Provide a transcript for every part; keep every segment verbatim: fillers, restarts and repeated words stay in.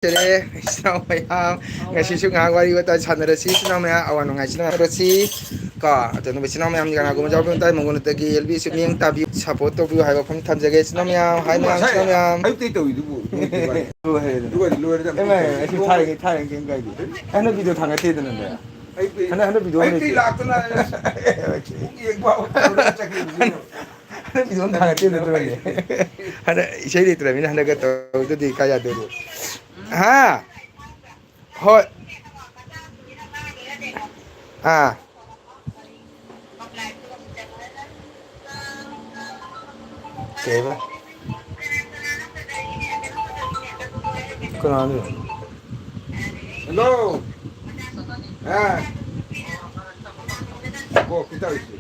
ꯂꯥꯛꯆꯔꯦ, ꯏꯆꯤꯟ ꯏꯅꯥꯎ ꯃꯌꯥꯝ꯫ ꯉꯁꯤꯁꯨ ꯉꯥꯏꯍꯥꯛ ꯋꯥꯔꯤ ꯋꯥꯇꯥꯏ ꯁꯥꯟꯅꯔꯁꯤ, ꯏꯆꯤꯟ ꯏꯅꯥꯎ ꯃꯌꯥꯝ, ꯑꯋꯥ ꯅꯨꯡꯉꯥꯏ ꯁꯥꯟꯅꯔꯁꯤ꯫ ꯀꯣ, ꯑꯇꯣꯞꯄ ꯏꯆꯤꯟ ꯏꯅꯥꯎ ꯃꯌꯥꯝꯗꯤ ꯀꯅꯥꯒꯨꯝꯕ ꯌꯥꯎꯕ ꯃꯇꯥꯏ ꯃꯉꯣꯟꯗꯒꯤ ꯑꯦꯜ ꯕꯤꯁꯨ ꯃꯤꯠꯌꯦꯡ ꯇꯥꯕꯤꯌꯨ, ꯁꯞꯄꯣꯔꯠ ꯇꯧꯕꯤꯌꯨ ꯍꯥꯏꯕ ꯋꯥꯐꯝ ꯊꯝꯖꯒꯦ, ꯏꯆꯤꯟ ꯏꯅꯥꯎ ꯃꯌꯥꯝ꯫ ꯍꯥꯏ ꯃꯌꯥꯝ, ꯏꯆꯤꯟ ꯏꯅꯥꯎ ꯃꯌꯥꯝ꯫ ꯑꯌꯨꯛꯇꯩ ꯇꯧꯔꯤꯗꯨꯕꯨ꯫ ꯂꯣꯏꯔꯦ꯫ ꯑꯗꯨꯒꯗꯤ ꯂꯣꯏꯔꯦꯗ꯫ ꯑꯦ, ꯃꯥꯏ, ꯑꯩꯁꯨ ꯊꯥꯔꯤꯉꯩ, ꯊꯥꯔꯤꯉꯩ ꯀꯩꯝ ꯀꯥꯏꯗꯦ꯫ ꯍꯟꯗꯛ ꯚꯤꯗꯤꯑꯣ ꯊꯥꯡꯒꯠꯇꯦꯗꯅꯅꯦ꯫ ꯑꯌꯨꯛꯇꯩ ꯍꯟꯗꯛ, ꯍꯟꯗꯛ ꯚꯤꯗꯤꯑꯣ ꯑꯃ ꯑꯌꯨꯛꯇꯩ ꯂꯩꯇꯦ꯫ ꯂꯥꯛꯇꯅ ꯄꯨꯡ ꯌꯦꯡ ꯐꯥꯎ ꯇꯧꯔꯒ ꯆꯠꯈꯤꯕꯅꯤꯅ꯫ ꯍꯟꯗꯛ ꯚꯤꯗꯤꯑꯣ ꯑꯃ ꯊꯥꯡꯒꯠꯇꯦꯗꯅ ꯑꯗꯨꯅꯅꯦ꯫ ꯍꯟꯗꯛ ꯏꯁꯩ ꯂꯩꯇ꯭ꯔꯕꯅꯤꯅ ꯍꯟꯗꯛꯀ ꯇꯧꯗ꯭ꯔꯗꯤ ꯀꯥꯏ ꯌꯥꯗꯣꯏꯅꯣ? ꯍꯥ? ꯍꯣꯏ꯫ ꯑꯥ꯫ ꯀꯩꯕ? ꯀꯅꯥꯅꯣ? ꯍꯜꯂꯣ꯫ ꯑꯥ꯫ ꯑꯣ, ꯀꯩ ꯇꯧꯔꯤꯁꯤ?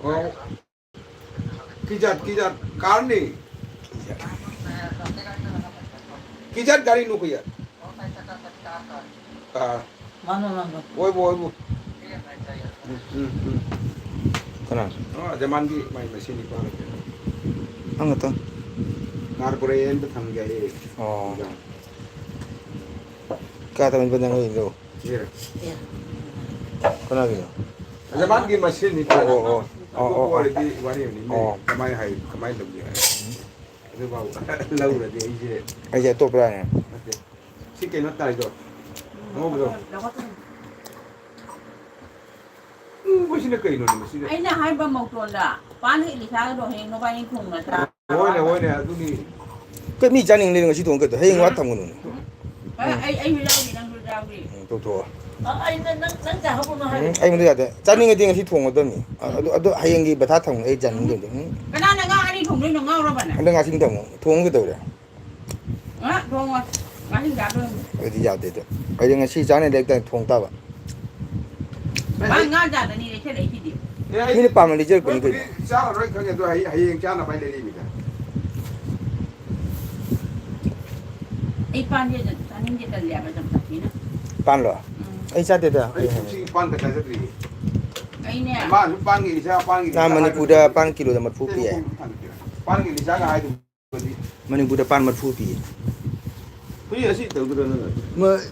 ꯑꯣ꯫ ꯀꯤꯖꯥꯠ, ꯀꯤꯖꯥꯠ ꯀꯥꯔꯅꯤ꯫ ꯀꯤꯖꯥꯠ ꯒꯥꯔꯤ ꯅꯨ ꯀꯤꯖꯥꯠ꯫ ꯑꯥ꯫ ꯃꯥꯅꯣ, ꯃꯥꯅꯣ꯫ ꯑꯣꯏꯕꯨ, ꯑꯣꯏꯕꯨ꯫ ꯎꯝ, ꯎꯝ, ꯎꯝ꯫ ꯀꯅꯥ? ꯑꯣ, ꯖꯃꯥꯟꯒꯤ ꯃꯥꯏ ꯃꯁꯤꯡ ꯅꯤꯄꯥꯟ꯫ ꯅꯪ ꯈꯛꯇꯪ? ꯀꯥꯔ ꯄꯨꯔꯛꯑꯦ, ꯑꯝꯇ ꯊꯝꯒꯦ ꯑꯩ꯫ ꯑꯣ꯫ ꯀꯥꯏ ꯊꯝꯃꯤꯕ ꯅꯪ ꯍꯌꯦꯡꯗꯣ? ꯁꯤꯔ꯫ ꯀꯅꯥꯒꯤꯅꯣ? ꯖꯃꯥꯟꯒꯤ ꯃꯁꯤꯡ ꯅꯤꯄꯥꯟ꯫ ꯑꯣ, ꯑꯣ, ꯑꯣ꯫ ꯑꯣ, ꯑꯇꯣꯞꯄ ꯑꯣ, ꯑꯣ꯫ ꯑꯣꯏꯔꯗꯤ ꯋꯥꯔꯤ ꯑꯃꯅꯤ꯫ ꯃꯣꯏ ꯑꯣ꯫ ꯀꯃꯥꯏ ꯍꯥꯏ-, ꯀꯃꯥꯏ ꯂꯧꯒꯦ ꯍꯥꯏ꯫ ꯎꯝ꯫ ꯑꯗꯨꯐꯥꯎ ꯂꯧꯔꯗꯤ ꯑꯩꯁꯦ ꯑꯩꯁꯦ ꯑꯇꯣꯞꯄꯔꯥꯅꯦ? ꯅꯠꯇꯦ꯫ ꯁꯤ ꯀꯩꯅꯣ ꯇꯥꯏꯗꯣ? ꯑꯉꯧꯕꯗꯣ? ꯎꯕꯁꯤꯅ ꯀꯩꯅꯣꯅꯦ ꯃꯁꯤꯗ? ꯑꯩꯅ ꯍꯥꯏꯕ ꯃꯧꯇꯣꯟꯗ, ꯄꯥꯟ ꯏꯂꯤꯁꯥꯒꯗꯣ ꯍꯌꯦꯡ ꯅꯕꯥꯅꯤ ꯊꯣꯡꯅ ꯆꯥ-, ꯍꯣꯏꯅꯦ, ꯍꯣꯏꯅꯦ, ꯑꯗꯨꯅꯤ꯫ ꯀꯩ ꯃꯤ ꯆꯥꯅꯤꯡ ꯂꯩꯔ ꯉꯁꯤ ꯊꯣꯡ ꯀꯩꯗꯧ? ꯍꯌꯦꯡ ꯋꯥ ꯊꯝꯒꯅꯨꯅꯦ꯫ ꯎꯝ꯫ ꯑꯩ, ꯑꯩ, ꯑꯩꯁꯨ ꯌꯥꯎꯔꯤ, ꯅꯪꯁꯨ ꯌꯥꯎꯔꯤ꯫ ꯎꯝ, ꯇꯣꯛꯊꯣꯛꯑꯣ꯫ ꯑ, ꯑꯩ ꯅꯪ, ꯅꯪ, ꯅꯪ ꯆꯥꯍꯧꯕꯅꯣ ꯍꯥꯏꯕ꯫ ꯎꯝ, ꯑꯩꯉꯣꯟꯗ ꯌꯥꯗꯦ꯫ ꯆꯥꯅꯤꯡꯉꯗꯤ ꯉꯁꯤ ꯊꯣꯡꯒꯗꯕꯅꯤ꯫ ꯑ-, ꯑꯗꯨ, ꯑꯗꯨ ꯍꯌꯦꯡꯒꯤ ꯕꯊꯥ ꯊꯝꯒꯅꯨ, ꯑꯩ ꯆꯥꯅꯤꯡꯗꯦ꯫ ꯎꯝ꯫ ꯀꯅꯥꯅ ꯉꯥ ꯑꯅꯤ ꯊꯣꯡꯗꯣꯏꯅꯣ? ꯉꯥꯎꯔꯕ ꯅꯪ? ꯑꯗꯣ ꯉꯥꯁꯤꯡ ꯊꯝꯃꯣ꯫ ꯊꯣꯡ ꯀꯩꯗꯧꯔꯦ? ꯑ, ꯊꯣꯡꯉꯣ꯫ ꯉꯥꯁꯤꯡ ꯆꯥꯗꯣꯏꯅꯤ꯫ ꯑꯗꯨꯗꯤ ꯌꯥꯗꯦ ꯑꯗꯣ꯫ ꯑꯩꯗꯤ ꯉꯁꯤ ꯆꯥꯅꯤ ꯂꯩꯔꯛꯇ ꯊꯣꯡ ꯇꯥꯕ꯫ ꯃꯥ ꯉꯥ ꯖꯥꯠ ꯑꯅꯤ ꯂꯩꯁꯜꯂꯛꯏꯁꯤꯗꯤ꯫ ꯑꯦ, ꯑꯩ ꯃꯤꯅ ꯄꯥꯝꯅ ꯂꯩꯖꯔꯛꯄꯅꯤ ꯀꯩꯅꯣ꯫ ꯆꯥꯔꯔꯣꯏ ꯈꯪꯉꯦ, ꯑꯗꯣ ꯍꯌꯦꯡ, ꯍꯌꯦꯡ ꯆꯥꯅꯕ ꯑꯩ ꯂꯩꯔꯛꯏꯅꯤꯗ꯫ ꯑꯩ ꯄꯥꯟꯁꯦ ꯆꯥꯅꯤꯡꯗꯦ, ꯇꯜꯂꯦ ꯍꯥꯏꯕ ꯌꯥꯝ ꯁꯥꯊꯤꯅ꯫ ꯄꯥꯟꯂꯣ? ꯎꯝ꯫ ꯑꯩ ꯆꯥꯗꯦꯗ꯫ ꯑꯩ ꯄꯨꯟꯁꯤꯒꯤ ꯄꯥꯟꯒ ꯆꯥꯖꯗ꯭ꯔꯤꯌꯦ꯫ ꯑꯩꯅꯦ꯫ ꯃꯥꯁꯨ ꯄꯥꯟꯒꯤ ꯏꯆꯥ ꯄꯥꯟꯒꯤ ꯅꯍꯥꯟ ꯏꯆꯥ ꯃꯅꯤꯄꯨꯔꯗ ꯍꯥꯏꯕꯗꯨꯗꯤ ꯄꯥꯟ ꯀꯤꯂꯣꯗ ꯃꯔꯤꯐꯨ ꯄꯤꯌꯦ꯫ ꯄꯥꯟꯒꯤ ꯏꯆꯥꯒ ꯍꯥꯏꯗꯨꯗꯤ ꯃꯅꯤꯄꯨꯔꯗ ꯄꯥꯟ ꯃꯔꯤꯐꯨ ꯄꯤꯌꯦ꯫ ꯍꯨꯏ ꯑꯁꯤ ꯇꯧꯗꯣꯏꯔꯣ ꯅꯪ? ꯃ-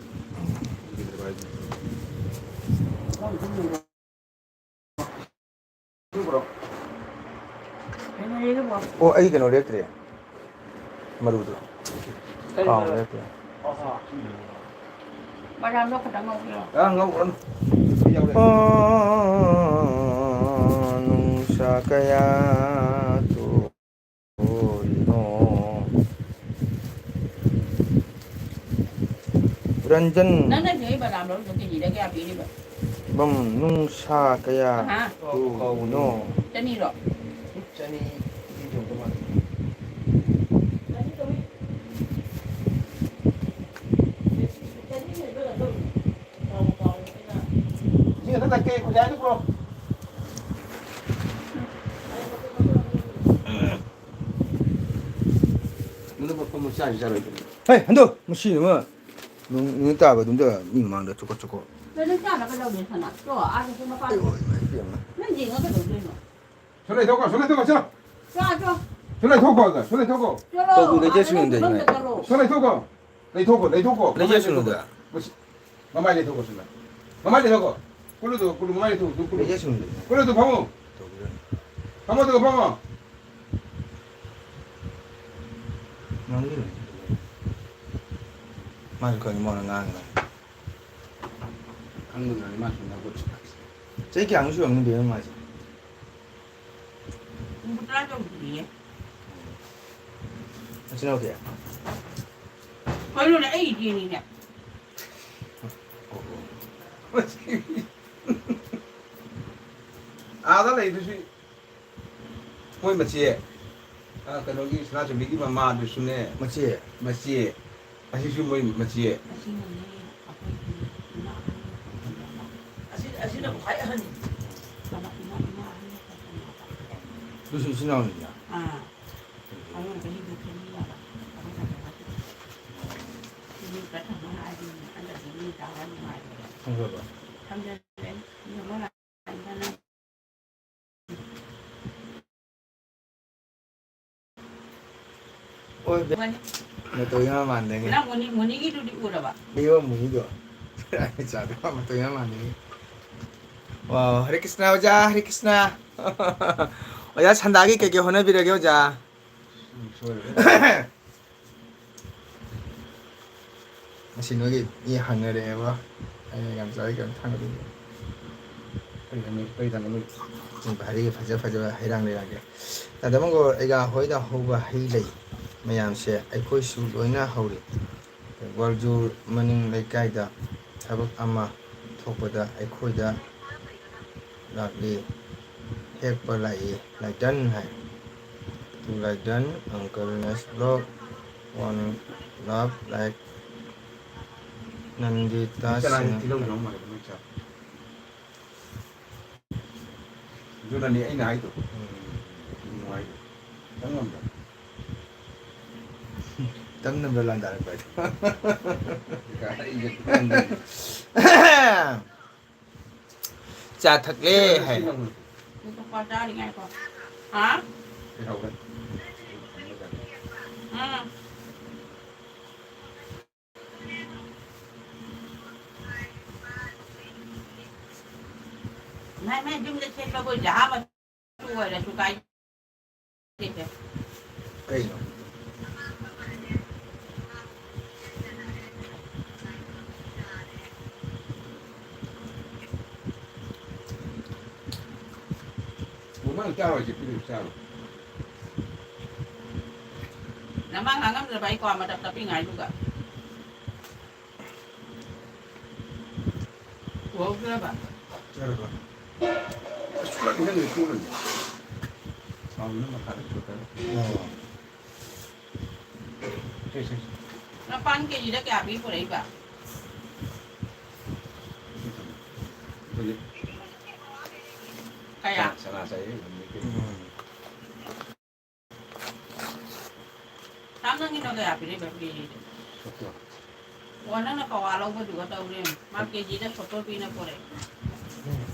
ꯑꯣ, ꯑꯩ ꯀꯩꯅꯣ ꯂꯦꯛꯇ꯭ꯔꯦ꯫ ꯃꯔꯨꯗꯣ꯫ ꯀꯥꯎꯔꯦ꯫ ꯕꯗꯥꯝꯗꯣ ꯈꯤꯇꯪ ꯉꯧꯕꯤꯔꯣ꯫ ꯑꯥ, ꯉꯧꯈ꯭ꯔꯅꯨ꯫ ꯑꯩ ꯌꯥꯎꯔꯦ꯫ ꯑꯣ, ꯅꯨꯡꯁꯥ ꯀꯌꯥ ꯇꯣꯔꯤꯅꯣ꯫ ꯔꯟꯖꯟ꯫ ꯅꯪꯅ ꯁꯤꯒꯤ ꯕꯗꯥꯝ ꯂꯧꯔꯤꯗꯣ ꯀꯦꯖꯤꯗ ꯀꯌꯥ ꯄꯤꯔꯤꯕ? ꯕꯝ, ꯅꯨꯡꯁꯥ ꯀꯌꯥ ꯍꯥ? ꯇꯣꯔꯤꯅꯣ꯫ ꯆꯅꯤꯔꯣ? ꯆꯅꯤ ꯄꯤꯗꯧꯗ ꯃꯥꯜꯂꯦ꯫ ꯁꯤ ꯈꯛꯇ ꯂꯩꯀꯦ, ꯈꯨꯖꯥꯏꯗꯨ ꯄꯨꯔꯛꯑꯣ꯫ ꯃꯗꯨ ꯃꯐꯝ ꯆꯥꯔꯤ ꯆꯥꯔꯣꯏꯗꯕꯅꯤ꯫ ꯍꯦ, ꯍꯟꯗꯣ, ꯃꯁꯤ ꯑꯃ ꯅꯨꯡ-, ꯅꯨꯃꯤꯠ ꯇꯥꯕ ꯑꯗꯨꯝꯗ ꯃꯤ ꯃꯃꯥꯡꯗ ꯆꯨꯀꯣ ꯆꯨꯀꯣ꯫ ꯅꯪ ꯆꯥꯅꯕ ꯂꯧꯗꯦ ꯁꯅꯥ꯫ ꯇꯣ, ꯑꯥꯗꯁꯨ ꯃꯄꯥꯟ ꯑꯩ ꯊꯣꯛ꯫ ꯑꯣꯏ, ꯏꯃꯥ ꯏꯕꯦꯝꯃ꯫ ꯅꯪ ꯌꯦꯡꯉ ꯀꯩꯗꯧꯗꯣꯏꯅꯣ? ꯁꯣ ꯂꯩꯊꯣꯛꯈꯣ, ꯁꯣ ꯂꯩꯊꯣꯛꯈꯣ, ꯁꯣ꯫ ꯆꯣ, ꯆꯣ꯫ ꯁꯣ ꯂꯩꯊꯣꯛꯈꯣ, ꯁꯣ ꯂꯩꯊꯣꯛꯈꯣ꯫ ꯆꯠꯂꯣ꯫ ꯇꯧꯕꯤꯗ ꯑꯥꯗ ꯆꯦ ꯅꯪꯒꯤ ꯁꯨꯅꯤꯟꯗ ꯐꯝꯗ ꯏꯃꯥꯏ꯫ ꯆꯠꯂꯣ꯫ ꯁꯣ ꯂꯩꯊꯣꯛꯈꯣ꯫ ꯂꯩꯊꯣꯛꯈꯣ, ꯂꯩꯊꯣꯛꯈꯣ, ꯂꯩꯊꯣꯛꯈꯣ꯫ ꯂꯩꯖꯁꯅꯨꯗ꯫ ꯃꯁꯤ, ꯃꯃꯥꯏ ꯂꯩꯊꯣꯛꯈꯣ, ꯁꯣꯝꯗ꯫ ꯃꯃꯥꯏ ꯂꯩꯊꯣꯛꯈꯣ꯫ ꯀꯨꯜꯂꯨꯗꯣ, ꯀꯨꯜꯂꯨ, ꯃꯃꯥꯏ ꯂꯩꯊꯣꯛꯈꯣ, ꯀꯨꯜꯂꯨ꯫ ꯂꯩꯖꯁꯅꯨꯗ꯫ ꯀꯨꯜꯂꯨꯗꯣ ꯐꯝꯃꯣ꯫ ꯇꯧꯕꯤꯔꯅꯨ꯫ ꯐꯝꯃꯣ, ꯑꯗꯨꯒ ꯐꯝꯃꯣ꯫ ꯉꯥꯡꯕꯤꯔꯣ꯫ ꯃꯥꯁꯨ ꯈꯪꯉꯤ, ꯃꯥꯅ ꯉꯥꯡꯉꯤ꯫ ꯈꯪꯕ ꯉꯥꯡꯉꯤ, ꯃꯥꯁꯨ ꯉꯥꯡꯕ꯫ ꯆꯍꯤ ꯀꯌꯥꯃꯨꯛ ꯁꯨꯔꯝꯃꯅꯤ ꯕꯦꯝꯃ ꯃꯥꯁꯦ? ꯍꯨꯝꯐꯨꯇꯔꯥ ꯌꯧꯗ꯭ꯔꯤꯌꯦ꯫ ꯅꯆꯤꯟ ꯅꯅꯥꯎ ꯀꯌꯥ? ꯀꯩꯅꯣꯅꯦ, ꯑꯩ ꯏꯆꯦꯅꯤꯅꯦ꯫ ꯑꯥꯗ ꯂꯩꯗꯨꯁꯨ ꯃꯣꯏ ꯃꯆꯦ, ꯑ, ꯀꯩꯅꯣꯒꯤ ꯁꯅꯥꯇꯣꯝꯕꯤꯒꯤ ꯃꯃꯥꯗꯨꯁꯨꯅꯦ꯫ ꯃꯆꯦ? ꯃꯆꯦ꯫ ꯑꯁꯤꯁꯨ ꯃꯣꯏ ꯃꯆꯦ꯫ ꯑꯁꯤꯅꯅꯦ, ꯑꯩꯈꯣꯏꯒꯤ ꯏꯃꯥ ꯑꯍꯟ ꯑꯣꯏꯕ ꯑꯃ꯫ ꯑꯁꯤ, ꯑꯁꯤꯅ ꯈ꯭ꯋꯥꯏ ꯑꯍꯟꯅꯤ꯫ ꯏꯃꯥ, ꯏꯃꯥ, ꯏꯃꯥ ꯑꯍꯟ ꯑꯣꯏꯕ ꯑꯃ꯫ ꯑꯗꯨꯁꯨ ꯏꯆꯤꯟ ꯏꯅꯥꯎꯅꯤꯅ? ꯑꯥ꯫ ꯑꯉꯥꯡ ꯆꯍꯤꯗꯣ ꯈꯦꯠꯅꯩꯌꯦꯕ꯫ ꯑꯩꯈꯣꯏ ꯇꯥꯃꯣꯒ꯫ ꯁꯤꯗꯤ ꯈꯔ ꯊꯝꯃꯣ ꯍꯥꯏꯔꯗꯤ ꯍꯟꯗꯛꯇꯤ ꯃꯤ ꯇꯥꯔ ꯅꯨꯡꯉꯥꯏꯔꯦꯕ꯫ ꯈꯪꯖꯕ꯫ ꯈꯪꯖꯔꯦ꯫ ꯃꯤ ꯑꯃ ꯂꯥꯛꯑꯀꯥꯟꯗ ꯅꯪ ꯍꯣꯏ, ꯕꯦ-, ꯃꯥꯅꯤ꯫ ꯅꯇꯧ ꯌꯥꯝ ꯃꯥꯟꯗꯦꯅꯦ꯫ ꯅꯪ ꯃꯨꯅꯤ-, ꯃꯨꯅꯤꯒꯤꯗꯨꯗꯤ ꯎꯔꯕ? ꯄꯤꯌꯣ ꯃꯨꯅꯤꯗꯣ꯫ ꯆꯥꯗꯣ ꯃꯇꯧ ꯌꯥꯝ ꯃꯥꯟꯗꯦꯅꯦ꯫ ꯋꯥꯎ, ꯍꯔꯦ ꯀ꯭ꯔꯤꯁꯅ ꯑꯣꯖꯥ, ꯍꯔꯦ ꯀ꯭ꯔꯤꯁꯅ꯫ ꯑꯣꯖꯥ ꯁꯟꯗꯥꯒꯤ ꯀꯩꯀꯩ ꯍꯣꯠꯅꯕꯤꯔꯒꯦ ꯑꯣꯖꯥ? ꯎꯝ, ꯁꯣꯏꯔꯦ꯫ ꯉꯁꯤ ꯅꯣꯏꯒꯤ ꯃꯤ ꯍꯪꯅꯔꯛꯑꯦꯕ꯫ ꯑꯩꯅ ꯌꯥꯝ ꯆꯥꯎꯋꯤ ꯀꯩꯅꯣ ꯊꯥꯡꯒꯠꯂꯤꯅꯦ꯫ ꯀꯔꯤ ꯍꯪꯉꯤ? ꯀꯔꯤ ꯊꯥꯡꯒꯠꯂꯤ? ꯎꯝ, ꯚꯥꯔꯤꯒꯤ ꯐꯖ ꯐꯖꯕ ꯍꯩꯔꯥꯡ ꯂꯩꯔꯥꯡꯒꯤ꯫ ꯇꯥꯗ ꯃꯪꯒꯣꯜ, ꯑꯩꯒ ꯍꯣꯏꯗ ꯍꯧꯕ ꯍꯩ ꯂꯩ ꯃꯌꯥꯝꯁꯦ ꯑꯩꯈꯣꯏꯁꯨ ꯂꯣꯏꯅ ꯍꯧꯔꯤ꯫ ꯒ꯭ꯋꯥꯜꯖꯨꯔ ꯃꯅꯤꯡ ꯂꯩꯀꯥꯏꯗ ꯊꯕꯛ ꯑꯃ ꯊꯣꯛꯄꯗ ꯑꯩꯈꯣꯏꯗ ꯂꯥꯛꯂꯤ꯫ ꯍꯦꯛꯄ ꯂꯥꯛꯏ꯫ ꯂꯥꯏꯗꯟ ꯍꯥꯏ꯫ To Laidan, uncle, nice vlog, one love, like, ꯅꯟꯗꯤꯇꯥ ꯀꯅꯥꯒꯤ ꯁꯤꯡ꯫ ꯇꯤꯜꯍꯧ ꯌꯥꯎ ꯃꯥꯜꯂꯦ ꯃꯣꯏ ꯆꯥꯛ? ꯑꯗꯨꯅꯅꯦ ꯑꯩꯅ ꯍꯥꯏꯗꯣ꯫ ꯎꯝ꯫ ꯅꯨꯡꯉꯥꯏꯗꯣ꯫ ꯈꯤꯇꯪ ꯉꯝꯗ꯫ ꯇꯝꯅꯕ ꯂꯥꯟꯗꯥꯔꯛꯄ ꯍꯥꯏꯗꯣ꯫ ꯀꯥꯏꯗ ꯈꯪꯗꯦ꯫ ꯆꯥ ꯊꯛꯂꯦ ꯍꯥꯏ꯫ ꯂꯨꯄꯥ ꯆꯥꯔꯤꯉꯥꯏꯀꯣ꯫ ꯍꯥ? ꯎꯝ꯫ ꯃꯥꯏ ꯃꯥꯏ ꯌꯨꯝꯗ ꯁꯦꯠꯄꯕꯨ ꯖꯍꯥ ꯃꯆꯨ ꯑꯣꯏꯔꯁꯨ ꯀꯥꯏꯗꯦ꯫ ꯀꯩꯅꯣ? ꯃꯃꯥꯡ ꯆꯥꯔꯣꯏꯁꯦ ꯄꯤꯔꯨꯛ ꯆꯥꯔꯣ꯫ ꯅꯃꯥꯡ ꯉꯥꯡꯉꯝꯗ꯭ꯔꯕ ꯑꯩ ꯀ꯭ꯋꯥ ꯃꯇꯞ ꯇꯞꯄꯤꯉꯥꯏꯗꯨꯒ꯫ ꯎꯍꯧꯗ꯭ꯔꯕ? ꯆꯥꯔꯕ? ꯑꯁ, ꯈꯔ ꯏꯪꯍꯟꯒꯦ, ꯇꯣꯛꯑꯅꯤ꯫ ꯁꯥꯎꯗꯨꯅ ꯃꯈꯥꯗ ꯆꯣꯠꯇꯅ꯫ ꯑꯣ꯫ ꯁꯦ, ꯁꯦ, ꯁꯦ꯫ ꯃꯄꯥꯟ ꯀꯦꯖꯤꯗ ꯀꯌꯥ ꯄꯤ ꯄꯨꯔꯛꯏꯕ? ꯍꯧꯖꯤꯛ ꯀꯌꯥ? ꯁꯅꯥ ꯆꯥꯏꯌꯦ, ꯍꯧꯖꯤꯛ꯫ ꯎꯝ꯫ ꯁꯥꯝ ꯅꯪꯒꯤꯅ ꯀꯌꯥ ꯄꯤꯔꯛꯏꯕ ꯀꯦꯖꯤꯗ? ꯁꯣꯛꯇꯣ꯫ ꯑꯣ, ꯅꯪꯅ ꯄꯋꯥ ꯂꯧꯕꯗꯨꯒ ꯇꯧꯔꯦ꯫ ꯃꯥ ꯀꯦꯖꯤꯗ ꯁꯣꯛꯇꯣ ꯄꯤꯅ ꯄꯨꯔꯛꯑꯦ꯫ ꯎꯝ꯫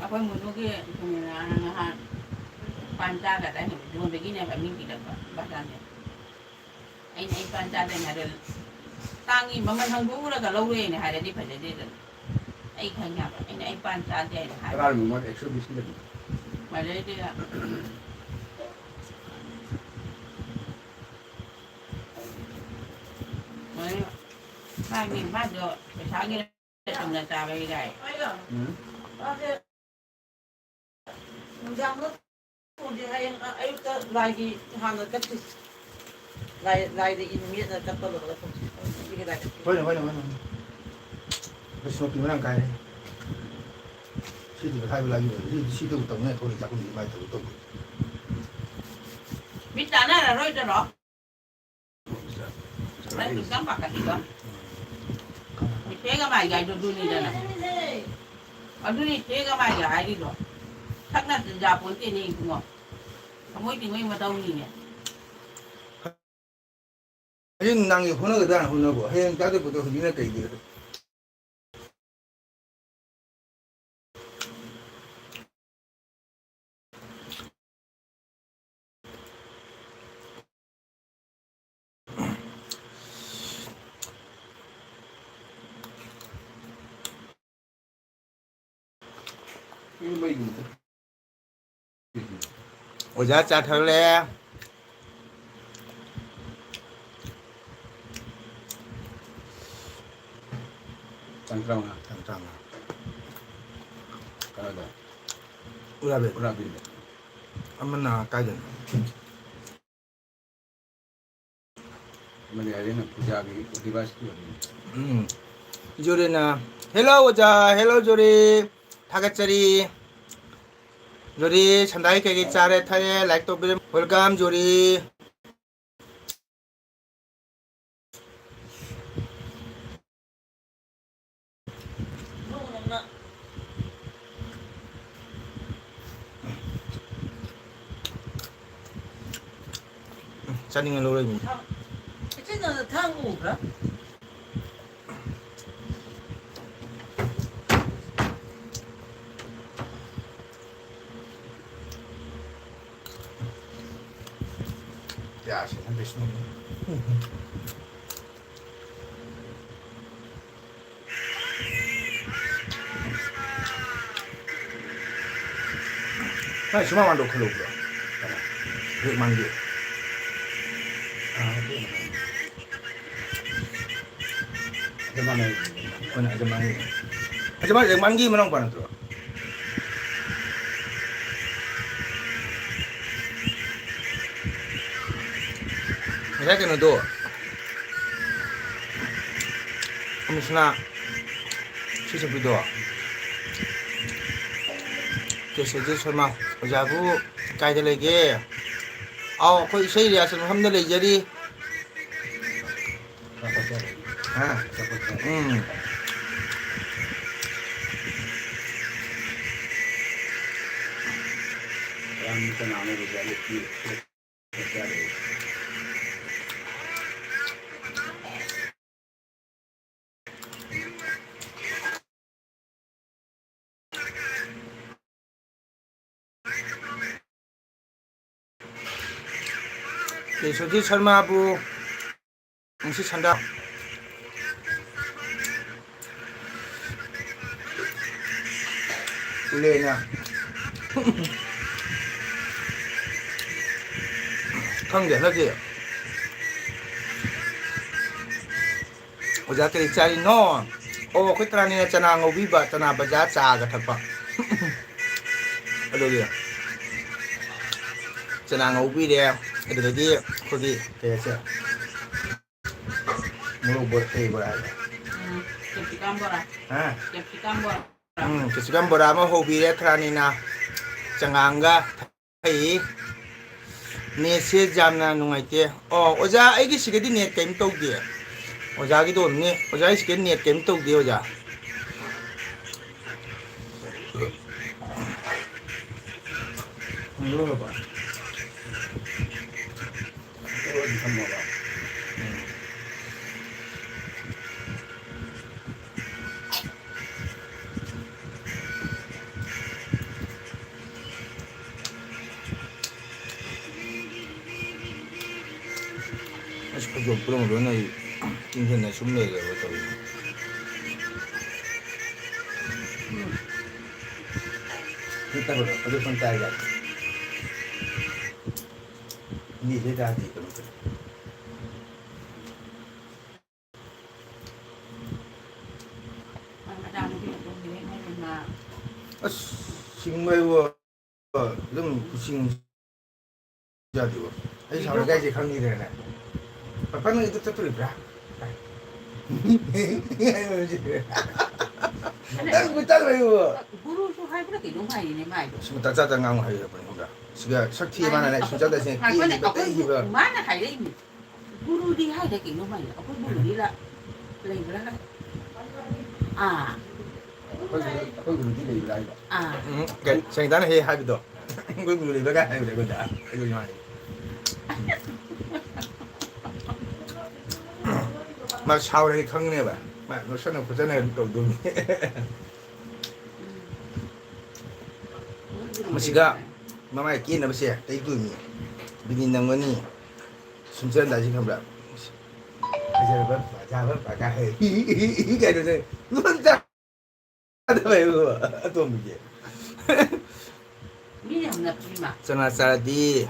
ꯑꯩꯈꯣꯏ ꯃꯨꯅꯨꯒꯤ ꯅꯍꯥꯟ ꯄꯥꯟ ꯆꯥꯒꯗ꯭ꯔꯥ ꯍꯥꯏꯅ ꯌꯣꯟꯕꯒꯤꯅꯦꯕ ꯃꯤ ꯄꯤꯔꯛꯄ ꯕꯖꯥꯔꯗ꯫ ꯑꯩꯅ ꯑꯩ ꯄꯥꯟ ꯆꯥꯗꯅꯤ ꯍꯥꯏꯔ ꯇꯥꯡꯉꯤ, ꯃꯃꯜ ꯍꯪꯗꯣꯛꯎꯔꯒ ꯂꯧꯔꯦꯅ ꯍꯥꯏꯔꯗꯤ ꯐꯖꯗꯦꯗꯅ꯫ ꯑꯩ ꯈꯪꯉꯦꯕ꯫ ꯑꯩꯅ ꯑꯩ ꯄꯥꯟ ꯆꯥꯗꯦ ꯍꯥꯏꯅ ꯍꯥꯏꯕ꯫ ꯇꯔꯥꯒꯤ ꯃꯃꯜ ꯑꯦꯛꯁꯣ ꯕꯤꯁꯀꯤ ꯂꯩꯕꯅꯤ꯫ ꯃꯗꯩꯗꯨꯗ ꯃꯥꯒꯤ ꯃꯥꯗꯣ ꯄꯩꯁꯥꯒꯤ ꯆꯨꯝꯅ ꯆꯥꯕꯩ ꯒꯥꯏ꯫ ꯎꯝ꯫ ꯅꯨꯡꯗꯥꯡꯗ ꯊꯣꯡꯁꯦ꯫ ꯍꯌꯦꯡ ꯑꯌꯨꯛꯇ ꯂꯥꯏꯒꯤ ꯍꯥꯟꯅ ꯀꯠꯁꯤ꯫ ꯂꯥꯏ, ꯂꯥꯏꯗ ꯏꯟ ꯃꯦꯠꯅ ꯀꯠꯄ ꯂꯣꯏꯔꯒ ꯊꯣꯡꯁꯤ꯫ ꯁꯤꯒꯤ ꯂꯥꯏ ꯀꯠꯁꯤ꯫ ꯍꯣꯏꯅꯦ, ꯍꯣꯏꯅꯦ, ꯍꯣꯏꯅꯦ, ꯍꯣꯏꯅꯦ꯫ ꯕꯤꯁꯅꯨꯄꯨꯔ ꯃꯔꯥꯡ ꯀꯥꯏꯔꯦ꯫ ꯁꯤꯗꯤ ꯍꯥꯏꯕ ꯂꯥꯏꯒꯤ ꯑꯣꯏꯔꯦ꯫ ꯁꯤ, ꯁꯤꯗꯕꯨ ꯇꯧꯅꯤꯡꯉꯥꯏ ꯊꯣꯛꯂꯛꯏ ꯆꯥꯛꯈꯨꯝꯁꯤ ꯃꯥꯏ ꯇꯧ ꯇꯧꯗꯦ꯫ ꯃꯤ ꯇꯥꯟꯅꯔꯔꯣꯏꯗꯔꯣ? ꯅꯪ ꯈꯤꯇꯪ ꯄꯥꯈꯠꯂꯤꯗꯣ꯫ ꯏꯆꯦꯒ ꯃꯥꯏꯒ ꯍꯥꯏꯗꯣ ꯑꯗꯨꯅꯤꯗꯅ꯫ ꯑꯗꯨꯅꯤ ꯏꯆꯦꯒ ꯃꯥꯏꯒ ꯍꯥꯏꯔꯤꯗꯣ꯫ ꯁꯛꯅ ꯌꯥꯄꯣꯟꯇꯦꯅꯦ ꯏꯕꯨꯡꯉꯣ꯫ ꯊꯃꯣꯏ ꯊꯤꯡꯕꯩ ꯃꯇꯧꯅꯤꯅꯦ꯫ ꯍꯌꯦꯡ ꯅꯪꯒꯤ ꯍꯣꯠꯅꯒꯗ꯭ꯔꯥꯅ ꯍꯣꯠꯅꯕ, ꯍꯌꯦꯡ ꯆꯥꯗꯣꯏ ꯄꯣꯠꯇꯣ ꯍꯧꯖꯤꯛꯅ ꯀꯩꯒꯤ? ꯑꯣꯖꯥ ꯆꯥ ꯊꯛꯂꯦ꯫ ꯇꯥꯡ ꯇꯔꯥꯃꯉꯥ꯫ ꯇꯥꯡ ꯇꯔꯥꯃꯉꯥ꯫ ꯀꯗꯥꯏꯗ? ꯎꯔꯥꯕꯦꯜ꯫ ꯎꯔꯥꯕꯦꯜꯗ꯫ ꯑꯃꯅ ꯀꯥꯏꯗꯅꯣ? ꯑꯃꯗꯤ ꯑꯥꯏꯔꯦꯟ ꯄꯨꯖꯥꯒꯤ ꯑꯣꯗꯤꯕꯥꯁꯀꯤ ꯑꯣꯏꯔꯦ꯫ ꯎꯝ꯫ ꯖꯣꯔꯦꯅ, "Hello ꯑꯣꯖꯥ, hello ꯖꯣꯔꯦ꯫ ꯊꯥꯒꯠꯆꯔꯤ꯫ ꯖꯣꯔꯦ ꯁꯟꯗꯥꯏ ꯀꯩꯀꯩ ꯆꯥꯔꯦ ꯊꯛꯑꯦ, like ꯇꯧꯕꯤꯔꯝ-, welcome ꯖꯣꯔꯦ"꯫ ꯆꯥꯅꯤꯡꯉ ꯂꯧꯔꯛꯏꯅꯤ꯫ ꯏꯆꯦ, ꯅꯪꯅ ꯊꯥꯡ ꯎꯕ꯭ꯔꯥ? ꯌꯥꯁꯤꯅ ꯕꯤꯁꯅꯨ꯫ ꯅꯪ ꯁꯨꯃꯥꯡ ꯃꯥꯟꯗꯣ ꯈꯜꯂꯨꯕ꯭ꯔꯣ? ꯀꯅꯥ? ꯔꯦꯛꯃꯥꯟꯒꯤ꯫ ꯑꯥ, ꯑꯗꯨ ꯃꯥꯟꯅꯩ꯫ ꯑꯗꯨ ꯃꯥꯟꯅꯩ꯫ ꯍꯣꯏꯅꯦ, ꯑꯗꯨ ꯃꯥꯟꯅꯩ꯫ ꯑꯗꯨ ꯃꯥꯟꯅꯩ, ꯔꯦꯛꯃꯥꯟꯒꯤ ꯃꯅꯥꯎꯄꯥ ꯅꯠꯇ꯭ꯔꯣ? ꯉꯁꯥꯏ ꯀꯩꯅꯣꯗꯣ, ꯑꯃꯨꯁꯅꯥ ꯁꯤ ꯆꯠꯄꯤꯗꯣ, ꯀꯦ ꯁꯨꯖꯤꯠ ꯁꯔꯃ, ꯑꯣꯖꯥꯕꯨ ꯀꯥꯏꯗ ꯂꯩꯒꯦ? ꯑꯥꯎ, ꯑꯩꯈꯣꯏ ꯏꯁꯩ ꯔꯤꯍꯥꯔꯁꯦꯜ ꯃꯐꯝꯗ ꯂꯩꯖꯔꯤ꯫ ꯍꯥ? ꯎꯝ꯫ ꯀꯅꯥꯅꯣ ꯑꯣꯖꯥ? ꯀꯦ ꯁꯨꯖꯤꯠ ꯁꯔꯃꯕꯨ ꯉꯁꯤ ꯁꯟꯗꯥ ꯎꯂꯦꯅ꯫ ꯈꯪꯗꯦ ꯍꯟꯗꯛꯀꯤ꯫ ꯑꯣꯖꯥ ꯀꯔꯤ ꯆꯥꯔꯤꯅꯣ? ꯑꯣ, ꯑꯩꯈꯣꯏ ꯇꯔꯥꯅꯤꯅ ꯆꯅꯥ ꯉꯧꯕꯤꯕ, ꯆꯅꯥ ꯕꯖꯥꯔ ꯆꯥꯒ ꯊꯛꯄ꯫ ꯑꯗꯨꯒꯤ ꯆꯅꯥ ꯉꯧꯕꯤꯔꯦ, ꯑꯗꯨꯗꯒꯤ ꯑꯩꯈꯣꯏꯒꯤ ꯀꯩ ꯍꯥꯏꯁꯦ, ꯃꯣꯔꯣꯛ ꯕꯣꯔꯥ, ꯀꯩ ꯕꯣꯔꯥ ꯍꯥꯏꯕ? ꯎꯝ, ꯀꯦꯞꯁꯤꯀꯝ ꯕꯣꯔꯥ꯫ ꯍꯥ? ꯀꯦꯞꯁꯤꯀꯝ ꯕꯣꯔꯥ꯫ ꯎꯝ, ꯀꯦꯞꯁꯤꯀꯝ ꯕꯣꯔꯥ ꯑꯃ ꯍꯧꯕꯤꯔꯦ ꯇꯔꯥꯅꯤꯅ, ꯆꯉꯥꯡꯒ꯫ ꯑꯩ ꯅꯦꯠꯁꯦ ꯌꯥꯝꯅ ꯅꯨꯡꯉꯥꯏꯇꯦ꯫ ꯑꯣ, ꯑꯣꯖꯥ, ꯑꯩꯒꯤ ꯁꯤꯒꯗꯤ ꯅꯦꯠ ꯀꯔꯤꯝ ꯇꯧꯗꯦ꯫ ꯑꯣꯖꯥꯒꯤꯗꯣ ꯅꯦꯠ, ꯑꯣꯖꯥꯒꯤ ꯁꯤꯒꯗꯤ ꯅꯦꯠ ꯀꯔꯤꯝ ꯇꯧꯗꯦ, ꯑꯣꯖꯥ꯫ ꯂꯣꯏꯔꯕ? ꯂꯣꯏꯔꯗꯤ ꯊꯝꯃꯣꯕ꯫ ꯎꯝ꯫ ꯑꯁ, ꯈꯨꯗꯣꯞ ꯄꯨꯝꯅꯃꯛ ꯂꯣꯏꯅ ꯑꯩ ꯏꯪꯊꯅ ꯁꯨꯝ ꯂꯩꯔꯦꯕ ꯇꯧꯔꯤꯁꯦ꯫ ꯎꯝ꯫ ꯅꯠꯇꯕꯗꯣ, ꯑꯗꯨ ꯁꯨꯝ ꯆꯥꯏ ꯌꯥꯏ꯫ ꯃꯤꯁꯦ ꯌꯥꯗꯦ ꯀꯩꯅꯣ ꯇꯧꯋꯦ꯫ ꯑꯁ, ꯁꯤꯡꯕ ꯍꯥꯏꯕꯨ ꯑꯗꯨꯝ ꯁꯤꯡ ꯌꯥꯗꯦꯕ꯫ ꯑꯩ ꯁꯥꯎꯔꯛꯏ ꯀꯥꯏꯁꯦ ꯈꯪꯉꯤꯗꯅꯅꯦ꯫ ꯄꯥꯄꯥ, ꯅꯪ ꯑꯗꯨ ꯆꯠꯇꯣꯔꯤꯕ꯭ꯔꯥ? ꯅꯪ ꯃꯇꯥꯡ ꯂꯩꯕ꯫ ꯒꯨꯔꯨꯁꯨ ꯍꯥꯏꯕ꯭ꯔꯥ ꯀꯩꯅꯣꯝ ꯍꯥꯏꯔꯤꯅꯦ ꯃꯥꯏꯗꯣ꯫ ꯁꯨꯝ ꯇꯥꯛ ꯆꯥ ꯇꯥꯛ ꯉꯥꯡꯉꯨ ꯍꯥꯏꯔꯕꯅꯤ ꯈꯪꯕ꯭ꯔꯥ? ꯁꯤꯒ ꯁꯛ ꯊꯤ ꯃꯥꯅꯅꯦ ꯁꯨꯡꯆꯠ ꯆꯠꯁꯦ ꯉꯥꯏꯈꯣꯅꯦ, ꯀꯤꯕ ꯑꯩꯈꯣꯏ ꯇꯩꯈꯤꯕ꯫ ꯃꯥꯅ ꯍꯥꯏꯔꯛꯏꯅꯦ꯫ ꯒꯨꯔꯨꯗꯤ ꯍꯥꯏꯗ ꯀꯩꯅꯣꯝ ꯍꯥꯏꯅꯦ꯫ ꯑꯩꯈꯣꯏ ꯒꯨꯔꯨꯗꯤ ꯂ-, ꯂꯩꯕ꯭ꯔꯥ? ꯑꯥ꯫ ꯑꯩꯈꯣꯏ ꯒꯨꯔꯨ-, ꯑꯩꯈꯣꯏ ꯒꯨꯔꯨꯗꯤ ꯂꯩꯕ꯭ꯔꯥ ꯍꯥꯏꯕ? ꯑꯥ꯫ ꯎꯝ, ꯀꯩ, ꯁꯪꯒꯤꯇꯥꯅ ꯍꯦꯛ ꯍꯥꯏꯕꯗꯣ꯫ ꯑꯩꯈꯣꯏ ꯒꯨꯔꯨ ꯂꯩꯕ꯭ꯔꯥ ꯀꯥꯏ ꯍꯥꯏꯕꯗꯣ ꯑꯩꯉꯣꯟꯗ꯫ ꯑꯩꯁꯨ ꯃꯥꯅꯤ꯫ ꯃꯥ ꯁꯥꯎꯔꯗꯤ ꯈꯪꯒꯅꯦꯕ꯫ ꯃꯥ ꯅꯣꯛꯁꯟꯅ ꯈꯣꯠꯆꯟꯅ ꯑꯗꯨꯝ ꯇꯧꯗꯣꯏꯅꯤ꯫ ꯃꯁꯤꯒ ꯃꯃꯥꯏ ꯀꯦꯅꯕꯁꯦ ꯇꯩꯗꯣꯏꯅꯤ꯫ ꯕꯤꯅꯤ ꯅꯝꯒꯅꯤ꯫ ꯁꯨꯝꯆꯟꯗꯥꯏꯁꯤ ꯈꯪꯕ꯭ꯔꯥ? ꯐꯖꯔꯕ ꯐꯖꯕ ꯐꯖ ꯍꯥꯏ꯫ ꯀꯩꯅꯣꯁꯦ꯫ ꯂꯣꯟ ꯆꯥꯗꯕ ꯍꯥꯏꯕ ꯑꯇꯣꯝꯕꯤꯁꯦ꯫ ꯃꯤꯅ ꯍꯪꯅꯕꯁꯤꯃ꯫ ꯆꯅꯥ ꯆꯥꯔꯗꯤ꯫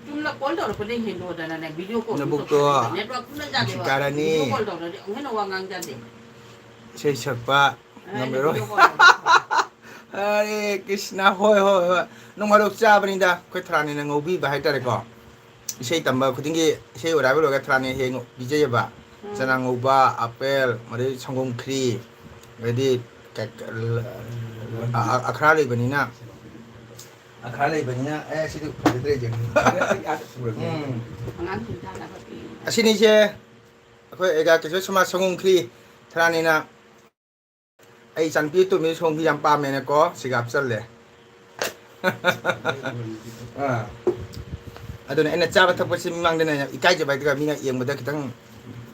ꯆꯨꯝꯅ call ꯇꯧꯔꯛꯄꯗꯩ ꯍꯦꯟꯗꯣꯛꯑꯗꯅꯅꯦ, video call ꯅꯕꯨꯛꯇꯣ ꯇꯧꯔꯛꯄꯗꯩ network ꯄꯨꯡꯆꯠ ꯆꯥꯗꯦꯕ꯫ ꯁꯤꯀꯥꯔꯥꯅꯤ꯫ Video call ꯇꯧꯔꯗꯤ ꯑꯃꯨꯛ ꯍꯦꯟꯅ ꯋꯥ ꯉꯥꯡ ꯆꯥꯗꯦ꯫ ꯏꯁꯩ ꯁꯛꯄ ꯑ, ꯉꯝꯃꯔꯣꯏ꯫ Video call ꯇꯧꯔꯛꯄ꯫ ꯍꯔꯦ ꯀ꯭ꯔꯤꯁꯅ, ꯍꯣꯏ, ꯍꯣꯏ, ꯍꯣꯏ꯫ ꯅꯣꯡ ꯐꯥꯗꯣꯛ ꯆꯥꯕꯅꯤꯗ, ꯑꯩꯈꯣꯏ ꯊꯔꯥꯅꯤꯅ ꯉꯧꯕꯤꯕ ꯍꯥꯏꯇꯥꯔꯦꯀꯣ꯫ ꯏꯁꯩ ꯇꯝꯕ ꯈꯨꯗꯤꯡꯒꯤ ꯏꯁꯩ ꯑꯣꯏꯔꯥꯏꯕ ꯂꯣꯏꯔꯒ ꯊꯔꯥꯅꯤ ꯍꯦꯛ ꯄꯤꯖꯩꯌꯦꯕ꯫ ꯎꯝ꯫ ꯆꯅꯥ ꯉꯧꯕ, ꯑꯄꯦꯜ, ꯑꯗꯩ ꯁꯪꯒꯣꯝ ꯈ꯭ꯔꯤ, ꯑꯗꯩꯗꯤ ꯀ-, ꯀ-, ꯑ-, ꯑ-, ꯑꯈ꯭ꯔꯥ ꯂꯩꯕꯅꯤꯅ, ꯑꯈ꯭ꯔꯥ ꯂꯩꯕꯅꯤꯅ, ꯑꯦ, ꯁꯤꯗꯤ ꯐꯖꯗ꯭ꯔꯦ, ꯌꯦꯡꯉꯨ꯫ ꯎꯝ꯫ ꯑꯉꯥꯡꯁꯤꯡ ꯆꯥꯅꯕ ꯄꯤ꯫ ꯑꯁꯤꯅꯤꯁꯦ ꯑꯩꯈꯣꯏ ꯑꯦꯒꯥ ꯀꯤꯁꯣꯔ ꯁꯃꯥꯖ ꯁꯪꯒꯣꯝ ꯈ꯭ꯔꯤ ꯊꯔꯥꯅꯤꯅ ꯑꯩ ꯏꯆꯥꯅꯨꯄꯤ ꯑꯇꯣꯝꯕꯤ ꯁꯣꯡꯕꯤ ꯌꯥꯝ ꯄꯥꯝꯃꯦꯅꯀꯣ, ꯁꯤꯒ ꯍꯥꯞꯆꯜꯂꯦ꯫ ꯑꯥ꯫ ꯑꯗꯨꯅ ꯑꯩꯅ ꯆꯥꯕ ꯊꯛꯄꯁꯤ ꯃꯤꯃꯥꯡꯗꯅ ꯏꯀꯥꯏꯖꯕ ꯍꯥꯏꯗꯨꯒ ꯃꯤꯅ ꯌꯦꯡꯕꯗ ꯈꯤꯇꯪ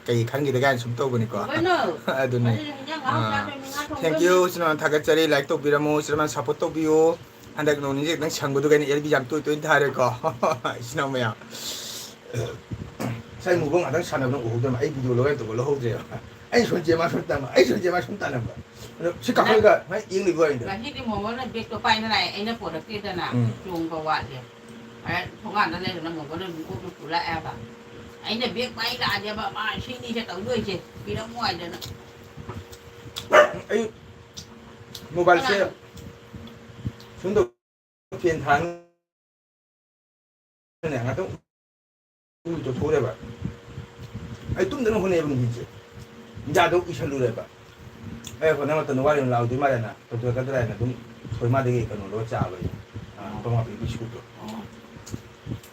ꯀꯩ ꯈꯟꯈꯤꯗ ꯀꯥꯏꯅ ꯁꯨꯝ ꯇꯧꯕꯅꯤꯀꯣ꯫ ꯀꯩꯅꯣ? ꯑꯗꯨꯅꯤ꯫ ꯑꯗꯨꯅ ꯍꯤꯟꯖꯥꯡ ꯑꯍꯥꯎ ꯑꯥ꯫ ꯆꯥꯗꯣꯏ ꯃꯤ ꯉꯥ ꯊꯣꯡꯗꯣꯏ Thank you, ꯃꯤ꯫ ꯏꯆꯤꯟ ꯏꯅꯥꯎ ꯊꯥꯒꯠꯆꯔꯤ, like ꯇꯧꯕꯤꯔꯝꯃꯨ, ꯏꯆꯤꯟ ꯏꯅꯥꯎ support ꯇꯧꯕꯤꯌꯨ꯫ ꯍꯟꯗꯛ ꯅꯣꯡ ꯅꯤꯅꯤꯁꯦ ꯈꯤꯇꯪ ꯁꯪꯕꯗꯨꯒ ꯑꯩꯅ L B ꯌꯥꯝ ꯇꯣꯏ ꯇꯣꯏꯅ ꯊꯥꯔꯦꯀꯣ꯫ ꯏꯆꯤꯟ ꯏꯅꯥꯎ ꯃꯌꯥꯝ꯫ ꯉꯁꯥꯏ ꯃꯨꯕ ꯉꯥꯛꯇꯪ ꯁꯥꯟꯅꯕꯅ ꯎꯍꯧꯗ꯭ꯔꯕ, ꯑꯩ ꯚꯤꯗꯤꯑꯣ ꯂꯧꯔꯒ ꯇꯧꯕ ꯂꯧꯍꯧꯗ꯭ꯔꯦꯕ꯫ ꯑꯩ ꯁꯣꯟꯖꯦ ꯃꯥ ꯁꯣꯟ ꯇꯝꯕ, ꯑꯩ ꯁꯣꯟꯖꯦ ꯃꯥ ꯁꯣꯟ ꯇꯥꯜꯂꯝꯕ꯫ ꯑꯗꯣ ꯁꯤ ꯀꯥꯈꯠꯂꯒ ꯁꯨꯃꯥꯏꯅ ꯌꯦꯡꯂꯤꯕ ꯋꯥꯔꯤꯗꯣ꯫ ꯉꯁꯤꯗꯤ ꯃꯣꯃꯣꯅ ꯕꯦꯒꯇꯣ ꯄꯥꯏꯅ ꯂꯥꯛꯑꯦ, ꯑꯩꯅ ꯄꯣꯔꯛꯇꯦꯗꯅ꯫ ꯎꯝ꯫ ꯆꯣꯡꯕ ꯋꯥꯠꯂꯦ꯫ ꯑꯗ ꯊꯣꯡꯒꯥꯟꯗ ꯂꯩꯔꯒꯅ ꯃꯣꯃꯣꯅ ꯑꯗꯨꯝ ꯀꯣꯛꯇ ꯄꯨ ꯂꯥꯛꯑꯦꯕ꯫ ꯑꯩꯅ ꯕꯦꯒ ꯄꯥꯏ ꯂꯥꯛꯑꯗꯤꯕ ꯃꯥ ꯁꯤꯅꯤꯁꯦ ꯇꯧꯗꯣꯏꯁꯦ, ꯄꯤꯔꯝꯃꯣ ꯍꯥꯏꯗꯅ꯫ ꯑꯩ ꯃꯣꯕꯥꯏꯜꯁꯦ ꯀꯅꯥꯅꯣ? ꯁꯨꯝ ꯇꯧ-, ꯐꯦꯟ ꯊꯥꯅ ꯉꯥꯛꯇꯪ ꯎ ꯇꯧꯊꯣꯛꯎꯔꯦꯕ꯫ ꯑꯩ ꯇꯨꯝꯗꯅ ꯍꯣꯠꯅꯩꯕ ꯅꯨꯡꯊꯤꯟꯁꯦ꯫ ꯏꯟꯖꯥꯗꯣ ꯎꯏꯁꯜꯂꯨꯔꯦꯕ꯫ ꯑꯩ ꯍꯣꯠꯅ ꯃꯇꯝꯗ ꯋꯥꯔꯤ ꯑꯃ ꯂꯥꯎꯗꯣꯏ ꯃꯥꯜꯂꯦꯅ ꯇꯧꯊꯣꯛꯀꯗ꯭ꯔꯥ ꯍꯥꯏꯅ ꯑꯗꯨꯝ ꯁꯣꯏꯃꯥꯗꯒꯤ ꯀꯩꯅꯣ ꯂꯧꯔ ꯆꯥꯕ ꯑꯩ꯫ ꯑꯥ, ꯇꯣꯃꯥꯄꯤ ꯕꯤꯁꯀꯨꯠꯇꯣ꯫ ꯑꯣ꯫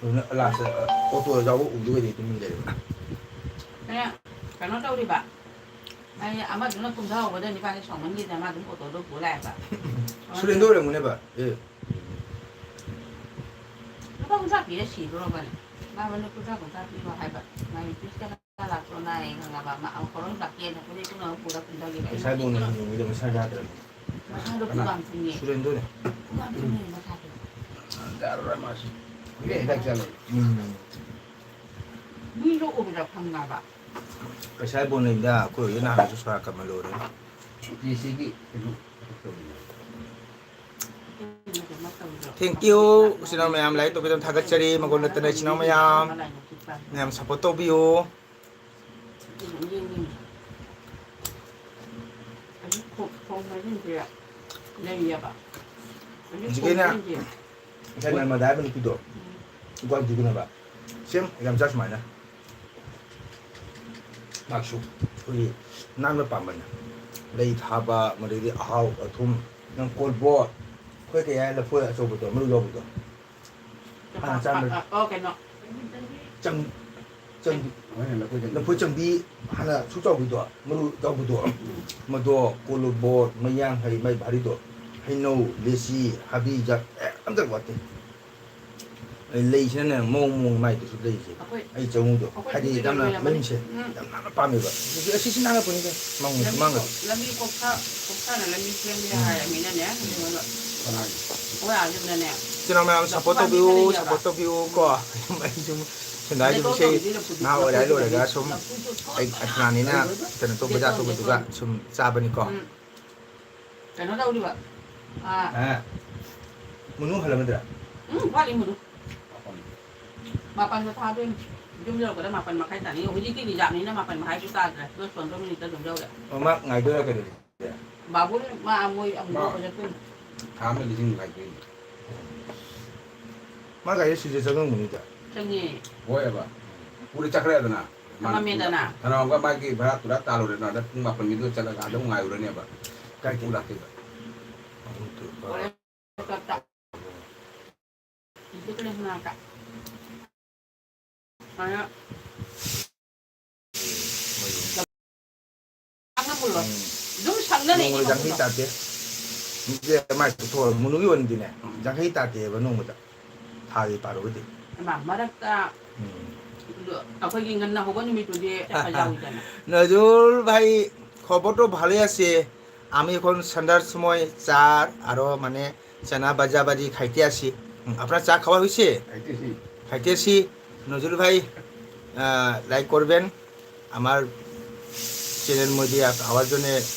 ꯑꯗꯨꯅ ꯂꯥꯁꯇ ꯑꯣꯇꯣ ꯌꯥꯎꯕ ꯎꯗꯨꯒꯗꯤ ꯑꯗꯨꯝ ꯂꯩꯔꯦꯕ꯫ ꯀꯩꯅꯣ, ꯀꯩꯅꯣ ꯇꯧꯔꯤꯕ? ꯑꯩ ꯑꯃꯗꯨꯅ ꯀꯨꯝꯊꯍꯧꯕꯗ ꯅꯤꯄꯥꯁꯦ ꯁꯥꯎꯃꯟꯈꯤꯗꯅ ꯃꯥ ꯑꯗꯨꯝ ꯑꯣꯇꯣꯗꯣ ꯄꯨ ꯂꯥꯛꯑꯦꯕ꯫ ꯁꯨꯔꯦꯟꯗ꯭ꯔ ꯑꯣꯏꯔꯝꯒꯅꯦꯕ꯫ ꯑꯦ꯫ ꯂꯨꯄꯥ ꯀꯨꯟꯊ꯭ꯔꯥ ꯄꯤꯔ ꯁꯤꯗꯣꯔꯕꯅꯦ꯫ ꯃꯥ ꯃꯅꯤ ꯀꯨꯟꯊ꯭ꯔꯥ, ꯀꯨꯟꯊ꯭ꯔꯥ ꯄꯤꯔꯣ ꯍꯥꯏꯕ꯫ ꯃꯥꯒꯤ ꯄꯤꯁꯇ ꯂꯥꯛꯄ꯭ꯔꯣ ꯅꯥꯏ ꯈꯪꯉꯕ꯫ ꯃꯥ ꯑꯃꯨꯛ ꯍꯣꯔꯦꯟ ꯂꯥꯛꯀꯦꯅ ꯄꯨꯔꯦ ꯄꯨꯅ ꯑꯃꯨꯛ ꯄꯨꯔ ꯀꯨꯝꯊꯈꯤꯕ꯫ ꯄꯩꯁꯥ ꯏꯃꯥ ꯕꯣꯟ ꯄꯤꯛꯄꯗꯣ꯫ ꯌꯦꯡꯉꯤꯗꯣ ꯃꯁꯥ ꯌꯥꯗ꯭ꯔꯕꯅꯦ꯫ ꯃꯁꯥꯗꯣ ꯀꯅꯥ? ꯄꯨꯛ ꯌꯥꯝ ꯊꯤꯡꯉꯦ꯫ ꯁꯨꯔꯦꯟꯗ꯭ꯔꯅꯦ꯫ ꯄꯨꯛ ꯌꯥꯝ ꯊꯤꯡꯉꯦ ꯃꯁꯥꯗꯣ꯫ ꯌꯥꯔꯔꯣꯏ ꯃꯥꯁꯨ꯫ ꯀꯨꯏꯔꯦ ꯍꯤꯗꯥꯛ ꯆꯥ ꯂꯩ꯫ ꯎꯝ꯫ ꯃꯤꯗꯣ ꯎꯕꯗ ꯈꯪꯉꯕ꯫ ꯄꯩꯁꯥ ꯕꯣꯟ ꯂꯩꯗ ꯑꯩꯈꯣꯏ ꯍꯧꯖꯤꯛ ꯅꯍꯥꯟꯁꯨ ꯁꯣꯔꯥ ꯀꯝꯃ ꯂꯣꯏꯔꯦ꯫ ꯖꯦꯁꯤꯒꯤ ꯀꯩꯅꯣ꯫ Thank you, ꯏꯆꯤꯟ ꯏꯅꯥꯎ ꯃꯌꯥꯝ, like ꯇꯧꯕꯤꯗꯨꯅ ꯊꯥꯒꯠꯆꯔꯤ꯫ ꯃꯒꯨꯟ ꯂꯩꯇꯅ ꯏꯆꯤꯟ ꯏꯅꯥꯎ ꯃꯌꯥꯝ, ꯃꯌꯥꯝ support ꯇꯧꯕꯤꯌꯨ꯫ ꯍꯧꯖꯤꯛꯀꯤꯅꯦ, ꯉꯁꯥꯏ ꯅꯔꯃꯗꯥ ꯍꯥꯏꯕ ꯅꯨꯄꯤꯗꯣ, ꯒꯨꯋꯥꯍꯥꯇꯤꯗꯨꯅꯦꯕ꯫ Same exam ꯆꯞ ꯁꯨꯃꯥꯏꯅ꯫ ꯃꯥꯁꯨ ꯑꯩꯈꯣꯏꯒꯤ ꯅꯥꯟꯕ ꯄꯥꯝꯕꯅꯦ꯫ ꯂꯩ ꯊꯥꯕ, ꯃꯗꯩꯗꯤ ꯑꯍꯥꯎ ꯑꯊꯨꯝ, ꯅꯪ ꯀꯣꯜꯕꯣꯠ, ꯑꯩꯈꯣꯏ ꯀꯩ ꯍꯥꯏ ꯂꯐꯣꯏ ꯑꯆꯧꯕꯗꯣ, ꯃꯔꯨ ꯌꯥꯎꯕꯗꯣ꯫ ꯍꯥꯟꯅ ꯆꯥꯔꯝꯕ-, ꯑ, ꯑ, ꯀꯩꯅꯣ? ꯆꯪ-, ꯆꯪ-, ꯍꯣꯏꯅꯦ, ꯂꯐꯣꯏ ꯆꯪꯕꯤ꯫ ꯂꯐꯣꯏ ꯆꯪꯕꯤ ꯍꯥꯟꯅ ꯁꯨꯛ ꯆꯥꯎꯕꯤꯗꯣ, ꯃꯔꯨ ꯌꯥꯎꯕꯗꯣ꯫ ꯎꯝ꯫ ꯃꯗꯣ, ꯀꯣꯂꯨꯕꯣꯠ, ꯃꯌꯥꯡ ꯍꯩ, ꯃꯥꯏ ꯚꯥꯔꯤꯗꯣ, ꯍꯩꯅꯧ, ꯂꯦꯆꯤ, ꯍꯥꯕꯤ, ꯖꯥꯠ, ꯑꯦ, ꯑꯝꯇ ꯋꯥꯠꯇꯦ꯫ ꯑꯩ ꯂꯩꯁꯤꯅꯅꯦ, ꯃꯑꯣꯡ ꯃꯑꯣꯡ ꯃꯥꯏꯗꯨꯁꯨ ꯂꯩꯁꯦ꯫ ꯑꯩꯈꯣꯏ, ꯑꯩ ꯆꯪꯉꯨꯗꯣ꯫ ꯑꯩꯈꯣꯏ ꯍꯥꯏꯗꯤ ꯁꯤꯗ ꯌꯥꯝꯅ ꯂꯣꯏꯔꯕꯅꯤ꯫ ꯃꯌꯨꯝꯁꯦ ꯎꯝ꯫ ꯌꯥꯝ ꯅꯥꯟꯅ ꯄꯥꯝꯃꯦꯕ꯫ ꯑꯗꯨꯗꯤ ꯑꯁꯤꯁꯤ ꯅꯥꯟꯅ ꯄꯨꯅꯤꯗ꯫ ꯃꯥꯡꯉꯨ-, ꯂꯝꯕꯤ ꯃꯥꯡꯉꯨ꯫ ꯀꯣ-, ꯂꯝꯕꯤ ꯀꯣꯛꯊꯥ-, ꯀꯣꯛꯊꯥꯅ ꯂꯝꯕꯤ ꯁꯦꯝꯕ ꯎꯝ꯫ ꯍꯥꯏꯔꯃꯤꯅꯅꯦ, ꯎꯝ꯫ ꯀꯩꯅꯣꯗ, ꯀꯅꯥꯒꯤ? ꯑꯩꯈꯣꯏ ꯑꯥꯗꯨꯗꯅꯦ, ꯏꯆꯤꯟ ꯏꯅꯥꯎ ꯃꯌꯥꯝ support ꯇꯧꯕꯤꯌꯨ, support ꯇꯧꯕꯤꯌꯨ ꯀꯣ꯫ ꯑꯩ ꯁꯨꯝ ꯁꯦꯟꯗꯥꯏꯒꯤ ꯏꯁꯩ ꯉꯥꯏꯍꯥꯛ ꯑꯣꯏꯔꯦ ꯍꯥꯏ ꯂꯣꯏꯔꯒ ꯁꯨꯝ ꯑꯩ ꯑꯊꯅꯥꯅꯤꯅ ꯀꯩꯅꯣ ꯇꯧꯕ ꯖꯥꯠ ꯇꯧꯕꯗꯨꯒ ꯁꯨꯝ ꯆꯥꯕꯅꯤꯀꯣ꯫ ꯎꯝ꯫ ꯀꯩꯅꯣ ꯇꯧꯔꯤꯕ꯫ ꯑꯥ꯫ ꯑꯥ꯫ ꯃꯨꯅꯨ ꯍꯜꯂꯝꯃꯗ꯭ꯔꯥ? ꯎꯝ, ꯋꯥꯠꯂꯤ ꯃꯨꯅꯨ꯫ ꯃꯥꯄꯟꯗ ꯊꯥꯗꯣꯏꯅꯤ꯫ ꯌꯨꯝ ꯌꯧꯔꯛꯄꯗ ꯃꯥꯄꯟ ꯃꯈꯥꯏ ꯇꯥꯅꯤ꯫ ꯍꯧꯖꯤꯛꯇꯤ reserveꯅꯤꯅ ꯃꯥꯄꯟ ꯃꯈꯥꯏꯁꯨ ꯇꯥꯗ꯭ꯔꯦ꯫ ꯂꯣꯏ ꯁꯣꯟꯗ꯭ꯔꯣꯝ ꯃꯤꯅꯤꯠꯇ ꯑꯗꯨꯝ ꯌꯧꯔꯦ꯫ ꯑꯣ, ꯃꯥ ꯉꯥꯏꯗꯣꯏꯔꯥ ꯀꯩꯅꯣ? ꯕꯥꯕꯨ ꯃꯥ ꯃꯣꯏ ꯑꯃꯨꯛ ꯊꯥ ꯑꯃ ꯂꯤꯁꯤꯡ ꯃꯉꯥ ꯄꯤꯔꯤ꯫ ꯃꯥ ꯒꯥꯔꯤ ꯁꯤꯗ ꯆꯪꯉꯝꯒꯅꯤꯗ꯫ ꯆꯪꯉꯦ꯫ ꯍꯣꯏꯑꯕ꯫ ꯄꯨꯔ ꯆꯠꯈ꯭ꯔꯦꯗꯅ꯫ ꯃꯥꯅ ꯊꯝꯃꯝꯃꯦꯗꯅ꯫ ꯊꯅꯥꯎꯒ ꯃꯥꯒꯤ ꯚꯔꯥ ꯇꯨꯔꯥ ꯇꯥꯜꯂꯨꯔꯦꯗꯅ꯫ ꯑꯗ ꯄꯨꯡ ꯃꯥꯄꯟꯒꯤꯗꯨꯗ ꯆꯠꯂꯒ ꯑꯗꯨꯝ ꯉꯥꯏꯔꯨꯔꯅꯦꯕ꯫ ꯀꯥꯏꯗꯩ? ꯄꯨ ꯂꯥꯛꯇꯣꯏꯕ꯫ ꯍꯣꯔꯦꯟ ꯆꯠꯇ꯫ ꯏꯟꯇꯔꯅꯦꯁꯅꯦꯜꯗ꯫ ꯑꯗ ꯁꯪꯅ ꯃꯨꯜꯂꯣ꯫ ꯎꯝ꯫ ꯑꯗꯨꯝ ꯁꯪꯅ ꯂꯩꯅꯤ ꯅꯣꯡꯃꯗ ꯌꯥꯡꯈꯩ ꯃꯈꯨꯝꯗꯣ꯫ ꯇꯥꯗꯦ꯫ ꯃꯤꯁꯦ ꯃꯥꯏ ꯄꯨꯊꯣꯛꯑ ꯃꯨꯅꯨꯒꯤ ꯑꯣꯏꯅꯗꯤꯅꯦ, ꯌꯥꯡꯈꯩ ꯇꯥꯗꯦꯕ ꯅꯣꯡꯃꯗ꯫ ꯊꯥꯒꯤ ꯄꯥꯔꯨꯔꯗꯤ꯫ ꯏꯃꯥ, ꯃꯔꯛꯇ ꯎꯝ꯫ ꯑꯩꯈꯣꯏꯒꯤ ꯉꯟꯅ ꯍꯧꯕ ꯅꯨꯃꯤꯠꯇꯨꯗꯤ ꯄꯩꯁꯥ ꯌꯥꯎꯏꯗꯅ꯫ নজরুল ভাই, খবর তো ভালোই আছে। আমি এখন সন্ধ্যার সময় চা আরো মানে চানা ভাজা ভাজি খাইতে আসি। হুম, আপনার চা খাওয়া হয়েছে? খাইতেছি। খাইতেছি। নজরুল ভাই, আহ, like করবেন। আমার চ্যানেল মধ্যে আস-, আওয়ার জন্য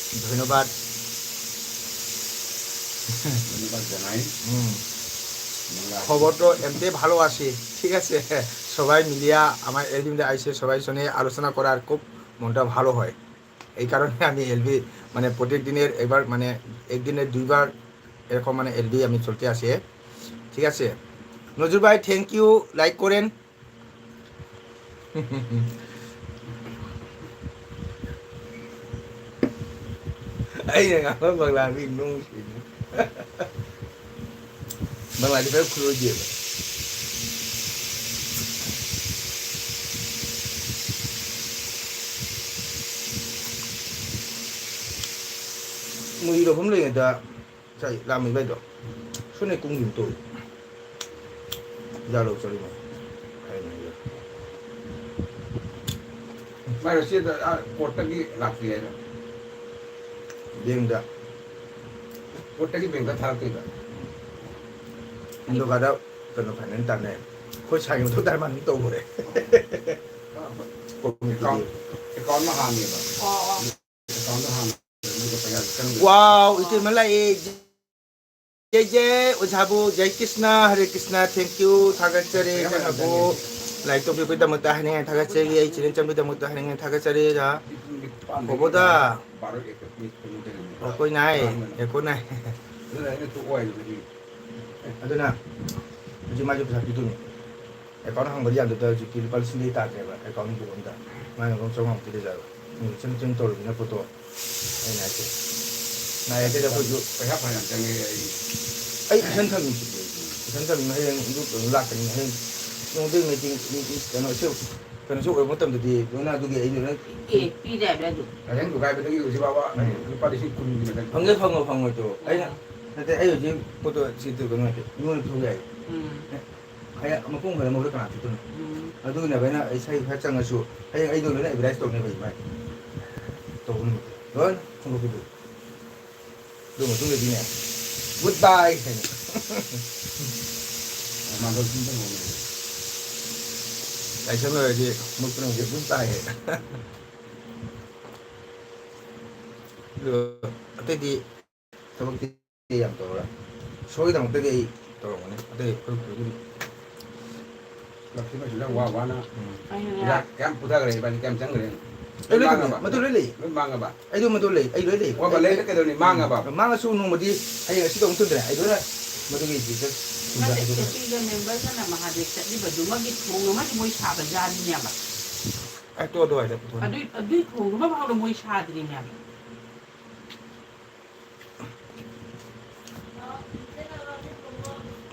ধন্যবাদ। ধন্যবাদ জানাই। হুম। বাংলা খবর তো এমনি ভালো আছে, ঠিক আছে? সবাই মিলিয়া আমার এলবি মধ্যে আইসে, সবাই সঙ্গে আলোচনা করার খুব মনটা ভালো হয়। এই কারণে আমি এলবি, মানে, প্রত্যেক দিনের একবার, মানে, একদিনে দুইবার এরকম, মানে, এলবি আমি চলতে আসে, ঠিক আছে? নজরুল ভাই, thank you, like করেন। ꯑꯩꯅ ꯉꯥꯡꯕ ꯕꯪꯂꯥꯗꯤ ꯅꯨꯡꯁꯤꯅꯤ꯫ ꯕꯪꯂꯥꯗꯤ ꯐꯖꯅ ꯈꯨꯂꯣꯏꯗꯦꯕ꯫ ꯃꯣꯏ ꯂꯧꯐꯝ ꯂꯩꯉꯩꯗ ꯉꯁꯥꯏ ꯂꯥꯛꯑꯝꯃꯤꯕ ꯑꯩꯗꯣ ꯁꯣꯟꯅ ꯀꯨꯝꯈꯤꯕ ꯇꯧ ꯌꯥꯜꯂꯧ ꯆꯠꯂꯤꯉꯩ ꯍꯥꯏꯅ ꯍꯥꯏꯌꯣ꯫ ꯃꯥꯏ ꯔꯁꯤꯗ ꯑꯥ ꯀꯣꯔꯠꯇꯒꯤ ꯂꯥꯛꯄꯤ ꯍꯥꯏꯅ꯫ ꯕꯦꯡꯗ꯫ ꯀꯣꯔꯠꯇꯒꯤ ꯕꯦꯡꯗ ꯊꯥꯔꯛꯇꯣꯏꯕ꯫ ꯑꯗꯨꯒꯗ ꯀꯩꯅꯣ ꯐꯥꯏꯅꯦꯜ ꯇꯥꯟꯅꯩ꯫ ꯑꯩꯈꯣꯏ ꯁꯥꯏꯒꯤ ꯃꯊꯧ ꯇꯥꯏ ꯃꯥꯅ ꯑꯗꯨꯝ ꯇꯧꯈ꯭ꯔꯦ꯫ ꯑꯦꯀꯥꯎꯟ, ꯑꯦꯀꯥꯎꯟ ꯑꯃ ꯍꯥꯡꯉꯦꯕ꯫ ꯑꯣ, ꯑꯣ꯫ ꯑꯦꯀꯥꯎꯟꯗꯣ ꯍꯥꯡꯉꯦ꯫ ꯑꯗꯨꯒ ꯄꯩꯁꯥ ꯆꯪꯗꯣꯏꯅꯦ꯫ ꯋꯥꯎ, ꯏꯇꯩꯃ ꯂꯥꯛꯑꯦ꯫ ꯖꯦ ꯖꯦ, ꯑꯣꯖꯥꯕꯨ, ꯖꯦ ꯀ꯭ꯔꯤꯁꯅ, ꯍꯔꯦ ꯀ꯭ꯔꯤꯁꯅ, thank you, ꯊꯥꯒꯠꯆꯔꯤ꯫ ꯄꯩꯁꯥ ꯅꯪꯕꯨ ꯆꯪꯉꯦ꯫ ꯂꯥꯏꯔꯤꯛ ꯇꯧꯕꯤꯕꯒꯤꯗꯃꯛꯇ ꯍꯥꯏꯅꯤꯡꯉꯥꯏ ꯊꯥꯒꯠꯆꯔꯤ꯫ ꯑꯩ ꯆꯦꯅꯦꯜ ꯆꯪꯕꯒꯤꯗꯃꯛꯇ ꯍꯥꯏꯅꯤꯡꯉꯥꯏ ꯊꯥꯒꯠꯆꯔꯤ, ꯑꯣꯖꯥ꯫ ꯕꯣꯕꯣꯗ꯫ ꯕꯥꯔꯣ ꯑꯦꯀꯣ ꯃꯤꯅꯤꯠ ꯀꯨꯟꯃꯨꯛꯇ ꯂꯩꯔꯝꯃꯦ꯫ ꯑꯣ, ꯑꯩꯈꯣꯏ ꯅꯥꯏ, ꯑꯦꯀꯣ ꯅꯥꯏ꯫ ꯑꯗꯨꯅ ꯑꯩꯅ ꯇꯣꯛꯑꯣ ꯍꯥꯏꯕꯗꯨꯗꯤ꯫ ꯑꯗꯨꯅ ꯍꯧꯖꯤꯛ ꯃꯥꯁꯨ ꯄꯩꯁꯥ ꯄꯤꯗꯣꯏꯅꯤ꯫ ꯑꯦꯀꯥꯎꯟ ꯍꯥꯡꯕꯗꯤ ꯌꯥꯝꯗꯕꯗ ꯍꯧꯖꯤꯛꯇꯤ ꯂꯨꯄꯥ ꯂꯤꯁꯤꯡꯗꯤ ꯇꯥꯗ꯭ꯔꯦꯕ ꯑꯦꯀꯥꯎꯟ ꯍꯥꯡꯗꯣꯛꯄ ꯑꯝꯗ꯫ ꯃꯥꯅ ꯂꯨꯄꯥ ꯆꯥꯝꯃꯉꯥꯃꯨꯛꯇꯤ ꯂꯩꯖꯕ꯫ ꯃꯤꯅꯤꯠ ꯆꯨꯝ ꯆꯨꯝ ꯇꯧꯔꯕꯅꯤꯅ ꯄꯣꯠꯇꯣ꯫ ꯑꯩꯅ ꯍꯥꯏꯁꯦ꯫ ꯅꯥꯏ ꯑꯇꯩꯗ ꯑꯩꯈꯣꯏꯁꯨ ꯄꯩꯁꯥ ꯐꯅꯌꯥꯝ ꯆꯪꯉꯦ ꯑꯩ꯫ ꯑꯩ ꯏꯁꯟ ꯊꯝꯃꯤ꯫ ꯏꯁꯟ ꯊꯝꯃꯤ ꯍꯌꯦꯡ ꯑꯗꯨ ꯀꯩꯅꯣ ꯂꯥꯛꯀꯅꯤ꯫ ꯍꯌꯦꯡ ꯅꯣꯡꯃꯗꯤ ꯃꯤꯇꯤꯡ, ꯀꯩꯅꯣꯁꯨ, ꯀꯩꯅꯣꯁꯨ ꯑꯣꯏꯕ ꯃꯇꯝꯗꯗꯤ ꯂꯣꯏꯅ ꯑꯗꯨꯒꯤ ꯑꯩ ꯂꯣꯏꯅ ꯑꯦ, ꯄꯤꯔꯦ ꯍꯥꯏꯕ ꯑꯗꯨ꯫ ꯂꯥꯏꯁꯪ ꯊꯨꯒꯥꯏꯕꯗꯒꯤ ꯍꯧꯖꯤꯛ ꯐꯥꯎꯕ ꯎꯝ꯫ ꯂꯨꯄꯥ ꯂꯤꯁꯤꯡ ꯀꯨꯟꯒꯤ ꯃꯊꯛ ꯐꯪꯉꯦ, ꯐꯪꯉꯣ, ꯐꯪꯉꯣꯏ ꯇꯣ꯫ ꯑꯩꯅ, ꯑꯣ꯫ ꯅꯠꯇꯦ, ꯑꯩ ꯍꯧꯖꯤꯛ ꯄꯣꯠꯇꯣ ꯁꯤ ꯇꯧꯗꯧ ꯅꯠꯇꯦ꯫ ꯃꯤꯉꯣꯟꯗ ꯄꯤꯊꯣꯛ ꯌꯥꯏ꯫ ꯎꯝ꯫ ꯍꯌꯦꯡ ꯃꯄꯨꯡ ꯐꯥꯅ ꯃꯍꯨꯠ ꯀꯅꯥ ꯄꯤꯗꯣꯏꯅꯣ? ꯎꯝ꯫ ꯑꯗꯨꯒꯤꯅꯦꯕ ꯑꯩꯅ ꯑꯩ ꯏꯁꯩ ꯈꯔ ꯆꯪꯉꯁꯨ ꯍꯌꯦꯡ ꯑꯩꯗꯣ ꯂꯣꯏꯅ ꯑꯦꯗꯚꯔꯇꯥꯏꯁ ꯇꯧꯅꯦꯕ ꯑꯩ ꯃꯥꯏ꯫ ꯇꯧꯕ ꯅꯨꯃꯤꯠꯇꯣ꯫ ꯂꯣꯏꯅ ꯈꯣꯝꯗꯣꯛꯄꯤꯗꯣꯏ꯫ ꯑꯗꯨ ꯃꯇꯨꯡꯗꯗꯤꯅꯦ, "Good bye" ꯍꯥꯏꯅ꯫ ꯃꯥꯗꯣ ꯁꯨꯝ ꯇꯧꯍꯧꯅꯦ꯫ ꯂꯥꯏꯁꯪ ꯂꯣꯏꯔꯗꯤ ꯃꯨꯠꯄꯅ ꯍꯧꯖꯤꯛ "Good bye" ꯍꯥꯏꯅ꯫ ꯑꯗꯨ ꯑꯇꯩꯗꯤ ꯊꯕꯛꯇꯤ ꯌꯥꯝ ꯇꯧꯔꯣꯏ꯫ ꯏꯁꯣꯔꯒꯤꯗꯃꯛꯇꯗꯤ ꯑꯩ ꯇꯧꯔꯝꯒꯅꯤ꯫ ꯑꯇꯩ ꯑꯩꯈꯣꯏ ꯄꯨꯒꯤꯗꯤ꯫ ꯂꯛꯁꯃꯤ ꯃꯁꯤꯗ ꯋꯥ ꯋꯥꯅ ꯎꯝ꯫ ꯑꯩꯅꯅꯦ꯫ ꯄꯩꯁꯥ ꯀꯌꯥꯝ ꯄꯨꯊꯈ꯭ꯔꯦ ꯏꯕꯥꯅꯤ? ꯀꯌꯥꯝ ꯆꯪꯈ꯭ꯔꯦ? ꯑꯩ ꯂꯣꯏ ꯊꯝꯃꯦ꯫ ꯃꯥꯡꯉꯕ? ꯃꯗꯨ ꯂꯣꯏ ꯂꯩ꯫ ꯂꯣꯏ ꯃꯥꯡꯉꯕ? ꯑꯩꯗꯣ ꯃꯗꯨ ꯂꯩ꯫ ꯑꯩ ꯂꯣꯏ ꯂꯩ꯫ ꯑꯣ, ꯂꯩꯔꯦ ꯀꯩꯗꯧꯅꯤ? ꯃꯥꯡꯉꯕ? ꯃꯥꯡꯉꯁꯨ ꯅꯣꯡꯃꯗꯤ ꯍꯌꯦꯡ ꯑꯁꯤ ꯇꯧꯕ ꯃꯇꯝꯗꯅꯦ꯫ ꯑꯩ ꯂꯣꯏꯅ ꯃꯗꯨꯒꯤ ꯗꯤꯇꯦꯜꯁ ꯅꯠꯇꯦ, ꯁꯤꯡꯗꯣ ꯍꯥꯏꯗꯣꯛꯈ꯭ꯔꯦ꯫ ꯀꯨꯀꯤꯒ ꯃꯦꯝꯕꯔꯒꯅ ꯃꯍꯥꯗꯦꯕ ꯆꯠꯂꯤꯕꯗꯨꯃꯒꯤ ꯊꯣꯡ ꯑꯃꯗꯤ ꯃꯣꯏ ꯁꯥꯕꯖꯥꯠꯅꯤꯅꯦꯕ꯫ ꯑꯩ ꯇꯣ ꯑꯗꯨꯋꯥꯏꯗ ꯄꯨꯊꯣꯛꯑꯣ꯫ ꯑꯗꯨꯏ, ꯑꯗꯨꯏ ꯊꯣꯡꯗꯨꯃ ꯐꯥꯎꯗ ꯃꯣꯏ ꯁꯥꯗ꯭ꯔꯤꯅꯦꯕ꯫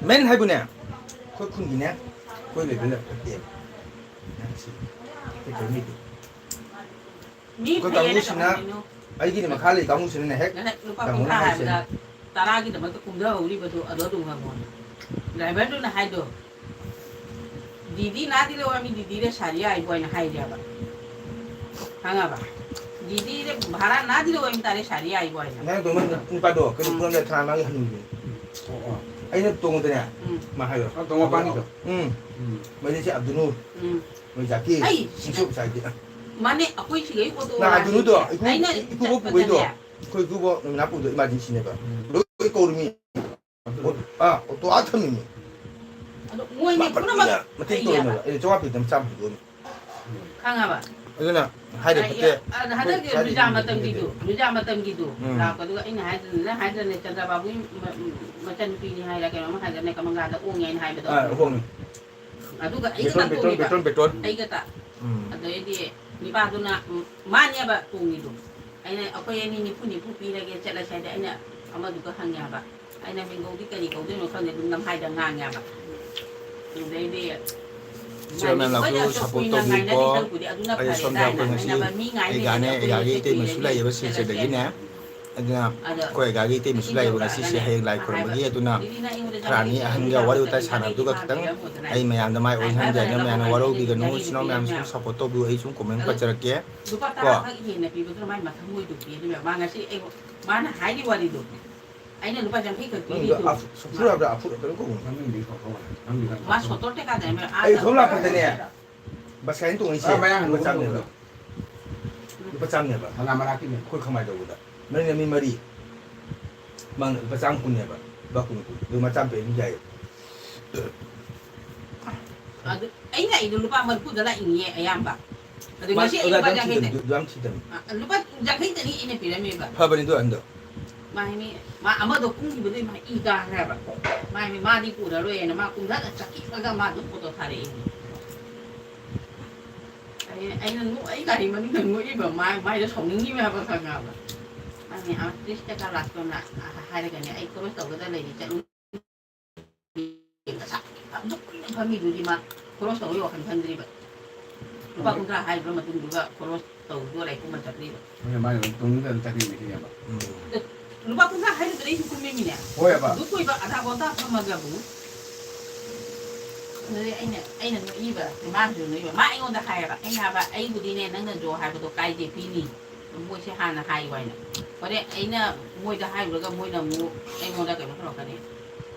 ꯃꯦꯟ ꯍꯥꯏꯕꯨꯅꯦ, ꯑꯩꯈꯣꯏ ꯈꯨꯟꯒꯤꯅꯦ, ꯑꯩꯈꯣꯏ ꯂꯩꯕ ꯂꯩ ꯅꯠꯇꯦꯕ꯫ ꯅꯪ ꯁꯤ, ꯑꯩꯈꯣꯏ ꯀꯔꯤꯝ ꯂꯩꯇꯦ꯫ ꯃꯤ ꯑꯩꯈꯣꯏ ꯐꯩꯌꯦꯅ ꯀꯥꯡꯕꯨꯁꯤꯅ, ꯀꯃꯥꯏꯅꯣ? ꯑꯩꯒꯤꯅꯦ ꯃꯈꯥ ꯂꯩ ꯀꯥꯡꯕꯨꯁꯤꯅꯅꯦ ꯍꯦꯛ ꯉꯁꯥꯏ ꯂꯨꯄꯥ ꯇꯥꯃꯣꯅ ꯀꯨꯟꯊ꯭ꯔꯥ ꯍꯥꯏꯔꯤꯁꯦ꯫ ꯍꯥꯏꯕꯗ ꯇꯔꯥꯒꯤꯗꯃꯛꯇ ꯀꯨꯝꯊꯍꯧꯔꯤꯕꯗꯣ ꯑꯗꯣ ꯑꯗꯨꯝ ꯍꯪꯉꯣ꯫ ꯗ꯭ꯔꯥꯏꯚꯔꯗꯨꯅ ꯍꯥꯏꯗꯣ, "ꯗꯤꯗꯤ ꯅꯥꯗꯤ ꯂꯧꯔ ꯃꯤ ꯗꯤꯗꯤꯗ ꯁꯥꯔꯤ ꯌꯥꯏꯕꯣ" ꯍꯥꯏꯅ ꯍꯥꯏꯔꯤꯕ꯫ ꯈꯪꯉꯕ? ꯗꯤꯗꯤꯗ ꯚꯥꯔꯥ ꯅꯥꯗꯤ ꯂꯧꯔ ꯃꯤ ꯇꯥꯔꯦ ꯁꯥꯔꯤ ꯌꯥꯏꯕꯣ ꯍꯥꯏꯅ꯫ ꯅꯪ ꯇꯣꯡꯕ ꯅꯨꯄꯥꯗꯣ ꯀꯩꯅꯣ ꯎꯝ꯫ ꯄꯨꯔꯝꯗꯥꯏ ꯊꯥ ꯃꯥꯒꯤ ꯍꯅꯨꯕꯤ꯫ ꯑꯣ, ꯑꯣ꯫ ꯑꯩꯅ ꯇꯣꯡꯉꯨꯗꯅꯦ, ꯃꯥ ꯍꯥꯏꯔꯣ꯫ ꯑ, ꯇꯣꯉꯥꯟ ꯄꯥꯟꯒꯤꯗꯣ꯫ ꯎꯝ꯫ ꯎꯝ꯫ ꯃꯣꯏꯗꯤ ꯁꯤ ꯑꯕꯗꯨꯅꯨꯔ꯫ ꯎꯝ꯫ ꯃꯣꯏ ꯖꯥꯀꯤꯔ꯫ ꯑꯩ ꯁꯤꯡꯁꯨ ꯁꯥꯏꯗꯤ꯫ ꯃꯥꯅꯦ, ꯑꯩꯈꯣꯏ ꯁꯤꯒꯩ ꯑꯣꯇꯣ ꯅꯍꯥꯟ ꯂꯥꯛꯑꯦ꯫ ꯑꯕꯗꯨꯅꯨꯔꯗꯣ, ꯏꯀꯨ-, ꯑꯩꯅ ꯏꯀꯨꯕꯣꯛ ꯄꯨꯕꯩꯗꯣ꯫ ꯆꯠꯄꯗꯅꯦ꯫ ꯑꯩꯈꯣꯏ ꯏꯀꯨꯕꯣꯛ ꯅꯨꯃꯤꯠꯅ ꯄꯨꯕꯗꯣ emergencyꯅꯦꯕ꯫ ꯎꯝ꯫ ꯂꯣꯏ ꯀꯧꯔꯨꯃꯤ꯫ ꯑꯣ-, ꯑꯥ, ꯑꯣꯇꯣ ꯑꯥ ꯊꯝꯃꯤꯅꯤ꯫ ꯑꯗꯣ ꯃꯣꯏꯅꯤ ꯃꯥ ꯄꯨꯝꯅꯃꯛ ꯄꯠꯇꯅ ꯃꯇꯦꯡ ꯐꯩꯌꯦꯕ꯫ ꯇꯧꯔꯝꯃꯦꯕ꯫ ꯑꯩꯅ ꯆꯥꯝꯃꯉꯥ ꯄꯤꯗ ꯆꯥꯝꯃ ꯄꯨꯊꯣꯛꯑꯝꯃꯤ꯫ ꯈꯪꯉꯕ? ꯑꯗꯨꯅ ꯍꯥꯏꯔꯦ ꯑ, ꯐꯠꯇꯦ꯫ ꯑ, ꯍꯟꯗꯛꯀꯤ ꯑꯩꯈꯣꯏ ꯔꯨꯖꯥ ꯁ꯭ꯋꯥꯏꯗꯗꯤ ꯃꯇꯝꯒꯤꯗꯣ, ꯌꯦꯡꯗꯦ꯫ ꯔꯨꯖꯥ ꯃꯇꯝꯒꯤꯗꯣ ꯎꯝ꯫ ꯂꯥꯛꯄꯗꯨꯒ ꯑꯩꯅ ꯍꯥꯏꯗꯅ, ꯅꯪ ꯍꯥꯏꯗꯅ ꯆꯟꯗ꯭ꯔꯕꯥꯕꯨꯒꯤ ꯃ-, ꯃ-, ꯃꯆꯟꯅꯨꯄꯤꯅꯤ ꯍꯥꯏꯔ ꯀꯩꯅꯣꯝ ꯍꯥꯏꯗꯅ ꯀꯃꯪꯒꯥꯗ ꯑꯣꯡꯉꯦꯅ ꯍꯥꯏꯕꯗꯣ꯫ ꯑꯥ, ꯍꯣꯡꯉꯤ꯫ ꯑꯗꯨꯒ ꯑꯩꯒ ꯕꯦꯇꯣꯟ, ꯇꯥ ꯕꯦꯇꯣꯟ, ꯇꯣꯡꯉꯤꯕ꯫ ꯕꯦꯇꯣꯟ, ꯕꯦꯇꯣꯟ꯫ ꯑꯩꯒ ꯇꯥ꯫ ꯎꯝ꯫ ꯑꯗꯩꯗꯤ ꯅꯤꯄꯥꯗꯨꯅ, ꯎꯝ, ꯃꯥꯅꯦꯕ ꯇꯣꯡꯉꯤꯗꯣ꯫ ꯑꯩꯅ ꯑꯩꯈꯣꯏ ꯑꯅꯤ ꯅꯤꯐꯨ ꯅꯤꯐꯨ ꯄꯤꯔꯒꯦ ꯆꯠꯂꯁꯦ ꯍꯥꯏꯗꯤ ꯑꯩꯅ ꯑꯃꯗꯨꯒ ꯍꯪꯉꯦ ꯍꯥꯏꯕ꯫ ꯑꯩꯅ ꯃꯤꯡꯒꯧꯗꯤ ꯀꯔꯤ ꯀꯧꯗꯣꯏꯅꯣ ꯈꯪꯗꯦ, ꯑꯗꯨꯝ ꯅꯝꯍꯥꯏꯗ ꯉꯥꯡꯉꯦꯕ꯫ ꯑꯗꯩꯗꯤ ꯆꯤꯌꯔꯃꯦꯟ ꯃꯥꯅꯤ, ꯂꯥꯛꯄꯤꯌꯨ, ꯍꯣꯏꯅꯦ, ꯑꯗꯨ ꯁꯞꯄꯣꯔꯠ ꯀꯨꯏꯅ ꯇꯧꯕꯤꯌꯨꯀꯣ꯫ ꯉꯥꯏꯅꯗ꯭ꯔꯤ ꯈꯪꯕꯨꯗꯤ ꯑꯗꯨꯅ ꯑꯩ ꯐꯔꯦ ꯁꯣꯝꯗ ꯀꯥꯏꯅ ꯑꯩꯈꯣꯏ ꯉꯁꯤ ꯍꯥꯏꯅꯕ ꯃꯤ ꯉꯥꯏ ꯑꯩꯒꯥꯅꯦ, ꯂꯩꯔꯗꯤ ꯑꯩꯈꯣꯏ ꯑꯩꯒꯥꯒꯤ ꯂꯦꯞꯄ ꯏꯇꯩꯃꯁꯨ ꯀꯨꯏꯔꯗꯤ ꯂꯥꯛꯏꯕ ꯆꯠꯂꯁꯦ꯫ ꯁꯤꯜꯆꯔꯗꯒꯤꯅꯦ꯫ ꯑꯗꯨꯅ ꯑꯗꯣ ꯑꯩꯈꯣꯏ ꯑꯩꯒꯥꯒꯤ ꯏꯇꯩꯃꯁꯨ ꯑꯩꯅ ꯂꯥꯛꯏꯕ ꯉꯁꯤꯁꯦ, ꯗꯨꯀꯥꯟꯗꯅꯦ ꯍꯌꯦꯡ ꯂꯥꯏ ꯍꯥꯏꯕ, ꯈꯨꯔꯨꯝꯕꯒꯤ꯫ ꯑꯗꯨꯅ ꯏꯗꯤ ꯅꯪ ꯑꯩꯉꯣꯟꯗ ꯈꯔ ꯑꯅꯤ ꯆꯪꯉꯛꯏꯗꯣ ꯑꯍꯟꯒ ꯋꯥꯔꯤ ꯋꯥꯇꯥꯏ ꯁꯥꯟꯅꯕꯗꯨꯒ ꯈꯤꯇꯪ ꯑꯩ ꯃꯌꯥꯝꯗ ꯃꯥꯏ ꯑꯣꯏꯍꯟꯒꯦ ꯍꯥꯏꯅ ꯃꯌꯥꯝꯅ ꯋꯥꯔꯧꯕꯤꯒꯅꯨ꯫ ꯏꯆꯤꯟ ꯏꯅꯥꯎ ꯃꯌꯥꯝꯁꯨ ꯁꯨꯝ ꯁꯞꯄꯣꯔꯠ ꯇꯧꯕꯤꯌꯨ꯫ ꯑꯩ ꯁꯨꯝ ꯀꯣꯃꯦꯟ ꯄꯟꯖꯔꯛꯀꯦ꯫ ꯂꯨꯄꯥ ꯀꯣ꯫ ꯇꯔꯥ ꯈꯛ ꯍꯦꯟꯅ ꯄꯤꯕꯗꯨꯅ ꯃꯥꯏ ꯃꯊꯃꯣꯏꯗꯨ ꯄꯦꯟꯗꯣꯏꯕ꯫ ꯃꯥ ꯉꯁꯤ ꯑꯩ, ꯃꯥꯅ ꯍꯥꯏꯔꯤ ꯋꯥꯔꯤꯗꯣ, ꯑꯩꯅ ꯂꯨꯄꯥ ꯌꯥꯡꯈꯩ ꯈꯛ ꯅꯪꯗꯣ ꯄꯤꯔꯤꯗꯣ꯫ ꯑꯐꯨ-, ꯁꯨꯐꯨ ꯍꯥꯏꯕ꯭ꯔꯥ? ꯑꯐꯨ-, ꯀꯩꯅꯣ ꯀꯧꯕꯅꯦ꯫ ꯃꯃꯤꯡꯗꯤ ꯀꯧꯊꯣꯛꯑꯣꯏ꯫ ꯅꯪꯗꯤ ꯅꯪ ꯃꯥ ꯀꯧꯊꯣꯛꯑꯣꯏ꯫ ꯁꯣꯇꯣꯔ ꯇꯦꯀꯥꯗ ꯑꯩ ꯑꯥ ꯑꯩ ꯁꯣꯝ ꯂꯥꯛꯄꯗꯅꯦ, ꯕꯁ ꯒꯥꯔꯤ ꯇꯣꯡꯉꯤꯁꯦ ꯑꯥ, ꯃꯌꯥꯡ ꯂꯨꯄꯥ ꯍꯅꯨꯕ ꯆꯥꯝꯅꯦꯕ꯫ ꯇꯣꯡꯕꯗꯣ꯫ ꯂꯨꯄꯥ ꯆꯥꯝꯅꯦꯕ꯫ ꯀꯪꯂꯥ ꯃꯅꯥꯛꯀꯤꯅꯦ꯫ ꯑꯩꯈꯣꯏ ꯈꯃꯥꯏ ꯇꯧꯕꯗ꯫ ꯃꯔꯤꯅ ꯃꯤ ꯃꯔꯤ꯫ ꯃꯥꯅ ꯂꯨꯄꯥ ꯆꯥꯝ ꯀꯨꯟꯅꯦꯕ꯫ ꯂꯨꯄꯥ ꯀꯨꯟ ꯀꯨꯟ꯫ ꯑꯗꯨ ꯃꯆꯥ ꯄꯦ ꯑꯗꯨꯝ ꯌꯥꯏꯌꯦꯕ꯫ ꯑꯗꯨ ꯑꯩꯅ ꯑꯩꯗꯣ ꯂꯨꯄꯥ ꯃꯔꯤꯐꯨꯗ ꯂꯥꯛꯏꯅꯦ ꯑꯌꯥꯝꯕ꯫ ꯑꯗꯨ ꯃꯥ ꯉꯁꯤ ꯑꯩ ꯑꯣꯖꯥ ꯂꯨꯄꯥ ꯑꯗꯨ ꯌꯥꯝ ꯌꯥꯡꯈꯩꯗ-, ꯊꯤꯗꯕꯅꯤ, ꯑꯗꯨ ꯌꯥꯝ ꯊꯤꯗꯕꯅꯤ꯫ ꯑ, ꯂꯨꯄꯥ ꯌꯥꯡꯈꯩꯗꯅꯤ ꯑꯩꯅ ꯄꯤꯔꯝꯃꯦꯕ꯫ ꯐꯕꯅꯤ ꯑꯗꯨ ꯑꯍꯟꯗꯣ꯫ ꯃꯥ ꯍꯥꯏꯅꯤ, ꯃꯥ ꯑꯃꯗꯣ ꯀꯨꯝꯈꯤꯕꯗꯩ ꯃꯥ ꯏ ꯀꯥꯈ꯭ꯔꯦꯕ꯫ ꯃꯥ ꯍꯥꯏꯅꯤ, ꯃꯥꯗꯤ ꯄꯨꯔꯔꯣꯏꯅ ꯃꯥ ꯀꯨꯝꯊꯔ ꯆꯠꯈꯤꯕꯒ ꯃꯥ ꯑꯗꯨꯝ ꯐꯣꯇꯣ ꯊꯥꯔꯛꯑꯦ꯫ ꯑꯩ, ꯑꯩꯅ ꯅꯣꯛ-, ꯑꯩ ꯒꯥꯔꯤ ꯃꯅꯨꯡꯗ ꯅꯣꯛꯏꯕ, ꯃꯥ-, ꯃꯥꯏꯗꯣ ꯁꯥꯎꯅꯤꯡꯉꯤꯕ ꯍꯥꯏꯕ ꯈꯪꯉꯕ꯫ ꯃꯥꯅꯦ, ꯑꯥ, ꯇ꯭ꯔꯤꯁ ꯇꯀꯥ ꯂꯥꯛꯄꯅ ꯍꯥꯏꯔꯒꯅꯦ, ꯑꯩ ꯈꯣꯔꯣꯁ ꯇꯧꯒꯗ ꯂꯩꯔꯤ, ꯆꯠꯂꯨ꯫ ꯉꯁꯥꯏ ꯑꯗꯨꯛ ꯀꯨꯏꯅ ꯐꯝꯃꯤꯗꯨꯗꯤ ꯃꯥ ꯈꯣꯔꯣꯁ ꯇꯧꯕꯒꯤ ꯋꯥꯈꯜ ꯈꯟꯗ꯭ꯔꯤꯕ꯫ ꯂꯨꯄꯥ ꯀꯨꯟꯊ꯭ꯔꯥ ꯍꯥꯏꯈ꯭ꯔ ꯃꯇꯨꯡꯗꯨꯒ ꯈꯣꯔꯣꯁ ꯇꯧꯗꯣꯔꯦ ꯄꯨꯡ ꯑꯃ ꯆꯠꯈ꯭ꯔꯤꯕ꯫ ꯍꯣꯏꯅꯦ, ꯃꯥꯅ ꯑꯗꯨꯝ ꯇꯨꯡꯗ ꯑꯗꯨꯝ ꯆꯠꯈ꯭ꯔꯤꯅꯦ ꯁꯤꯅꯦꯕ꯫ ꯎꯝ꯫ ꯑꯗꯨ ꯂꯨꯄꯥ ꯀꯨꯟꯊ꯭ꯔꯥ ꯍꯥꯏꯗꯨꯗ ꯑꯩꯁꯨ ꯀꯨꯝꯃꯤꯃꯤꯅꯦ꯫ ꯍꯣꯏꯑꯕ꯫ ꯑꯗꯨ ꯀꯨꯏꯕ ꯑꯙꯥ ꯘꯟꯇꯥ ꯐꯝꯃꯒꯕꯨ꯫ ꯑꯗꯨꯗꯤ ꯑꯩꯅ, ꯑꯩꯅ ꯅꯣꯛꯏꯕ, ꯃꯥꯅꯁꯨ ꯅꯣꯛꯏꯕ꯫ ꯃꯥ ꯑꯩꯉꯣꯟꯗ ꯍꯥꯏꯌꯦꯕ꯫ ꯑꯩꯅ ꯍꯥꯏꯕ, "ꯑꯩꯕꯨꯗꯤꯅꯦ, ꯅꯪꯅ ꯖꯣ ꯍꯥꯏꯕꯗꯣ ꯀꯥꯏꯗꯦ, ꯄꯤꯅꯤ꯫ ꯃꯣꯏꯁꯦ ꯍꯥꯟꯅ ꯍꯥꯏꯌꯨ" ꯍꯥꯏꯅ꯫ ꯍꯣꯔꯦꯟ ꯑꯩꯅ ꯃꯣꯏꯗ ꯍꯥꯏꯔꯨꯔꯒ ꯃꯣꯏꯅ ꯑꯃꯨꯛ ꯑꯩꯉꯣꯟꯗ ꯀꯩꯅꯣ ꯇꯧꯔꯛꯀꯅꯤ꯫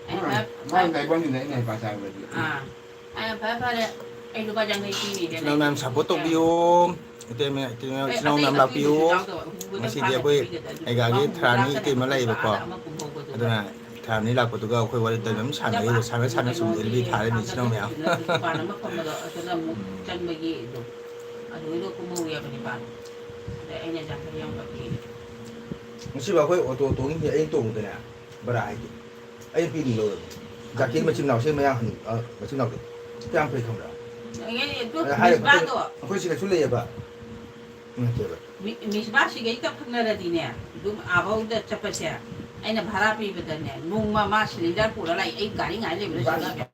ꯑꯩꯅ ꯐꯔꯦ, ꯃꯥꯅ ꯂꯥꯏꯕꯛꯅꯤꯅ ꯑꯩꯅ ꯍꯩꯄꯥ ꯁꯥꯔꯨꯔꯗꯤ꯫ ꯑꯥ꯫ ꯑꯩꯅ ꯐꯔꯦ, ꯐꯔꯦ, ꯑꯩ ꯂꯨꯄꯥ ꯌꯥꯡꯈꯩ ꯄꯤꯔꯤꯒꯦ꯫ ꯏꯆꯤꯟ ꯏꯅꯥꯎ ꯃꯌꯥꯝ support ꯇꯧꯕꯤꯌꯨ꯫ ꯏꯇꯩꯃ, ꯏꯇꯩꯃ, ꯑꯦ, ꯏꯆꯤꯟ ꯏꯅꯥꯎ ꯑꯇꯩ, ꯃꯌꯥꯝ ꯑꯇꯩ ꯂꯥꯛꯄꯤꯌꯨ꯫ ꯌꯥꯎꯗꯕ, ꯎꯄꯨꯗ ꯉꯁꯤꯗꯤ ꯊꯥꯡꯒꯠ ꯑꯩꯈꯣꯏ ꯄꯤꯒꯗꯕꯅꯤ꯫ ꯑꯩꯒꯥꯒꯤ ꯂꯨꯄꯥ ꯍꯨꯝꯐꯨ ꯊ꯭ꯔꯥꯅꯤ ꯂꯥꯛꯀꯅꯤ ꯏꯇꯩꯃ ꯍꯥꯏꯕ ꯂꯩꯌꯦꯕꯀꯣ꯫ ꯑꯥꯗ ꯑꯃ ꯄꯨꯐꯧꯕꯗꯨꯗ꯫ ꯑꯗꯨꯅ ꯊ꯭ꯔꯥꯅꯤ ꯂꯥꯛꯄꯗꯨꯒ ꯑꯩꯈꯣꯏ ꯋꯥꯔꯤ ꯇꯧꯔꯤ ꯑꯗꯨꯝ ꯁꯥꯟꯅꯔꯤꯕ, ꯁꯥꯟꯅ ꯁꯥꯟꯅ ꯁꯨꯝ delivery ꯊꯥꯔꯦ ꯃꯤ ꯏꯆꯤꯟ ꯏꯅꯥꯎ ꯃꯌꯥꯝ꯫ ꯗꯨꯀꯥꯟ ꯑꯃ ꯐꯝꯕꯗꯣ ꯑꯗꯨꯗ ꯑꯃꯨꯛ ꯎꯝ꯫ ꯆꯪꯕꯒꯤꯗꯣ꯫ ꯑꯗꯨꯒꯤꯗꯣ ꯀꯨꯝꯍꯧꯋꯦꯕ ꯅꯤꯄꯥꯗꯣ꯫ ꯑꯗ ꯑꯩꯅ ꯌꯥꯡꯈꯩ ꯌꯥꯡꯈꯩ ꯄꯤꯔꯦ꯫ ꯉꯁꯤꯕꯨ ꯑꯩꯈꯣꯏ ꯑꯣꯇꯣ ꯇꯣꯡꯉꯤꯁꯦ ꯑꯩꯅ ꯇꯣꯡꯕꯗꯅꯦ, ꯕꯔꯥ ꯍꯥꯏꯗꯤ ꯑꯩꯅ ꯄꯤꯅꯤ ꯂꯧꯔꯅꯤ꯫ ꯖꯥꯀꯤꯔ ꯃꯆꯤꯟ ꯃꯅꯥꯎꯁꯦ ꯃꯌꯥꯝ ꯑꯍꯟ, ꯑ, ꯃꯆꯤꯟ ꯃꯅꯥꯎꯁꯦ ꯀꯌꯥꯝ ꯐꯩ ꯈꯪꯕ꯭ꯔꯥ? ꯑꯗ ꯍꯥꯏꯔꯦ, ꯃꯤꯁꯕꯥꯗꯣ꯫ ꯑꯩꯈꯣꯏ ꯁꯤꯗꯁꯨ ꯂꯩꯌꯦꯕ꯫ ꯅꯠꯇꯦꯕ꯫ ꯃꯤ-, ꯃꯤꯁꯕꯥꯁꯤꯒ ꯑꯩꯒ ꯈꯪꯅꯔꯗꯤꯅꯦ, ꯑꯗꯨꯝ ꯑꯥꯐꯥꯎꯗ ꯆꯠꯄꯁꯦ, ꯑꯩꯅ ꯚꯔꯥ ꯄꯤꯕꯗꯅꯦ, ꯅꯣꯡꯃ ꯃꯥ cylinder ꯄꯨꯔ ꯂꯥꯛꯏ, ꯑꯩ ꯒꯥꯔꯤ ꯉꯥꯏ ꯂꯩꯕꯗ ꯆꯪꯉꯛꯑꯒꯦ꯫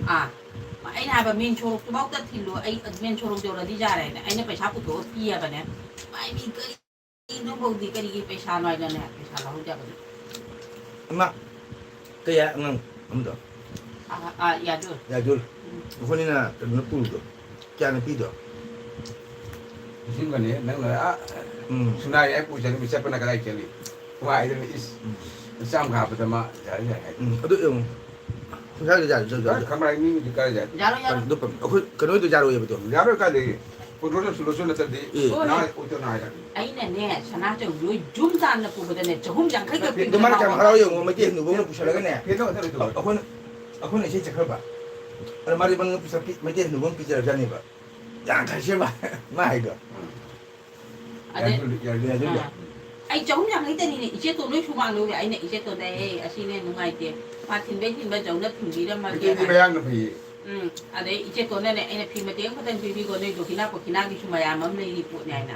ꯑꯥ, ꯑꯩꯅ ꯍꯥꯏꯕ main ꯁꯣꯔꯣꯛꯇꯨꯐꯥꯎꯗ ꯊꯤꯜꯂꯣ, ꯑꯩ main ꯁꯣꯔꯣꯛ ꯌꯧꯔꯗꯤ ꯌꯥꯔꯦꯅ ꯑꯩꯅ ꯄꯩꯁꯥ ꯄꯨꯊꯣꯛꯑ ꯄꯤꯌꯦꯕꯅꯦ꯫ ꯃꯥꯏ ꯃꯤ ꯀꯔꯤ ꯑꯗꯨꯐꯥꯎꯗꯤ ꯀꯔꯤꯒꯤ ꯄꯩꯁꯥꯅꯣ ꯍꯥꯏꯗꯅꯦ, ꯄꯩꯁꯥ ꯂꯧꯍꯧꯗꯦ ꯍꯥꯏꯕꯅꯤ꯫ ꯏꯃꯥ, ꯀꯌꯥ ꯑꯉꯥꯡ ꯑꯃꯗꯣ? ꯑꯥ, ꯑꯥ, ꯌꯥꯗꯨ꯫ ꯌꯥꯗꯨ꯫ ꯎꯝ꯫ ꯑꯩꯈꯣꯏꯅꯤꯅ ꯀꯩꯅꯣ ꯄꯨꯔꯤꯗꯣ, ꯀꯌꯥꯅ ꯄꯤꯗꯣ? ꯂꯤꯁꯤꯡ ꯑꯃꯅꯦ, ꯅꯪꯅ, ꯑꯥ, ꯎꯝ꯫ ꯁꯨꯅꯥꯏ ꯍꯦꯛ ꯄꯨ ꯆꯠꯂꯤ, ꯆꯠꯄꯅ ꯀꯗꯥꯏ ꯆꯠꯂꯤ? ꯋꯥꯏꯗꯅ ꯏꯁ꯫ ꯎꯝ꯫ ꯆꯥꯝꯃ ꯍꯥꯞꯄꯗ ꯃꯥ ꯌꯥꯔꯦ, ꯌꯥꯔꯦ ꯍꯥꯏ꯫ ꯎꯝ, ꯑꯗꯨ ꯌꯦꯡꯉꯨ꯫ ꯈꯪꯕ꯭ꯔꯥ, ꯃꯤ ꯍꯧꯖꯤꯛ ꯀꯥꯏ ꯌꯥꯔꯦ? ꯌꯥꯔꯣꯏ, ꯌꯥꯔꯣꯏ꯫ ꯑꯗꯨ ꯄꯝ-, ꯑꯩꯈꯣꯏ ꯀꯩꯅꯣꯗꯣ ꯌꯥꯔꯣꯏꯕꯗꯣ꯫ ꯌꯥꯔꯣꯏ ꯀꯥꯏꯗꯒꯤ? Control ꯇꯧꯁꯤꯜꯂꯣ, ꯁꯨ ꯅꯠꯇ꯭ꯔꯗꯤ ꯍꯣꯏ꯫ ꯅꯍꯥ ꯑꯣꯏꯗꯧꯅ ꯍꯥꯏꯔꯛꯀꯅꯤ꯫ ꯑꯩꯅꯅꯦ, ꯁꯅꯥꯆꯧꯕꯤ ꯍꯣꯏ ꯖꯨꯝ ꯇꯥꯟꯅ ꯄꯨꯕꯗꯅꯦ, ꯆꯍꯨꯝ ꯌꯥꯡꯈꯩ ꯈꯛ ꯄꯤꯕ ꯑꯗꯣ ꯃꯥꯅ ꯀꯌꯥꯝ ꯌꯥꯎꯋꯦ꯫ ꯍꯔꯥꯎ ꯌꯦꯡꯉꯣ, ꯃꯩꯇꯩ ꯍꯅꯨꯕ ꯑꯃ ꯄꯨꯁꯜꯂꯒꯅꯦ꯫ ꯐꯦꯟꯗꯣ ꯑꯝꯇ ꯂꯩꯇ꯭ꯔꯣ? ꯑꯩꯈꯣꯏꯅ, ꯑꯩꯈꯣꯏꯅ ꯏꯁꯩ ꯆꯠꯈ꯭ꯔꯕ꯫ ꯑꯗꯣ ꯃꯥꯗꯤ ꯃꯉꯛ ꯄꯤꯁꯛ ꯄꯤ-, ꯃꯩꯇꯩ ꯍꯅꯨꯕ ꯑꯃ ꯄꯤꯖꯔꯖꯥꯠꯅꯦꯕ꯫ ꯌꯥꯝ ꯊꯥꯏꯁꯦꯕ, ꯃꯥ ꯍꯥꯏꯗꯣ꯫ ꯎꯝ꯫ ꯑꯗꯩ, ꯌꯥꯖꯨꯜ, ꯌꯥꯖꯨꯜ, ꯌꯥꯖꯨꯜ꯫ ꯑꯥ꯫ ꯑꯩ ꯆꯍꯨꯝ ꯌꯥꯡꯈꯩꯇꯅꯤꯅꯦ, ꯏꯆꯦ ꯇꯣꯟ ꯅꯣꯏ ꯁꯨꯃꯥꯡꯗ ꯎꯔꯦ꯫ ꯑꯩꯅ ꯏꯆꯦ ꯇꯣꯟꯗ, "ꯑꯦ, ꯑꯁꯤꯅꯦ ꯅꯨꯡꯉꯥꯏꯇꯦ꯫ ꯃꯥ ꯊꯤꯟꯕꯩ ꯊꯤꯟꯕ ꯖꯧꯅ ꯊꯤꯟꯕꯤꯔꯝꯃꯒꯦ" ꯃꯩꯇꯩꯗꯤ ꯍꯥꯏ꯫ ꯃꯌꯥꯡꯅ ꯐꯩꯌꯦ꯫ ꯎꯝ꯫ ꯑꯗꯩ ꯏꯆꯦ ꯇꯣꯟꯅꯅꯦ, ꯑꯩꯅ "ꯐꯤ ꯃꯇꯦꯛ ꯑꯃꯈꯛꯇꯪ ꯄꯤꯕꯤꯈꯣ, ꯅꯣꯏ ꯗꯣꯈꯤꯅꯥ ꯄꯣꯈꯤꯅꯥꯒꯤꯁꯨ ꯃꯌꯥꯝ ꯑꯃ ꯂꯩꯔꯤ ꯄꯣꯠꯅꯤ" ꯍꯥꯏꯅ꯫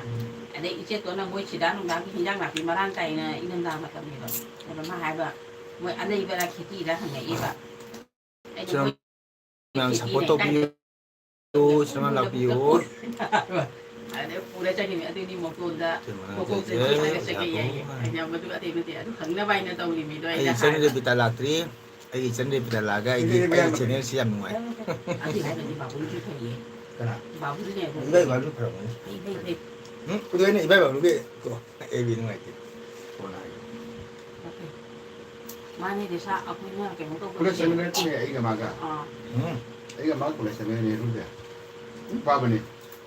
ꯑꯗꯩ ꯏꯆꯦ ꯇꯣꯟꯅ ꯃꯣꯏ ꯁꯤꯗꯥ ꯅꯨꯡꯗꯥꯒꯤ ꯍꯤꯟꯖꯥꯡ ꯅꯥꯄꯤ ꯃꯔꯥꯡ ꯀꯥꯏꯅ ꯏꯪꯊꯝꯊꯥ ꯃꯇꯝꯅꯦꯕ꯫ ꯑꯗ ꯃꯥ ꯍꯥꯏꯕ, "ꯃꯣꯏ ꯑꯂꯩꯕꯔꯥ ꯈꯦꯇꯤꯔꯥ?" ꯍꯪꯉꯛꯏꯕ꯫ ꯑꯩꯅ ꯁꯨꯝ ꯃꯣꯏ ꯃꯌꯥꯝ ꯈꯦꯇꯤꯅꯦ support ꯇꯧꯕꯤꯌꯨ, ꯍꯥꯏꯇꯥꯔꯦ꯫ ꯁꯨꯃꯥꯏꯅ ꯂꯥꯛꯄꯤꯌꯨ꯫ ꯑꯗꯩ ꯄꯨꯔ ꯆꯠꯈꯤꯕꯅꯤ꯫ ꯑꯗꯨꯗꯤ ꯃꯣꯇꯣꯟꯗ ꯁꯤ ꯃꯌꯥꯝ ꯃꯣꯇꯣꯟ ꯇꯧꯖꯩ, ꯆꯠꯈꯤ ꯍꯥꯏꯔ ꯆꯠꯀꯦ ꯌꯥꯕꯨ ꯌꯥꯏꯌꯦ꯫ ꯍꯥꯏ꯫ ꯑꯩꯅ ꯃꯗꯨ ꯑꯇꯩ ꯅꯠꯇꯦ, ꯑꯗꯨ ꯈꯪꯅꯕ ꯍꯥꯏꯅ ꯇꯧꯔꯤꯃꯤꯗꯣ ꯑꯩꯅ ꯑꯩꯒꯤ ꯏꯆꯟ ꯍꯥꯏꯕ꯫ ꯔꯦꯕꯤꯇꯥ ꯂꯥꯛꯇ꯭ꯔꯤ꯫ ꯑꯩꯒꯤ ꯏꯆꯟ ꯔꯦꯕꯤꯇꯥ ꯂꯥꯛꯑꯒ ꯑꯩꯒꯤ, ꯑꯩꯒꯤ channel ꯁꯤ ꯌꯥꯝ ꯅꯨꯡꯉꯥꯏ꯫ ꯑꯗꯨ ꯍꯥꯏꯔꯒꯗꯤ ꯕꯥꯕꯨꯟꯁꯨ ꯐꯩꯌꯦ꯫ ꯀꯅꯥ? ꯕꯥꯕꯨꯟꯅꯦ꯫ ꯏꯕꯥꯏ ꯕꯥꯕꯨꯟ ꯐꯔꯝꯒꯅꯤ꯫ ꯐꯩ, ꯐꯩ, ꯐꯩ꯫ ꯎꯝ? ꯑꯗꯨ ꯑꯩꯅ ꯏꯕꯥꯏ ꯕꯥꯕꯨꯟꯒꯤ ꯀꯣ, ꯑꯩ ꯕꯤ ꯅꯨꯡꯉꯥꯏꯇꯦ꯫ ꯀꯣꯟꯅ ꯍꯥꯏꯒꯦ꯫ ꯑꯣꯀꯦ꯫ ꯃꯥꯅꯦ, ꯔꯤꯁꯥ, ꯑꯩꯈꯣꯏꯅ ꯀꯩꯅꯣ ꯇꯧꯕ ꯀꯣꯂꯦꯖ ꯅꯠꯇꯦ꯫ ꯆꯠꯃꯤꯟꯅꯔꯛꯄꯅꯦ ꯑꯩꯒ ꯃꯥꯒ꯫ ꯑꯥ꯫ ꯎꯝ꯫ ꯑꯩꯒ ꯃꯥꯒ ꯀꯣꯂꯦꯖ ꯆꯠꯃꯤꯟꯅꯔꯛꯄꯅꯦ, ꯅꯦꯍꯔꯨꯗ꯫ ꯎꯝ, ꯄꯥꯕꯅꯦ꯫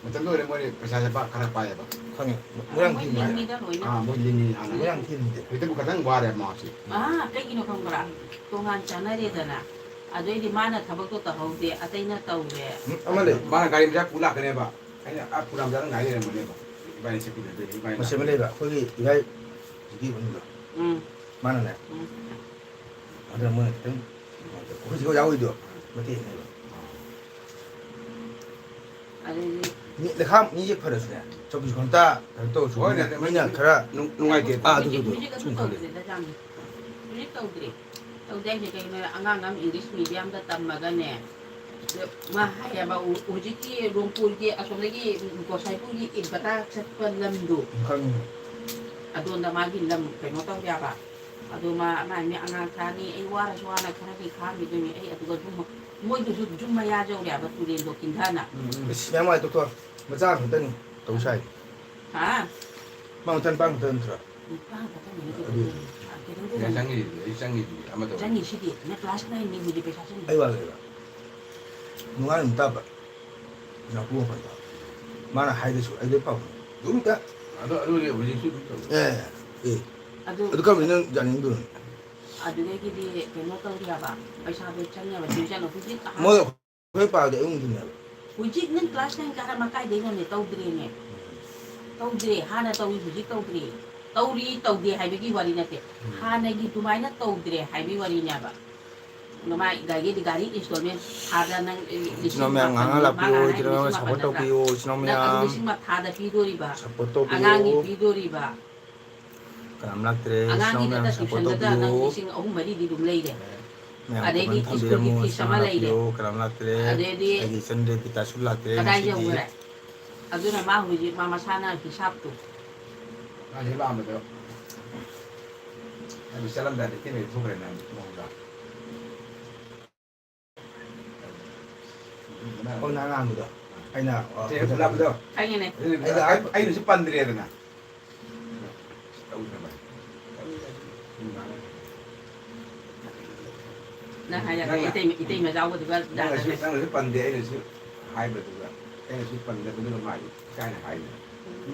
ꯃꯇꯝꯗ ꯑꯣꯏꯔꯦ ꯃꯣꯏ ꯄꯩꯁꯥꯁꯦ ꯄꯥꯛ ꯈꯔ ꯄꯥꯏꯌꯦꯕ꯫ ꯈꯪꯉꯦ꯫ ꯃꯣꯏꯔꯥꯡ ꯃꯣꯏ ꯊꯤꯟꯕ ꯍꯥꯏꯔ꯫ ꯂꯤꯡꯉꯤꯗ ꯂꯣꯏꯅ꯫ ꯑꯥ, ꯃꯣꯏ ꯂꯤꯡꯉꯤ ꯍꯥꯟꯅ꯫ ꯃꯣꯏꯔꯥꯡ ꯊꯤꯟꯕꯗ꯫ ꯍꯧꯖꯤꯛꯇꯕꯨ ꯈꯇꯪ ꯋꯥꯔꯦ ꯃꯥꯁꯦ꯫ ꯑꯥ, ꯀꯩꯒꯤꯅꯣ ꯈꯪꯕ꯭ꯔꯥ? ꯇꯣꯉꯥꯟ ꯆꯥꯅꯔꯦꯗꯅ꯫ ꯑꯗꯩꯗꯤ ꯃꯥꯅ ꯊꯕꯛꯇꯣ ꯇꯧꯍꯧꯗꯦ, ꯑꯇꯩꯅ ꯇꯧꯔꯦ꯫ ꯎꯝ, ꯑꯃ ꯂꯩ꯫ ꯃꯥꯅ ꯒꯥꯔꯤ ꯃꯆꯥ ꯄꯨ ꯂꯥꯛꯀꯅꯦꯕ꯫ ꯑꯩꯅ ꯑꯥ ꯄꯨꯔꯥꯝꯖꯥꯗ ꯉꯥꯏ ꯂꯩꯔꯝꯕꯅꯦꯕ꯫ ꯏꯕꯥꯅꯤ ꯆꯠꯈꯤꯕꯗ ꯏꯕꯥꯅꯤ ꯃꯁꯤ ꯑꯃ ꯂꯩꯕ, ꯑꯩꯈꯣꯏꯒꯤ ꯏꯕꯥꯏ ꯍꯧꯖꯤꯛꯀꯤ ꯃꯅꯨꯡꯗ꯫ ꯎꯝ꯫ ꯃꯥꯅꯅꯦ꯫ ꯎꯝ꯫ ꯑꯗꯨꯅ ꯃꯣꯏꯅ ꯈꯤꯇꯪ ꯅꯨꯡꯉꯥꯏꯇꯕ꯫ ꯑꯩꯈꯣꯏ ꯆꯦ ꯍꯣꯏ ꯌꯥꯎꯔꯤꯗꯣ ꯃꯇꯦꯡ ꯏꯟꯅꯩꯕ꯫ ꯑꯗꯨꯗꯤ ꯃꯤ ꯂꯩꯈꯥꯝ ꯃꯤ ꯌꯦꯛ ꯐꯔꯁꯨꯅꯦ, ꯆꯧꯀꯤ ꯁꯣꯟꯇ ꯀꯩꯅꯣ ꯇꯧꯔꯁꯨ ꯍꯣꯏꯅꯦ, ꯃꯤꯅ, ꯃꯤꯅ ꯈꯔ ꯅꯨꯡ-, ꯅꯨꯡꯉꯥꯏꯇꯦ꯫ ꯑꯥ, ꯑꯗꯨ, ꯍꯧꯖꯤꯛ, ꯑꯗꯨ, ꯑꯗꯨ, ꯍꯧꯖꯤꯛ ꯑꯗꯨ ꯁꯨꯝ ꯈꯜꯂꯦ꯫ ꯇꯧꯗ꯭ꯔꯦꯗ, ꯖꯥꯝꯅꯤ꯫ ꯍꯧꯖꯤꯛ ꯇꯧꯗ꯭ꯔꯦ꯫ ꯇꯧꯗꯦ ꯍꯥꯏꯁꯦ ꯀꯩꯒꯤꯅꯣ? ꯑꯉꯥꯡ ꯑꯃ English mediumꯗ ꯇꯝꯃꯒꯅꯦ, ꯑꯗ ꯃꯥ ꯍꯥꯏꯌꯦꯕ, ꯍꯧ-, ꯍꯧꯖꯤꯛꯀꯤ ꯔꯣꯡꯄꯨꯔꯒꯤ ꯑꯁꯣꯝꯗꯒꯤ ꯒꯣꯁꯥꯏꯄꯨꯔꯒꯤ ꯏꯝꯐꯥꯜ ꯆꯠꯄ ꯂꯝꯗꯣ, ꯈꯪꯉꯤ꯫ ꯑꯗꯣꯝꯗ ꯃꯥꯒꯤ ꯂꯝ ꯀꯩꯅꯣ ꯇꯧꯔꯦꯕ꯫ ꯑꯗꯣ ꯃꯥ, ꯃꯥ ꯃꯤ ꯑꯉꯥꯡ ꯊꯥꯅꯤ, ꯑꯩ ꯋꯥꯔꯁꯨ ꯋꯥꯅ ꯈꯔꯗꯤ ꯈꯥꯡꯈꯤꯗꯣꯏꯅꯤ ꯑꯩ, ꯑꯗꯨꯒ ꯌꯨꯝ, ꯃꯣꯏꯗꯨꯁꯨ ꯌꯨꯝ ꯃꯌꯥ ꯌꯧꯔꯦꯕ ꯇꯨꯔꯦꯜꯗꯣ ꯀꯤꯟꯊꯅ꯫ ꯎꯝ, ꯎꯝ꯫ ꯑꯁ, ꯃꯌꯥꯝ ꯋꯥꯏ ꯇꯣꯛꯊꯣꯛ꯫ ꯃꯆꯥ ꯉꯥꯛꯇꯅꯤ ꯇꯧ ꯁꯥꯏ꯫ ꯍꯥ? ꯃꯥ ꯃꯆꯥ ꯅꯨꯄꯥ ꯉꯥꯛꯇ ꯅꯠꯇ꯭ꯔꯣ? ꯅꯨꯄꯥ ꯉꯥꯛꯇꯅꯤ ꯑꯗꯨ꯫ ꯀꯩꯗꯧꯗꯣꯏꯅꯣ? ꯀꯩꯗꯧꯗꯣꯏꯅꯣ? ꯁꯤꯗ ꯆꯪꯉꯤꯁꯤꯗꯤ, ꯑꯩ ꯆꯪꯉꯤꯁꯤꯗꯤ, ꯑꯃ ꯇꯧꯔꯦ꯫ ꯆꯪꯉꯤꯁꯤꯗꯤ, ꯅꯪ class nineꯅꯤ ꯍꯧꯖꯤꯛ ꯄꯩꯁꯥ ꯆꯪꯉꯤ꯫ ꯑꯩ ꯋꯥ ꯂꯩꯕ꯫ ꯅꯨꯡꯉꯥꯏ ꯑꯗꯨꯝ ꯇꯥꯕ꯫ ꯅꯥꯀꯣꯡ ꯃꯄꯥꯟꯗ꯫ ꯃꯥꯅ ꯍꯥꯏꯗꯁꯨ ꯑꯩ ꯂꯣꯏ ꯄꯥꯎ꯫ ꯑꯗꯨꯝꯇ꯫ ꯑꯗꯣ ꯑꯗꯨꯗꯤ ꯍꯧꯖꯤꯛꯁꯨ ꯑꯗꯨꯝ ꯇꯧꯔꯤ꯫ ꯑꯦ, ꯑꯦ꯫ ꯑꯗꯨ ꯑꯗꯨ ꯀꯔꯝꯕ ꯅꯪ ꯌꯥꯅꯤꯡꯗꯣꯏꯅꯣ? ꯑꯗꯨꯗꯒꯤꯗꯤ ꯀꯩꯅꯣ ꯇꯧꯔꯤꯑꯕ, ꯄꯩꯁꯥꯗꯣ ꯆꯪꯉꯦꯕ, tuition ꯍꯧꯖꯤꯛ ꯑꯍꯥꯟꯕ ꯃꯣꯏ ꯑꯩꯈꯣꯏ ꯄꯥꯗꯤ ꯑꯌꯨꯛ ꯅꯨꯡꯊꯤꯜꯅꯦꯕ꯫ ꯍꯧꯖꯤꯛ ꯅꯪ class nine ꯀꯥꯔ ꯃꯈꯥꯏꯗꯩꯅꯅꯦ ꯇꯧꯗ꯭ꯔꯦꯅꯦ꯫ ꯇꯧꯗ꯭ꯔꯦ, ꯍꯥꯟꯅ ꯇꯧꯏ ꯍꯧꯖꯤꯛ ꯇꯧꯗ꯭ꯔꯦ꯫ ꯇꯧꯔꯤ ꯇꯧꯗꯦ ꯍꯥꯏꯕꯒꯤ ꯋꯥꯔꯤ ꯅꯠꯇꯦ꯫ ꯎꯝ꯫ ꯍꯥꯟꯅꯒꯤ ꯑꯗꯨꯃꯥꯏꯅ ꯇꯧꯗ꯭ꯔꯦ ꯍꯥꯏꯕꯒꯤ ꯋꯥꯔꯤꯅꯦꯕ꯫ ꯃꯥꯏ ꯒꯥꯔꯤꯗꯤ ꯒꯥꯔꯤ installment ꯊꯥꯗ ꯅꯪ, ꯑꯦ, ꯏꯆꯤꯟ ꯂꯤꯁꯤꯡ ꯏꯅꯥꯎ ꯃꯌꯥꯝ ꯃꯥꯄꯜ ꯉꯥꯡꯅ ꯂꯥꯛꯄꯤꯌꯣ, ꯃꯥꯄꯜ ꯏꯆꯤꯟ ꯏꯅꯥꯎ ꯍꯥꯏꯔꯦ, ꯃꯌꯥꯝ ꯂꯤꯁꯤꯡ support ꯃꯥꯄꯜ ꯅꯠꯇ꯭ꯔꯥ? ꯇꯧꯕꯤꯌꯣ, ꯏꯆꯤꯟ ꯏꯅꯥꯎ ꯅꯪ ꯑꯗꯨ ꯃꯌꯥꯝ ꯂꯤꯁꯤꯡ ꯃꯥ ꯊꯥꯗ ꯄꯤꯗꯣꯔꯤꯕ, support ꯇꯧꯕꯤꯌꯣ꯫ ꯑꯉꯥꯡꯒꯤ ꯄꯤꯗꯣꯔꯤꯕ꯫ ꯀꯅꯥꯝ ꯂꯥꯛꯇ꯭ꯔꯦ, ꯏꯆꯤꯟ ꯏꯅꯥꯎ ꯑꯉꯥꯡꯒꯤꯗ ꯃꯌꯥꯝ support tuitionꯗꯨꯗ ꯇꯧꯕꯤꯌꯣ꯫ ꯅꯪ ꯂꯤꯁꯤꯡ ꯑꯍꯨꯝ ꯃꯔꯤꯗꯤ ꯑꯗꯨꯝ ꯂꯩꯔꯦ꯫ ꯃꯌꯥꯝ ꯑꯗꯩꯗꯤ ꯀꯃꯥꯏꯅ ꯁ꯭ꯀꯨꯜꯒꯤ ꯊꯝꯕꯤꯔꯝꯃꯣ, ꯐꯤꯁ ꯏꯆꯤꯟ ꯑꯃ ꯏꯅꯥꯎ ꯂꯩꯔꯦ꯫ ꯂꯥꯛꯄꯤꯌꯣ, ꯀꯅꯥꯝ ꯂꯥꯛꯇ꯭ꯔꯦ꯫ ꯑꯗꯩꯗꯤ ꯑꯩꯒꯤ ꯏꯆꯟ ꯔꯦꯕꯤꯇꯥꯁꯨ ꯂꯥꯛꯇ꯭ꯔꯦ ꯀꯗꯥꯏ ꯉꯁꯤꯗꯤ꯫ ꯌꯧꯈ꯭ꯔꯦ? ꯑꯗꯨꯅ ꯃꯥ ꯍꯧꯖꯤꯛ ꯃꯥ ꯃꯁꯥꯅ ꯍꯤꯁꯥꯞꯇꯨ꯫ ꯃꯥ ꯍꯦꯛ ꯂꯥꯛꯑꯝꯕꯗꯣ ꯑꯗꯨ ꯆꯠꯂꯝꯗꯥꯏꯗ ꯊꯦꯡꯅ ꯊꯣꯛꯈ꯭ꯔꯦꯅ ꯃꯑꯣꯡꯗ꯫ ꯑꯣ, ꯅꯍꯥꯟ ꯂꯥꯛꯑꯝꯕꯗꯣ꯫ ꯑꯩꯅ, ꯑꯣ, ꯆꯦ ꯍꯦꯛ ꯄꯨꯂꯞꯇꯣ꯫ ꯈꯪꯉꯦꯅꯦ꯫ ꯑꯩꯅ, ꯑꯩꯅꯁꯨ ꯄꯟꯗ꯭ꯔꯦꯗꯅ꯫ ꯇꯧꯗ꯭ꯔꯕ? ꯇꯧꯗ꯭ꯔꯕ? ꯎꯝ꯫ ꯅꯪ ꯍꯥꯏꯔꯒ ꯅꯪꯅ ꯏꯇꯩ ꯏꯇꯩ ꯃꯖꯥꯎꯕꯗꯨꯒ ꯅꯪꯅꯁꯨ ꯌꯥꯅꯗ꯭ꯔꯦ꯫ ꯅꯪꯅꯁꯨ ꯄꯟꯗꯦ, ꯑꯩꯅꯁꯨ ꯍꯥꯏꯕꯗꯨꯒ, ꯑꯩꯅꯁꯨ ꯄꯟꯗꯕꯗꯨꯒ ꯃꯥꯗꯤ ꯏꯀꯥꯏꯅ ꯍꯥꯏꯅꯤ꯫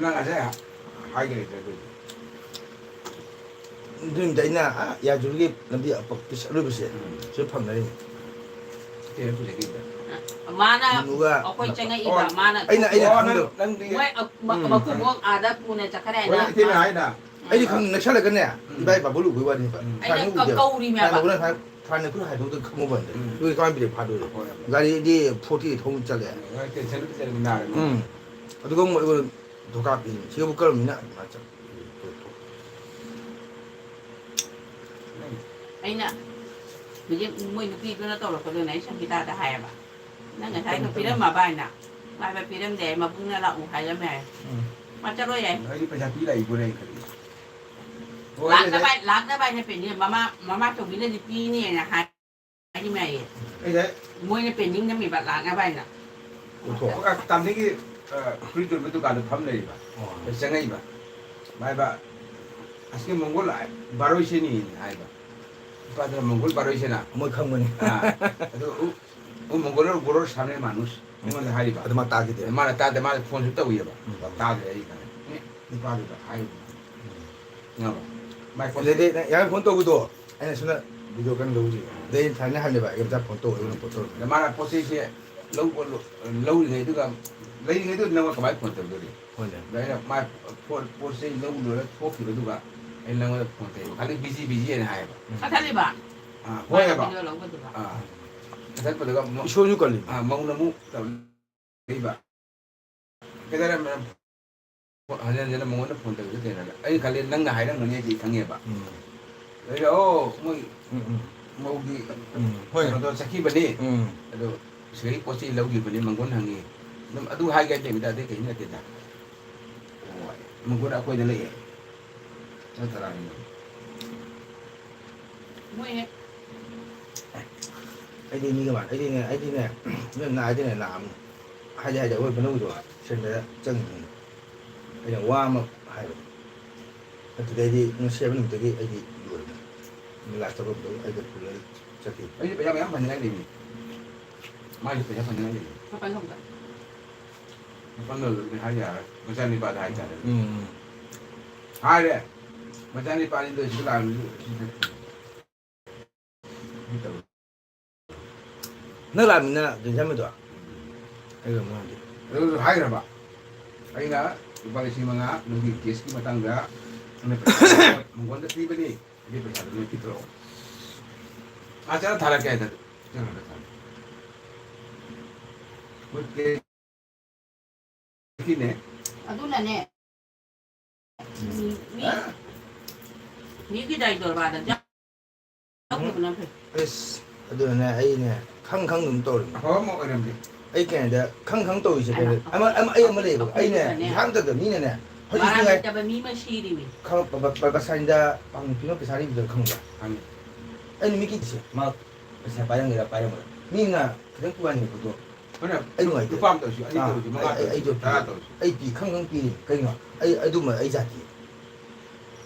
ꯅꯪ ꯉꯁꯥꯏ ꯍꯥꯏꯒꯦ ꯂꯩꯇ꯭ꯔꯦ ꯑꯗꯨꯗꯤ꯫ ꯑꯗꯨꯅꯤꯗ ꯑꯩꯅ, ꯑꯥ, ꯌꯥꯖꯨꯔꯤꯒꯤ ꯂꯝꯕꯤ ꯑꯄꯛꯄ ꯑꯔꯣꯏꯕꯁꯦ, ꯎꯝ꯫ ꯁꯤꯗ ꯐꯪꯅꯔꯤꯅꯤ꯫ ꯀꯩꯅꯣ ꯄꯨꯖꯒꯤꯗ꯫ ꯃꯥꯅ ꯃꯅꯨꯒ ꯑꯩꯈꯣꯏ ꯆꯪꯉꯛꯏꯕ, ꯑꯣ, ꯃꯥꯅ ꯑꯩꯅ, ꯑꯩꯅ ꯑꯣ, ꯅꯪ, ꯈꯪꯗꯕ꯫ ꯅꯪꯗꯤ ꯃꯣꯏ ꯑ-, ꯃ-, ꯎꯝ꯫ ꯃꯀꯨꯕꯣꯛ ꯑꯥꯗ ꯄꯨꯅ ꯆꯠꯈ꯭ꯔꯦ ꯍꯥꯏꯅ꯫ ꯍꯣꯏ, ꯏꯇꯩꯃ ꯍꯥꯏꯅ꯫ ꯎꯝ꯫ ꯑꯩꯗꯤ ꯈꯪ-, ꯅꯛꯁꯜꯂꯒꯅꯦ, ꯎꯝ꯫ ꯏꯕꯥꯏ ꯕꯥꯕꯨ ꯂꯨꯕꯩ ꯋꯥꯅꯦꯕ꯫ ꯎꯝ꯫ ꯑꯩꯅ ꯐꯅ ꯀ-, ꯎꯗꯦꯕ꯫ ꯀꯧꯔꯤꯃꯦꯕ꯫ ꯐꯅ ꯎꯔ ꯍꯥꯏ-, ꯐꯅ ꯈꯨꯠ ꯍꯥꯏꯗꯣꯛꯇ ꯈꯪꯉꯨꯕꯅꯦ꯫ ꯎꯝ꯫ ꯑꯗꯨꯒꯤ ꯀꯃꯥꯏꯅ ꯕ꯭ꯔꯦꯛ ꯐꯥꯗꯣꯏꯅꯣ? ꯍꯣꯏ꯫ ꯒꯥꯔꯤꯗꯤ ꯐꯣꯔꯇꯤ ꯊꯧꯅ ꯆꯠꯂꯦ꯫ ꯍꯣꯏ, ꯇꯦꯟꯁꯟ ꯂꯩꯇ꯭ꯔꯗꯤ ꯅꯥꯔꯦ꯫ ꯎꯝ꯫ ꯑꯗꯨꯒ ꯑꯃꯨꯛ ꯑꯩꯉꯣꯟꯗ ꯙꯣꯀꯥ ꯄꯤ꯫ ꯁꯤꯕꯨ ꯀꯔꯝꯃꯤꯅ ꯑꯗꯨꯃꯥꯏꯅ ꯆꯠ-, ꯑꯩꯅ ꯍꯧꯖꯤꯛ ꯃꯣꯏ ꯅꯨꯄꯤꯗꯨꯅ ꯇꯧꯔꯛꯄꯗꯨꯅ ꯑꯩ ꯁꯪꯒꯤꯇꯥꯗ ꯍꯥꯏꯌꯦꯕ, "ꯅꯪ ꯉꯁꯥꯏꯗꯣ ꯄꯤꯔꯝꯃꯕ?" ꯍꯥꯏꯅ꯫ ꯃꯥ ꯍꯥꯏꯕ, "ꯄꯤꯔꯝꯗꯦ, ꯃꯕꯨꯡꯅ ꯂꯥꯛꯎ ꯍꯥꯏꯔꯝꯃꯦ"꯫ ꯎꯝ꯫ ꯃꯥ ꯆꯠꯂꯣ ꯌꯥꯏ꯫ ꯑꯩꯗꯤ ꯄꯩꯁꯥ ꯄꯤ ꯂꯥꯛꯏꯕꯣꯅꯦ ꯑꯩ ꯈꯜꯂꯤ꯫ ꯍꯣꯏ, ꯂꯥꯛꯅꯕ, ꯑꯩ ꯂꯥꯛꯅꯕ ꯍꯥꯏꯅ ꯄꯦꯟꯅꯤ, ꯃꯃꯥ, ꯃꯃꯥ ꯆꯧꯕꯤꯅꯗꯤ ꯄꯤꯅꯦꯅ ꯍꯥꯏ꯫ ꯍꯥꯏꯔꯤꯃꯦ ꯍꯥꯏꯌꯦ꯫ ꯑꯩꯁꯦ ꯃꯣꯏꯅ ꯄꯦꯟꯗꯤꯡ ꯅꯝꯃꯤꯕ ꯂꯥꯛꯅꯕ ꯍꯥꯏꯅ꯫ ꯎꯊꯣꯛ꯫ ꯑ, ꯇꯥꯝꯅꯤꯒꯤ, ꯑ, ꯐꯨꯔꯤꯠ ꯌꯣꯟꯕ ꯗꯨꯀꯥꯟꯗ ꯐꯝ ꯂꯩꯔꯤꯕ꯫ ꯑꯣ꯫ ꯑꯗ ꯆꯪꯉꯛꯏꯕ꯫ ꯃꯥꯏꯕ, "ꯑꯁꯤ ꯃꯪꯒꯣꯜ ꯕꯥꯔꯣꯏꯁꯦꯅꯤ" ꯍꯥꯏꯕ꯫ ꯅꯨꯄꯥꯗꯨꯅ, "ꯃꯪꯒꯣꯜ ꯕꯥꯔꯣꯏꯁꯦꯅ?" ꯃꯣꯏ ꯈꯪꯕꯅꯤ꯫ ꯑ, ꯑꯗꯨ, "ꯎ, ꯎ ꯃꯪꯒꯣꯜ ꯒꯣꯔꯣꯔ ꯁꯥꯝꯅꯦ ꯃꯥꯅꯨꯁ" ꯑꯩꯉꯣꯟꯗ ꯍꯥꯏꯔꯤꯕ꯫ ꯑꯗꯨ ꯃꯥ ꯇꯥꯈꯤꯗꯦ꯫ ꯃꯥꯅ ꯇꯥꯗꯦ, ꯃꯥꯅ ꯐꯣꯟꯁꯨ ꯇꯧꯋꯦꯕ꯫ ꯎꯝ꯫ ꯇꯥꯗ꯭ꯔꯦ ꯑꯩ ꯈꯪꯉꯦ꯫ ꯑꯦ, ꯅꯨꯄꯥꯗꯨꯗ ꯍꯥꯏꯔꯤꯕ꯫ ꯎꯝ꯫ ꯈꯪꯉꯕ? ꯃꯥꯏ ꯐꯣꯟ ꯑꯗꯨꯗꯩꯗꯤ ꯅꯪ ꯌꯥꯝ ꯐꯣꯟ ꯇꯧꯕꯗꯣ, ꯑꯩꯅ ꯁꯣꯝꯗ ꯚꯤꯗꯤꯑꯣ ꯀꯟꯅ ꯂꯧꯔꯤ꯫ ꯑꯗꯩ ꯑꯩꯅ ꯊꯥꯏꯅ ꯍꯜꯂꯦꯕ, ꯑꯩ ꯉꯁꯥꯏ ꯐꯣꯟ ꯇꯧꯕ, ꯑꯩꯉꯣꯟꯗ ꯐꯣꯟ ꯇꯧꯔꯛꯑꯦ꯫ ꯑꯗ ꯃꯥꯅ ꯄꯣꯠ ꯆꯩꯁꯦ ꯂꯧꯕ ꯂꯣ-, ꯂꯧꯔꯤꯉꯩꯗꯨꯒ, ꯂꯩꯔꯤꯉꯩꯗꯨ ꯅꯪꯉꯣꯟꯗ ꯀꯃꯥꯏꯅ ꯐꯣꯟ ꯇꯧꯗꯣꯔꯤ? ꯍꯣꯏꯅꯦ꯫ ꯑꯗ ꯑꯩꯅ ꯃꯥ ꯄꯣꯠ, ꯄꯣꯠ ꯆꯩ ꯂꯧ ꯂꯣꯏꯔ ꯊꯣꯛꯈꯤꯕꯗꯨꯒ ꯑꯩ ꯅꯪꯉꯣꯟꯗ ꯐꯣꯟ ꯇꯧꯔꯤꯕ꯫ ꯈꯪꯗꯦ, busy, busy ꯍꯥꯏꯅ ꯍꯥꯏꯌꯦꯕ꯫ ꯎꯝ꯫ ꯀꯛꯊꯠꯂꯤꯕ? ꯑꯥ, ꯍꯣꯏ ꯍꯥꯏꯕ꯫ ꯃꯥꯅ ꯚꯤꯗꯤꯑꯣ ꯂꯧꯕꯗꯨꯒ꯫ ꯑꯥ꯫ ꯀꯛꯊꯠꯄꯗꯨꯒ ꯃ-, ꯏꯁꯣꯔꯁꯨ ꯀꯜꯂꯤ꯫ ꯑꯥ, ꯃꯧꯅ ꯑꯃꯨꯛ ꯇꯧꯔꯛꯏꯕ꯫ ꯀꯩꯗꯧꯔꯦ ꯃꯦꯝ? ꯍꯟꯖꯟ ꯍꯟꯖꯟꯅ ꯃꯉꯣꯟꯗ ꯐꯣꯟ ꯇꯧꯔꯤꯗꯣ ꯀꯩꯅꯣꯅ? ꯑꯩ ꯈꯜꯂꯦ ꯅꯪꯅ ꯍꯥꯏꯔꯝꯒꯅꯤ ꯍꯥꯏꯗꯤ ꯈꯪꯉꯦꯕ꯫ ꯎꯝ꯫ ꯑꯗꯩꯗꯤ, "ꯑꯣ, ꯃꯣꯏ ꯎꯝ, ꯎꯝ꯫ ꯃꯧꯒꯤ ꯎꯝ, ꯍꯣꯏ꯫ ꯀꯩꯅꯣꯗꯣ ꯆꯠꯈꯤꯕꯅꯤ꯫ ꯎꯝ꯫ ꯑꯗꯣ ꯁꯤꯗꯒꯤ ꯄꯣꯠ ꯆꯩ ꯂꯧꯈꯤꯕꯅꯤ, ꯃꯪꯒꯣꯟ ꯍꯪꯉꯤ꯫" ꯑꯗꯨꯝ ꯑꯗꯨ ꯍꯥꯏꯒꯦ ꯍꯥꯏꯗꯦ, ꯑꯗꯨꯗꯤ ꯀꯩꯁꯨ ꯅꯠꯇꯦꯗ꯫ ꯑꯣ, ꯃꯪꯒꯣꯟ ꯑꯩꯈꯣꯏꯗ ꯂꯩꯌꯦ꯫ ꯅꯪ ꯀꯅꯥꯒꯤꯅꯣ? ꯃꯣꯏ ꯍꯦꯛ ꯑꯩꯗꯤ ꯃꯤꯒ ꯃꯥꯟ-, ꯑꯩꯗꯤꯅꯦ, ꯑꯩꯗꯤꯅꯦ, ꯅꯣꯏ ꯅꯥꯏꯗꯤꯅꯦ ꯅꯥꯝ-, ꯍꯥꯏꯗꯤ, ꯍꯥꯏꯗꯤ ꯑꯩꯈꯣꯏ ꯃꯅꯨꯡꯒꯤꯗꯣ ꯁꯦꯝꯕꯗ ꯆꯪꯉꯤꯅꯤ꯫ ꯑꯩꯅ ꯋꯥ ꯑꯃ ꯍꯥꯏꯕ꯫ ꯑꯗꯨꯗꯩꯗꯤ ꯅꯨꯡꯁꯤꯕ ꯅꯨꯃꯤꯠꯇꯒꯤ ꯑꯩꯗꯤ ꯂꯣꯏꯔꯦ꯫ ꯂꯥꯁ ꯇꯧꯔꯛꯄꯗꯣ ꯑꯩꯒ ꯄꯨꯜꯂ ꯑꯩꯁꯨ ꯄꯩꯁꯥ ꯃꯌꯥꯝ ꯐꯪꯅꯤꯡꯉꯥꯏ ꯂꯩꯕꯅꯤ꯫ ꯃꯥꯏꯁꯨ ꯄꯩꯁꯥ ꯐꯪꯅꯤꯡꯉꯥꯏ ꯂꯩꯕꯅꯤ꯫ ꯃꯄꯥꯟ ꯂꯝꯗ꯫ ꯃꯄꯥꯟ ꯂꯝꯗꯗꯤ ꯍꯥꯏ ꯌꯥꯔꯦ꯫ ꯃꯆꯥꯅꯤꯄꯥꯗ ꯍꯥꯏꯇꯥꯔꯦ꯫ ꯎꯝ, ꯎꯝ꯫ ꯍꯥꯏꯔꯦ꯫ ꯃꯆꯥꯅꯤꯄꯥꯅꯤꯗꯣ ꯁꯤꯗ ꯂꯥꯛꯑꯝꯃꯤꯗꯨ ꯁꯤ ꯅꯠꯇꯦ꯫ ꯅꯪ ꯂꯥꯛꯃꯤꯟꯅ ꯒꯦꯟꯖꯥꯃꯤꯗꯣ? ꯑꯩꯒ ꯃꯥꯟꯗꯦ꯫ ꯑꯗꯨꯁꯨ ꯍꯥꯏꯈ꯭ꯔꯕ? ꯑꯩꯅ ꯂꯨꯄꯥ ꯂꯤꯁꯤꯡ ꯃꯉꯥ ꯅꯪꯒꯤ ꯀꯦꯁꯀꯤ ꯃꯇꯥꯡꯗ ꯅꯪꯅ ꯄꯩꯁꯥ ꯃꯉꯣꯟꯗ ꯄꯤꯕꯅꯤ꯫ ꯑꯗꯨꯒꯤ ꯄꯩꯁꯥꯗꯣ ꯅꯣꯏ ꯄꯤꯊꯣꯔꯛꯑꯣ꯫ ꯑꯥ, ꯆꯠꯂ ꯊꯥꯔꯛꯀꯦ ꯍꯥꯏꯗ꯫ ꯆꯠꯂꯒ ꯊꯥꯔꯛꯀꯦ꯫ ꯃꯣꯏ ꯀꯦꯁꯀꯤꯅꯦ꯫ ꯑꯗꯨꯅꯅꯦ꯫ ꯃꯤ, ꯃꯤ, ꯃꯤꯒꯤ ꯗꯥꯏ ꯗꯣꯔꯕꯥꯔꯗ ꯌꯥꯎꯗꯕꯅ ꯐꯩ꯫ ꯑꯁ, ꯑꯗꯨꯅꯅꯦ ꯑꯩꯅꯦ ꯈꯪ ꯈꯪꯗ ꯑꯗꯨꯝ ꯇꯧꯔꯤꯅꯦ꯫ ꯑꯐꯕ ꯑꯃ ꯑꯣꯏꯔꯝꯗꯦ꯫ ꯑꯩ ꯀꯩꯅꯣꯗ ꯈꯪ ꯈꯪ ꯇꯧꯔꯤꯁꯦ ꯑꯩꯅ ꯀꯩꯅꯣ? ꯑꯃ, ꯑꯃ, ꯑꯩ ꯑꯃ ꯂꯩꯌꯦꯕ꯫ ꯑꯩꯅꯦ ꯑꯩꯈꯣꯏꯗꯨꯗꯅꯦ ꯏꯍꯥꯟ ꯇꯝꯗ ꯃꯤꯅꯅꯦ ꯍꯧꯖꯤꯛꯁꯨ ꯃꯔꯥꯡ ꯉꯥꯏ ꯂꯩꯇꯕ ꯃꯤ ꯑꯃ ꯁꯤꯔꯤꯅꯤ꯫ ꯈꯪ-, ꯕ-, ꯕ-, ꯕ-, ꯕꯁꯥꯏꯟꯗ ꯄꯥꯡꯒꯜ ꯄꯤꯕ ꯄꯩꯁꯥ ꯂꯩꯕꯗꯣ ꯈꯪꯕ꯭ꯔꯥ? ꯈꯪꯉꯤ꯫ ꯑꯩ ꯅꯨꯃꯤꯠ ꯀꯤꯗꯤꯁꯦ ꯃꯥ ꯄꯩꯁꯥ ꯄꯥꯏꯔꯝꯒꯦꯔꯥ ꯄꯥꯏꯔꯝꯃꯣꯏꯔꯥ? ꯃꯤꯅ ꯈꯤꯇꯪ ꯄꯨꯍꯟꯅꯤꯡꯕꯗꯣ꯫ ꯍꯣꯏꯅꯦ, ꯑꯩ ꯅꯨꯡꯉꯥꯏꯇꯦ꯫ ꯂꯨꯄꯥ ꯑꯃ ꯇꯧꯔꯁꯨ, ꯑꯅꯤ ꯑꯥ, ꯇꯧꯔꯁꯨ, ꯃꯉꯥ ꯑꯩ, ꯑꯩ, ꯇꯧꯔꯁꯨ, ꯑꯩꯁꯨ ꯇꯔꯥ ꯄꯤ-, ꯇꯧꯔꯁꯨ꯫ ꯑꯩ ꯄꯤ ꯈꯪ ꯈꯪ ꯄꯤꯔꯤ꯫ ꯀꯩꯅꯣ? ꯑꯩ ꯑꯗꯨꯝꯕ ꯑꯩ ꯖꯥꯇꯤ꯫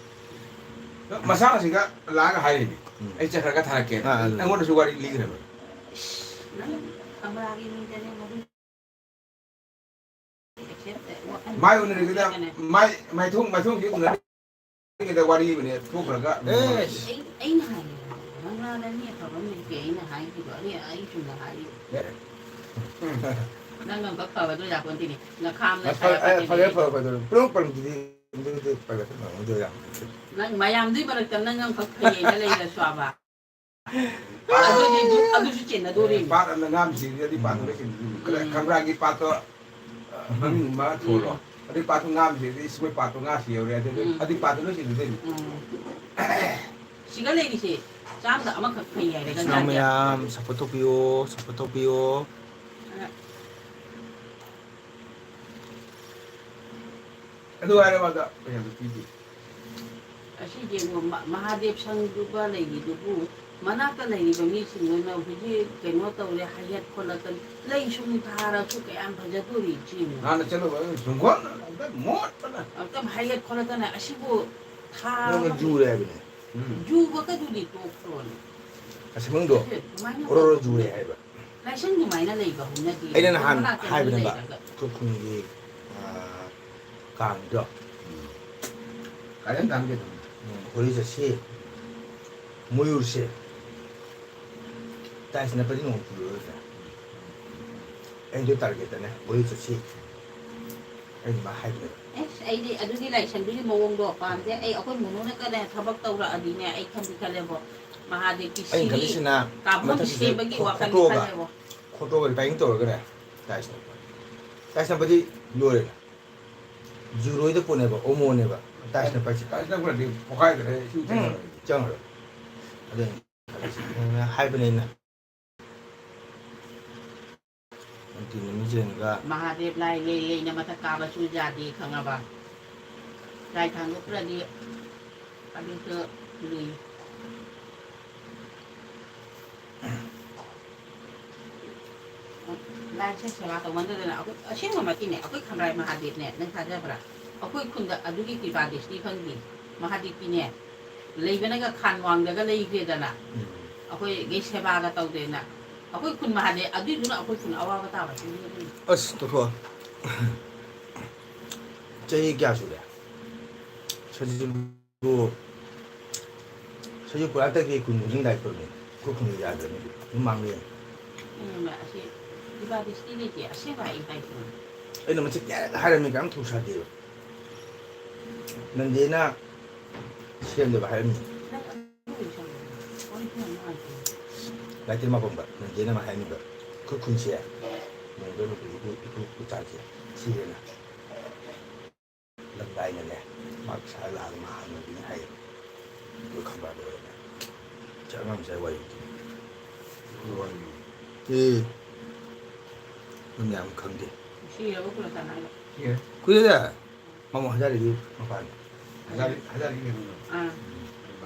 ꯃꯁꯥ ꯃꯁꯤꯡꯒ ꯂꯥꯛꯑꯒ ꯍꯥꯏꯔꯤꯅꯤ꯫ ꯎꯝ꯫ ꯑꯩ ꯆꯠꯈ꯭ꯔꯒ ꯊꯥꯔꯛꯀꯦꯅ꯫ ꯑꯥ, ꯑꯥ꯫ ꯑꯩꯉꯣꯟꯗꯁꯨ ꯋꯥꯔꯤ ꯂꯤꯈ꯭ꯔꯕꯅꯤ꯫ ꯅꯪ ꯀꯪꯂꯥꯒꯤ ꯃꯤꯗꯅꯦ ꯃꯗꯨ ꯃꯥꯏ ꯎꯅꯔꯤꯉꯩꯗ, ꯃꯥꯏ, ꯃꯥꯏꯊꯣꯡ, ꯃꯥꯏꯊꯣꯡꯁꯤ ꯎꯅꯔꯤꯉꯩꯗ ꯋꯥꯔꯤ ꯑꯃꯅꯦ ꯊꯣꯛꯈ꯭ꯔꯒ꯫ ꯑꯦꯁ! ꯑꯩ, ꯑꯩꯅ ꯍꯥꯏꯌꯦ, ꯀꯪꯂꯥꯗ ꯃꯤ ꯑꯐꯕ ꯑꯃ ꯂꯩꯇꯦ, ꯑꯩꯅ ꯍꯥꯏꯈꯤꯕ, ꯑꯩ, ꯑꯩ ꯆꯨꯝꯅ ꯍꯥꯏꯔꯤꯕ꯫ ꯎꯝ꯫ ꯅꯪ ꯑꯃꯨꯛꯀ ꯐꯕꯗꯣ ꯌꯥꯄꯣꯟꯇꯦꯅꯦ, ꯅꯈꯥꯝꯅ ꯑꯦ, ꯐꯔꯦ, ꯑꯦ, ꯁꯥꯏꯔꯛꯀꯅꯤꯅꯦ꯫ ꯐꯔꯦ, ꯐꯔꯦ, ꯐꯔꯦ, ꯄꯨꯂꯞ ꯄꯜꯂꯛꯇꯨꯗꯤ, ꯑꯗꯨꯗꯤ ꯄꯜꯂꯛꯀꯅꯨ, ꯑꯗꯨ ꯌꯥꯝ ꯅꯪ ꯃꯌꯥꯝꯗꯨꯒꯤ ꯃꯔꯛꯇ ꯅꯪ ꯑꯃꯈꯛ ꯐꯩꯌꯦꯅ ꯂꯩꯔꯁꯨ ꯍꯥꯏꯕ꯫ ꯑꯗꯨꯗꯤ ꯑꯗꯨ-, ꯑꯗꯨꯁꯨ ꯆꯦꯟꯅꯗꯣꯔꯤꯅꯤ꯫ ꯄꯥꯠ ꯑꯃꯗ ꯉꯥ ꯑꯃ ꯁꯤꯔꯗꯤ ꯄꯥꯠꯇꯨ ꯂꯣꯏ ꯁꯤꯔꯗꯤ꯫ ꯎꯝ꯫ ꯈꯪꯕ꯭ꯔꯥꯒꯤ ꯄꯥꯠꯇꯣ, ꯑ, ꯃꯃꯤꯡ ꯑꯃ ꯊꯣꯜꯂꯣ꯫ ꯎꯝ꯫ ꯑꯗꯨꯏ ꯄꯥꯠꯇꯨ ꯉꯥ ꯑꯃ ꯁꯤꯔꯗꯤ ꯁꯤꯕꯣꯏ ꯄꯥꯠꯇꯨ ꯉꯥ ꯁꯤꯍꯧꯔꯦ꯫ ꯑꯗꯨ, ꯎꯝ꯫ ꯑꯗꯨꯏ ꯄꯥꯠꯇꯨ ꯂꯣꯏ ꯁꯤꯔꯗꯣꯏꯅꯤ꯫ ꯎꯝ꯫ ꯁꯤꯒ ꯂꯩꯔꯤꯁꯦ ꯆꯥꯝꯗ ꯑꯃꯈꯛ ꯐꯩ ꯍꯥꯏꯔꯒ ꯏꯆꯤꯟ ꯏꯅꯥꯎ ꯖꯥꯠ ꯖꯥꯠ꯫ ꯃꯌꯥꯝ, support ꯇꯧꯕꯤꯌꯣ, support ꯇꯧꯕꯤꯌꯣ꯫ ꯑꯗꯨ ꯍꯥꯏꯔꯕꯗ ꯄꯩꯁꯥꯗꯨ ꯄꯤꯗꯦ꯫ ꯑꯁꯤ ꯌꯦꯡꯉꯣ, ꯃ-, ꯃꯍꯥꯗꯦꯕ ꯁꯪꯗꯨꯒ ꯂꯩꯔꯤꯗꯨꯕꯨ, ꯃꯅꯥꯛꯇ ꯂꯩꯔꯤꯕ ꯃꯤꯁꯤꯡꯗꯨꯅ ꯍꯧꯖꯤꯛ ꯀꯩꯅꯣ ꯇꯧꯔꯦ, ꯍꯩꯌꯦꯠ ꯈꯣꯠꯂꯛꯇꯅ, ꯂꯩ ꯁꯨꯝ ꯊꯥꯔꯁꯨ ꯀꯌꯥꯝ ꯐꯖꯗꯣꯔꯤ, ꯏꯆꯦ ꯌꯦꯡꯉꯣ꯫ ꯍꯥꯟꯅ ꯆꯠꯂꯨꯕ ꯁꯨꯡꯒꯣꯟ ꯑꯝꯇ ꯃꯣꯠꯄꯅ꯫ ꯑꯝꯇ ꯍꯩꯌꯦꯠ ꯈꯣꯠꯂꯛꯇꯅ, ꯑꯁꯤꯕꯨ ꯊꯥ ꯅꯪꯅ ꯑꯃ ꯖꯨꯔꯦ ꯍꯥꯏꯕꯅꯦ꯫ ꯎꯝ꯫ ꯖꯨꯕꯒꯗꯨꯗꯤ ꯇꯣꯛꯈ꯭ꯔꯣꯅꯦ꯫ ꯑꯁꯤꯃꯪꯗꯣ ꯑꯗꯨ ꯑꯗꯨꯃꯥꯏꯅ ꯑꯣꯔꯣꯔꯣ ꯇꯧꯕ ꯖꯨꯔꯦ ꯍꯥꯏꯕ꯫ ꯂꯥꯏꯁꯪ ꯑꯗꯨꯃꯥꯏꯅ ꯂꯩꯕ ꯍꯧꯅꯗꯦ꯫ ꯑꯩꯅ ꯅꯍꯥꯟ ꯃꯅꯥꯛꯇ ꯃꯤ ꯍꯥꯏꯕꯅꯦꯕ, ꯂꯩꯔꯒ꯫ ꯑꯩꯈꯣꯏ ꯈꯨꯟꯒꯤ, ꯑꯥ, ꯀꯥꯡꯗꯣ, ꯀꯥꯔꯦꯟ ꯊꯥꯡꯒꯦ ꯑꯗꯨꯝ꯫ ꯎꯝ, ꯍꯣꯂꯤ ꯆꯠꯁꯤ, ꯃꯣꯌꯨꯔꯁꯦ, ꯇꯥꯏꯁ ꯅꯞꯄꯗꯤ ꯅꯣꯡ ꯆꯨꯔꯔꯣꯏꯗ꯭ꯔꯥ? ꯑꯩꯗꯣ ꯇꯥꯔꯒꯦꯠꯇꯅꯦ, ꯍꯣꯂꯤ ꯆꯠꯁꯤ꯫ ꯑꯩ ꯑꯗꯨꯃꯥꯏꯅ ꯍꯥꯏꯕꯅꯦꯕ꯫ ꯑꯦꯁ, ꯑꯩꯗꯤ ꯑꯗꯨꯒꯤ ꯂꯥꯏꯁꯪꯗꯨꯒꯤ ꯃꯑꯣꯡꯗꯣ ꯄꯥꯝꯗꯦ꯫ ꯑꯩ, ꯑꯩꯈꯣꯏ ꯃꯨꯅꯨꯅ ꯀꯅꯦ ꯊꯕꯛ ꯇꯧꯔꯛꯑꯗꯤꯅꯦ, ꯑꯩ ꯈꯟꯗꯤ ꯈꯜꯂꯦꯕꯣ, ꯃꯍꯥꯗꯦꯕꯀꯤ ꯑꯩꯅ ꯁꯤꯔꯤ ꯈꯜꯂꯤꯁꯤꯅ ꯀꯥꯐꯝ ꯃꯊꯛꯁꯤꯗ ꯁꯦꯝꯕꯒꯤ ꯈꯣ-, ꯋꯥꯈꯜꯗꯤ ꯈꯣꯠꯇꯣꯛꯑꯒ, ꯈꯜꯂꯦꯕꯣ꯫ ꯈꯣꯠꯇꯣꯛꯑꯒ ꯔꯤꯄꯦꯌꯥꯔꯤꯡ ꯇꯧꯔꯒꯅꯦ, ꯇꯥꯏꯁ ꯅꯞꯄ꯫ ꯇꯥꯏꯁ ꯅꯞꯄꯗꯤ ꯂꯣꯏꯔꯦꯅ꯫ ꯖꯨꯔꯣꯏꯗ ꯄꯣꯠꯅꯦꯕ, ꯑꯣꯃꯣꯅꯦꯕ꯫ ꯇꯥꯏꯁ ꯅꯞꯄ ꯍꯥꯏꯁꯦ꯫ ꯇꯥꯏꯁ ꯅꯞꯈ꯭ꯔꯗꯤ ꯄꯣꯈꯥꯏꯈ꯭ꯔꯦ, ꯏꯁꯤꯡ ꯎꯝ, ꯆꯪꯈ꯭ꯔꯦ꯫ ꯆꯪꯈ꯭ꯔꯦ꯫ ꯑꯗꯨꯅ ꯍꯥꯏꯕꯅꯦ ꯑꯩꯅ꯫ ꯅꯨꯡꯇꯤ ꯅꯨꯃꯤꯠ ꯌꯦꯡꯉꯒ꯫ ꯃꯍꯥꯗꯦꯕ ꯂꯥꯏ ꯂꯩ ꯂꯩꯅ ꯃꯊꯛ ꯀꯥꯕꯁꯨ ꯌꯥꯗꯦ, ꯈꯪꯉꯕ? ꯂꯥꯏ ꯊꯥꯡꯗꯣꯛꯈ꯭ꯔꯗꯤ ꯑꯗꯨꯁꯨ ꯂꯨꯏ꯫ ꯂꯥꯏꯁꯦ ꯁꯦꯕꯥ ꯇꯧꯃꯟꯗꯗꯅ ꯑꯩꯈꯣꯏ ꯑꯁꯦꯡꯕꯃꯛꯀꯤꯅꯦ, ꯑꯩꯈꯣꯏ ꯈꯝꯔꯥꯏ ꯃꯍꯥꯗꯦꯕꯅꯦ, ꯅꯪ ꯊꯥꯖꯕ꯭ꯔꯥ? ꯑꯩꯈꯣꯏ ꯈꯨꯟꯗ ꯑꯗꯨꯒꯤ ꯀ꯭ꯔꯤꯄꯥ ꯗ꯭ꯔꯤꯁꯇꯤ ꯈꯪꯗꯦ꯫ ꯃꯍꯥꯗꯦꯕꯀꯤꯅꯦ, ꯂꯩꯕꯅꯒ ꯈꯥꯟ ꯋꯥꯡꯗꯒ ꯂꯩꯈ꯭ꯔꯦꯗꯅ, ꯎꯝ꯫ ꯑꯩꯈꯣꯏ ꯒꯩ ꯁꯦꯕꯥꯒ ꯇꯧꯗꯦꯅ꯫ ꯑꯩꯈꯣꯏ ꯈꯨꯟ ꯃꯍꯥꯗꯦꯕ ꯑꯗꯨꯏꯗꯨꯅ ꯑꯩꯈꯣꯏ ꯈꯨꯟ ꯑꯋꯥꯕ ꯇꯥꯕ꯫ ꯑꯁ, ꯇꯣꯛꯊꯣꯛꯑꯣ꯫ ꯆꯍꯤ ꯀꯌꯥ ꯁꯨꯔꯦ? ꯁꯖꯤꯕꯨ, ꯁꯖꯤꯕꯨ ꯄꯨꯔꯥ ꯇꯔꯦꯠꯀꯤ ꯀꯨꯟ ꯈꯨꯗꯤꯡ ꯂꯥꯏ ꯈꯨꯔꯨꯝꯃꯤ꯫ ꯑꯩꯈꯣꯏ ꯈꯨꯟꯒꯤ ꯌꯥꯗ꯭ꯔꯕꯅꯤ꯫ ꯑꯗꯨꯝ ꯃꯥꯡꯂꯦ꯫ ꯎꯝ, ꯑꯁꯤ ꯏꯕꯥꯗꯤ ꯁꯤꯗꯤ ꯂꯩꯇꯦ꯫ ꯑꯁꯦꯡꯕ ꯑꯩ ꯍꯥꯏꯁꯤꯅꯤ꯫ ꯑꯩꯅ ꯃꯁꯤ ꯀꯌꯥꯔꯛ ꯍꯥꯏꯔꯝꯃꯤ, ꯀꯌꯥꯝ ꯊꯧꯁꯥꯗꯦꯕ꯫ ꯅꯟꯗꯦꯅ ꯁꯦꯝꯗꯕ ꯍꯥꯏꯔꯝꯃꯤ꯫ ꯅꯪ ꯑꯗꯨ ꯑꯣꯏꯁꯨ ꯋꯥꯔꯤ ꯈꯔ ꯅꯨꯡꯉꯥꯏꯇꯦ꯫ ꯂꯥꯏꯇꯦ ꯃꯥꯄꯝꯕ, ꯅꯟꯗꯦꯅ ꯑꯃ ꯍꯥꯏꯔꯝꯃꯤꯕ꯫ ꯑꯩꯈꯣꯏ ꯈꯨꯟꯁꯦ ꯅꯣꯡꯃꯗ ꯅꯨꯄꯤ ꯏꯄꯨ, ꯏꯄꯨ ꯏꯆꯥꯁꯦ ꯁꯤꯔꯦꯅ꯫ ꯂꯪꯗꯥꯏꯅꯅꯦ, ꯃꯥ ꯄꯩꯁꯥ ꯂꯥꯛꯑꯒ ꯃꯥ ꯍꯥꯡꯅꯕꯤꯅꯤ ꯍꯥꯏꯌꯦ꯫ ꯑꯗꯨ ꯈꯪꯕ꯭ꯔꯥ? ꯑꯗꯨ ꯑꯣꯏꯔꯒ ꯁꯤ ꯑꯉꯥꯡꯁꯦ ꯋꯥꯔꯤꯗꯤ꯫ ꯑꯦ, ꯅꯪ ꯃꯌꯥꯝ ꯈꯪꯗꯦ꯫ ꯁꯤꯔꯕ ꯀꯨꯂꯆꯥꯅ ꯍꯥꯏꯕ? ꯁꯤꯔꯦ꯫ ꯀꯨꯏꯔꯦꯗ꯫ ꯃꯃꯣ ꯍꯖꯥꯔꯤꯒꯤ ꯃꯄꯥꯟꯗ꯫ ꯍꯖꯥꯔꯤ, ꯍꯖꯥꯔꯤꯒꯤ ꯀꯩꯅꯣꯗꯣ? ꯑꯥ꯫ ꯎꯝ꯫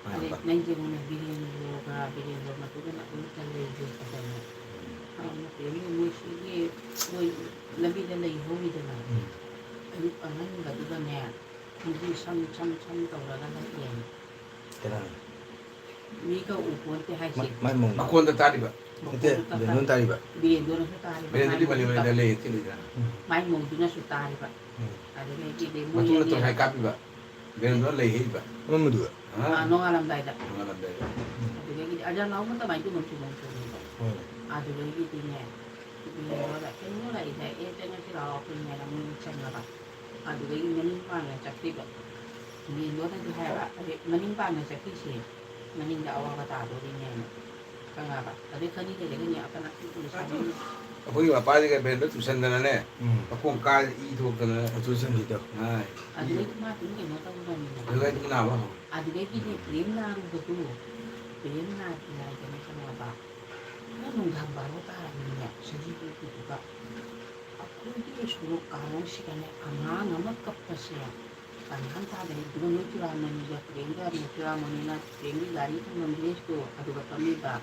ꯃꯥ ꯑꯗꯩ ꯂꯥꯛꯄ꯫ ꯅꯪꯁꯦ ꯑꯃꯨꯛꯅꯦ ꯕꯤꯔꯦꯟꯗ꯭ꯔꯣꯒ, ꯕꯤꯔꯦꯟꯗ꯭ꯔꯣ ꯃꯇꯨꯒꯅ ꯑꯃꯨꯛꯇ ꯂꯩꯒꯦ ꯐꯖꯅ꯫ ꯎꯝ꯫ ꯑꯥ, ꯅꯠꯇꯦ, ꯃꯣꯏ, ꯃꯣꯏ ꯁꯤꯒꯤ, ꯃꯣꯏ ꯂꯝꯕꯤꯗ ꯂꯩꯍꯧꯔꯤꯗꯅ꯫ ꯎꯝ꯫ ꯑꯌꯨꯛ ꯑꯉꯟꯕꯗꯨꯗꯅꯦ, ꯈꯣꯡꯖꯤ ꯁꯝ, ꯁꯝ, ꯁꯝ ꯇꯧꯔꯒ ꯂꯥꯛꯑꯦ꯫ ꯀꯅꯥꯅ? ꯃꯤꯒ ꯎꯄꯣꯟꯇꯦ ꯍꯥꯏꯁꯦ꯫ ꯃ-, ꯃꯥꯏ ꯃꯧꯅ꯫ ꯃꯈꯣꯟꯗ ꯇꯥꯔꯤꯕ꯫ ꯅꯠꯇꯦ, ꯃꯈꯣꯟꯗ ꯕꯦꯅꯨꯅ ꯇꯥꯔꯤꯕ꯫ ꯕꯤꯔꯦꯟꯗꯨꯅꯁꯨ ꯇꯥꯔꯤꯕ, ꯕꯤꯔꯦꯟꯗꯨꯗꯤ ꯃꯥꯏ ꯃꯅꯤꯄꯨꯔꯗ ꯃꯧꯅ ꯂꯩ, ꯆꯤꯜꯂꯤꯗꯅ꯫ ꯎꯝ꯫ ꯃꯥꯏ ꯃꯧꯗꯨꯅꯁꯨ ꯇꯥꯔꯤꯕ꯫ ꯎꯝ꯫ ꯑꯗꯨꯗꯒꯤꯗꯤ ꯃꯣꯏ ꯃꯇꯨꯡꯅ ꯑꯅꯤ ꯇꯣꯈꯥꯏ ꯀꯥꯞꯄꯤꯕ꯫ ꯕꯤꯔꯦꯟꯗꯨꯅ ꯂꯩ ꯍꯦꯛꯏꯕ꯫ ꯑꯃꯗꯨꯒ꯫ ꯑꯥ꯫ ꯑꯥ, ꯅꯣꯡꯉꯥꯜꯂꯝꯗꯥꯏꯗ꯫ ꯅꯣꯡꯉꯥꯜꯂꯝꯗꯥꯏꯗ꯫ ꯎꯝ꯫ ꯑꯗꯨꯗꯒꯤꯗꯤ ꯑꯖꯥ ꯂꯥꯎꯕ ꯃꯇꯝ ꯍꯥꯏꯗꯤ ꯅꯣꯡꯆꯨ ꯅꯣꯡꯆꯨꯅꯦꯕ꯫ ꯍꯣꯏ꯫ ꯑꯗꯨꯗꯒꯤꯗꯤꯅꯦ, ꯕꯤꯔꯦꯟꯗꯨꯅ ꯀꯩꯅꯣ ꯂꯥꯛꯏꯗ, ꯑꯦ, ꯆꯪꯉꯁꯤ ꯂꯥꯛꯑꯣ, ꯑꯩꯈꯣꯏ ꯃꯌꯥꯝ ꯆꯪꯉꯕ꯫ ꯑꯗꯨꯗꯒꯤ ꯃꯅꯤꯡ ꯄꯥꯡꯅ ꯆꯠꯈꯤꯕ꯫ ꯃꯦꯟꯗꯣꯗꯗꯤ ꯍꯥꯏꯕ, ꯑꯗꯩ ꯃꯅꯤꯡ ꯄꯥꯡꯅ ꯆꯠꯈꯤꯁꯦ꯫ ꯃꯅꯤꯡꯗ ꯑꯋꯥꯕ ꯇꯥꯗꯣꯔꯤꯅꯦꯅ ꯈꯪꯉꯕ꯫ ꯑꯗꯩ ꯈꯅꯤ ꯂꯩꯔꯒꯅꯤ ꯑꯀꯟ ꯑꯀꯟ ꯄꯨꯂꯤꯁ ꯑꯗꯨ ꯑꯩꯈꯣꯏꯒꯤ ꯃꯄꯥꯁꯤꯒ ꯕꯦꯟꯗꯣ ꯇꯨꯁꯟꯗꯅꯅꯦ, ꯎꯝ꯫ ꯃꯈꯣꯡ ꯀꯥꯏ ꯏ ꯊꯣꯛꯇꯅ꯫ ꯑꯗꯨ ꯆꯪꯈꯤꯗꯣ꯫ ꯑꯥꯏ꯫ ꯑꯗꯨꯗꯩꯗꯤ ꯃꯥ ꯑꯗꯨꯝ ꯀꯩꯅꯣ ꯇꯧꯔꯝꯃꯤꯅꯦ꯫ ꯑꯗꯨꯗꯩ ꯑꯗꯨꯝ ꯅꯥꯕ ꯍꯧꯔꯦ꯫ ꯑꯗꯨꯗꯩꯗꯤꯅꯦ ꯄ꯭ꯔꯦꯝ ꯅꯥꯔꯨꯕꯗꯣ, ꯄ꯭ꯔꯦꯝ ꯅꯥꯗ꯭ꯔꯤꯉꯩꯗꯅꯦ ꯈꯪꯉꯕ, ꯄꯨꯔꯥ ꯅꯨꯡꯗꯥꯡ ꯕꯥꯔꯣ ꯇꯥꯔꯕꯅꯤꯅꯦ, ꯁꯖꯤꯕꯨ ꯎꯄꯨꯗꯨꯒ꯫ ꯑꯩꯈꯣꯏꯒꯤ ꯁꯣꯔꯣꯛ ꯀꯥꯔꯣꯡꯁꯤꯗꯅꯦ ꯑꯉꯥꯡ ꯑꯃ ꯀꯞꯄꯁꯦ ꯀꯅꯥꯝ ꯇꯥꯗꯦ꯫ ꯑꯗꯨꯒ ꯅꯣꯏ ꯆꯨꯔꯥꯃꯅꯤꯒ ꯄ꯭ꯔꯦꯝꯒ, ꯆꯨꯔꯥꯃꯅꯤꯅ ꯄ꯭ꯔꯦꯝꯒꯤ ꯒꯥꯔꯤ ꯊꯝꯐꯝ ꯗ꯭ꯔꯦꯁꯇꯣ ꯑꯗꯨꯒ ꯐꯝꯃꯤꯕ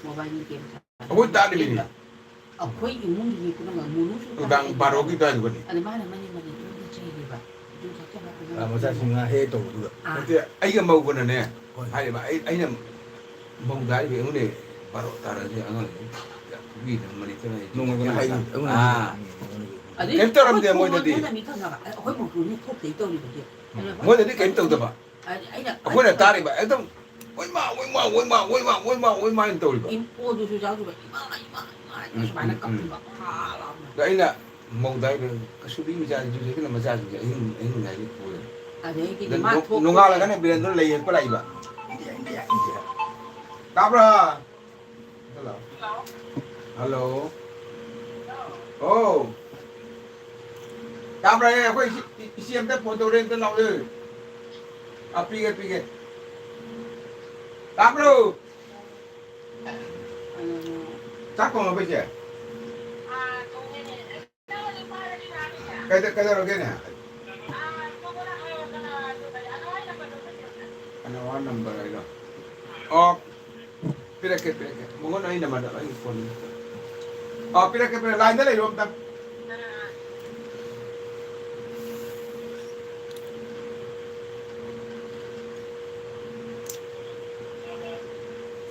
ꯃꯣꯕꯥꯏꯜ ꯒꯦꯝ ꯁꯥꯟꯅꯕ ꯑꯩꯈꯣꯏ ꯇꯥꯔꯤꯕꯅꯤ꯫ ꯑꯩꯈꯣꯏ ꯏꯃꯨꯡꯒꯤ ꯃꯤ ꯄꯨꯝꯅꯃꯛ ꯃꯨꯂꯨꯁꯨ ꯅꯨꯡꯗꯥꯡ ꯇꯥꯔꯦ꯫ ꯕꯥꯔꯣꯒꯤ ꯑꯗꯨꯋꯥꯏꯗꯨꯒꯅꯤ꯫ ꯑꯗ ꯃꯥꯅ ꯃꯅꯤꯡ ꯃꯅꯤꯡ ꯊꯣꯡꯗ ꯆꯦꯜꯂꯤꯕ꯫ ꯑꯗꯨ ꯆꯠꯆꯕ ꯑꯥ, ꯃꯆꯥꯁꯤꯡ ꯉꯥ ꯍꯦꯛ ꯇꯧꯕꯗꯨꯗ꯫ ꯑꯥ꯫ ꯅꯠꯇꯦ, ꯑꯩꯒ ꯃꯧꯒꯅꯅꯦ꯫ ꯍꯣꯏ꯫ ꯍꯥꯏꯔꯤꯕ, ꯑꯩ, ꯑꯩꯅ ꯃꯧꯗ ꯍꯥꯏꯔꯤꯕ, ꯑꯩꯉꯣꯟꯗ ꯕꯥꯔꯣ ꯇꯥꯔꯗꯤ ꯑꯉꯥꯡꯁꯦ ꯌꯥꯝ ꯐꯨꯕꯤꯗꯅ ꯃꯅꯤꯄꯨꯔꯗ ꯅꯣꯡꯃꯗ ꯍꯥꯏ-, ꯑꯩꯉꯣꯟꯗ ꯑꯥ꯫ ꯍꯥꯏ-, ꯎꯝ, ꯑꯩꯉꯣꯟꯗ꯫ ꯑꯗꯩ ꯀꯩꯝ ꯇꯧꯔꯝꯗꯦ ꯑꯩꯈꯣꯏ ꯃꯣꯏꯗꯗꯤ꯫ ꯃꯣꯏꯅ ꯃꯤ ꯈꯪꯉꯕ? ꯑꯩꯈꯣꯏ ꯃꯧꯗꯨꯅꯤ ꯊꯣꯛꯇꯦ ꯇꯧꯔꯤꯕꯁꯦ꯫ ꯎꯝ꯫ ꯃꯣꯏꯗꯗꯤ ꯀꯩꯝ ꯇꯧꯗꯕ꯫ ꯑꯗꯩ ꯑꯩꯅ ꯑꯩꯈꯣꯏꯅ ꯇꯥꯔꯤꯕ, ꯑꯦꯛꯗꯝ, "ꯑꯣꯏꯃꯥ, ꯑꯣꯏꯃꯥ, ꯑꯣꯏꯃꯥ" ꯍꯥꯏꯅ ꯇꯧꯔꯤꯕ꯫ ꯏꯝꯄꯣꯗꯨꯁꯨ ꯌꯥꯎꯔꯤꯕ, "ꯏꯃꯥ, ꯏꯃꯥ, ꯏꯃꯥ" ꯍꯥꯏꯅ ꯎꯝ, ꯁꯨꯃꯥꯏꯅ ꯎꯝ, ꯎꯝ꯫ ꯀꯞꯄꯤꯕ, ꯈꯥ ꯂꯥꯎꯅ꯫ ꯑꯗ ꯑꯩꯅ ꯃꯧꯗ ꯍꯥꯏꯕ, "ꯀꯁꯨꯕꯤ ꯃꯆꯥꯁꯤꯡꯁꯦ, ꯁꯤꯅ ꯃꯆꯥꯁꯤꯡꯁꯦ ꯑꯍꯤꯡ, ꯑꯍꯤꯡ ꯍꯥꯏꯗꯤ ꯄꯨꯔꯦ"꯫ ꯑꯗꯩꯗꯤ ꯑꯗ ꯃꯥ ꯅꯣꯡ-, ꯊꯣꯛꯄꯁꯦ ꯅꯣꯡꯉꯥꯜꯂꯒꯅ ꯕꯤꯔꯦꯟꯗ꯭ꯔ ꯂꯩ ꯌꯦꯛꯄ ꯂꯥꯛꯏꯕ꯫ India, India, India. ꯇꯥꯕ꯭ꯔꯥ? ꯍꯜꯂꯣ꯫ ꯍꯜꯂꯣ꯫ ꯑꯣ꯫ ꯇꯥꯕ꯭ꯔꯥ? ꯑꯦ, ꯑꯩꯈꯣꯏ ꯏꯆꯦ, ꯏꯆꯦ ꯑꯝꯇ ꯐꯣꯟ ꯇꯧꯔꯦ, ꯑꯝꯇ ꯂꯥꯎꯑꯦ꯫ ꯑ, ꯄꯤꯒꯦ, ꯄꯤꯒꯦ꯫ ꯇꯥꯕ꯭ꯔꯣ? ꯆꯥꯛ ꯊꯣꯡꯉꯕ, ꯏꯆꯦ? ꯀꯩꯗ-, ꯀꯩꯗꯧꯔꯒꯦꯅꯦ? ꯑꯅꯋꯥ ꯅꯝꯕꯔ ꯍꯥꯏꯔꯣ? ꯑꯣ, ꯄꯤꯔꯛꯀꯦ, ꯄꯤꯔꯛꯀꯦ꯫ ꯃꯉꯣꯟꯗ ꯑꯩ ꯅꯝꯕꯔꯗ ꯑꯩ ꯐꯣꯟ꯫ ꯑꯣ, ꯄꯤꯔꯛꯀꯦ, ꯄꯤꯔꯛꯀꯦ꯫ ꯂꯥꯏꯟꯗ ꯂꯩꯔꯣ ꯑꯝꯇ꯫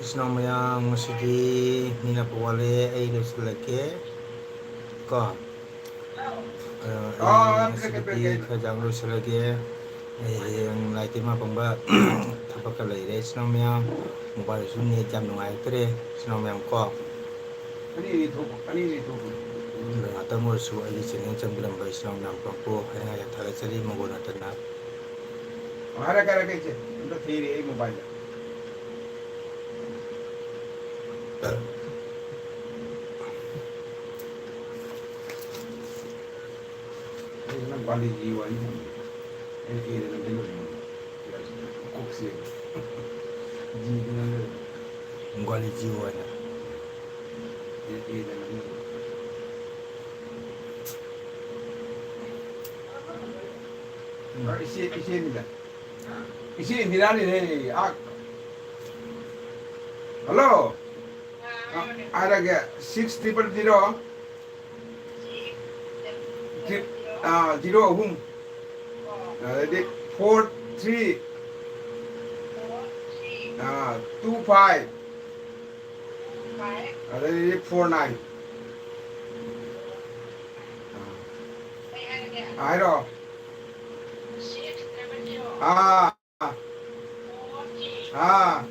ꯏꯆꯤꯟ ꯏꯅꯥꯎ ꯃꯌꯥꯝ, ꯉꯁꯤꯗꯤ ꯃꯤꯅ ꯄꯋꯥꯂꯦ, ꯑꯩ ꯂꯣꯏꯁꯤꯜꯂꯒꯦ ꯀꯣ꯫ ꯑ, ꯑꯩ ꯑꯥ, ꯉꯁꯤꯒꯤꯗꯤ ꯄꯤꯔꯛꯀꯦ, ꯄꯤꯔꯛꯀꯦ꯫ ꯈꯔ ꯌꯥꯝ ꯂꯣꯏꯁꯤꯜꯂꯒꯦ꯫ ꯑꯩ ꯍꯌꯦꯡ ꯂꯥꯏ ꯇꯤꯟ ꯃꯥ ꯄꯪꯕ ꯊꯕꯛꯀ ꯂꯩꯔꯦ꯫ ꯏꯆꯤꯟ ꯏꯅꯥꯎ ꯃꯌꯥꯝ, ꯃꯣꯕꯥꯏꯜꯁꯨ ꯅꯦꯠ ꯌꯥꯝ ꯅꯨꯡꯉꯥꯏꯇ꯭ꯔꯦ꯫ ꯏꯆꯤꯟ ꯏꯅꯥꯎ ꯃꯌꯥꯝ ꯀꯣ꯫ ꯑꯅꯤ ꯑꯅꯤ ꯊꯣꯛꯄ, ꯑꯅꯤ ꯑꯅꯤ ꯊꯣꯛꯄ꯫ ꯉꯥꯛꯇꯪ ꯑꯣꯏꯔꯁꯨ ꯑꯩꯒꯤ ꯆꯦꯅꯦꯜ ꯆꯪꯕꯤꯔꯝꯕ ꯏꯆꯤꯟ ꯏꯅꯥꯎ ꯃꯌꯥꯝ ꯄꯨꯝꯅꯃꯛꯄꯨ ꯍꯥꯏꯅꯤꯡꯉꯥꯏ ꯌꯥꯝ ꯊꯥꯒꯠꯆꯔꯤ꯫ ꯃꯪꯒꯣꯜ ꯅꯠꯇꯅ꯫ ꯍꯥꯏꯔꯛꯀꯦ, ꯍꯥꯏꯔꯛꯀꯦ, ꯏꯆꯦ꯫ ꯑꯝꯇ ꯊꯤꯔꯤ ꯑꯩ ꯃꯣꯕꯥꯏꯜꯗ꯫ ꯑꯩ ꯅꯪ ꯒꯥꯂꯤꯒꯤ ꯋꯥꯔꯤ ꯁꯥꯟꯅꯩ꯫ ꯑꯩꯅ ꯑꯦꯗ ꯅꯝꯁꯤꯜꯂꯨꯔꯦ ꯃꯉꯣꯟꯗ꯫ ꯀꯣꯛꯁꯦ꯫ ꯖꯤꯗ ꯅꯝꯁꯤꯜꯂꯨꯔꯦ꯫ ꯒꯥꯂꯤ ꯖꯤꯑꯣ ꯍꯥꯏꯅ꯫ ꯑꯩꯅ ꯑꯦꯗ ꯅꯝꯁꯤꯜꯂꯨꯔꯦ꯫ ꯎꯝ꯫ ꯑ, ꯏꯆꯦ, ꯏꯆꯦꯅꯤꯗ꯫ ꯏꯆꯦ ꯏꯟꯗꯤꯔꯥꯅꯤꯅꯦ꯫ ꯑꯥ꯫ ꯍꯜꯂꯣ꯫ ꯑ, ꯍꯥꯏꯔꯒꯦ, six triple zero, ꯇ꯭ꯔꯤꯞ-, ꯑꯥ, zero ꯑꯍꯨꯝ, ꯑꯗꯩꯗꯤ four three, ꯑꯥ, two five, ꯑꯗꯩꯗꯤ four nine꯫ ꯑꯥ꯫ ꯍꯥꯏꯔꯣ꯫ ꯑꯥ꯫ ꯑꯥ꯫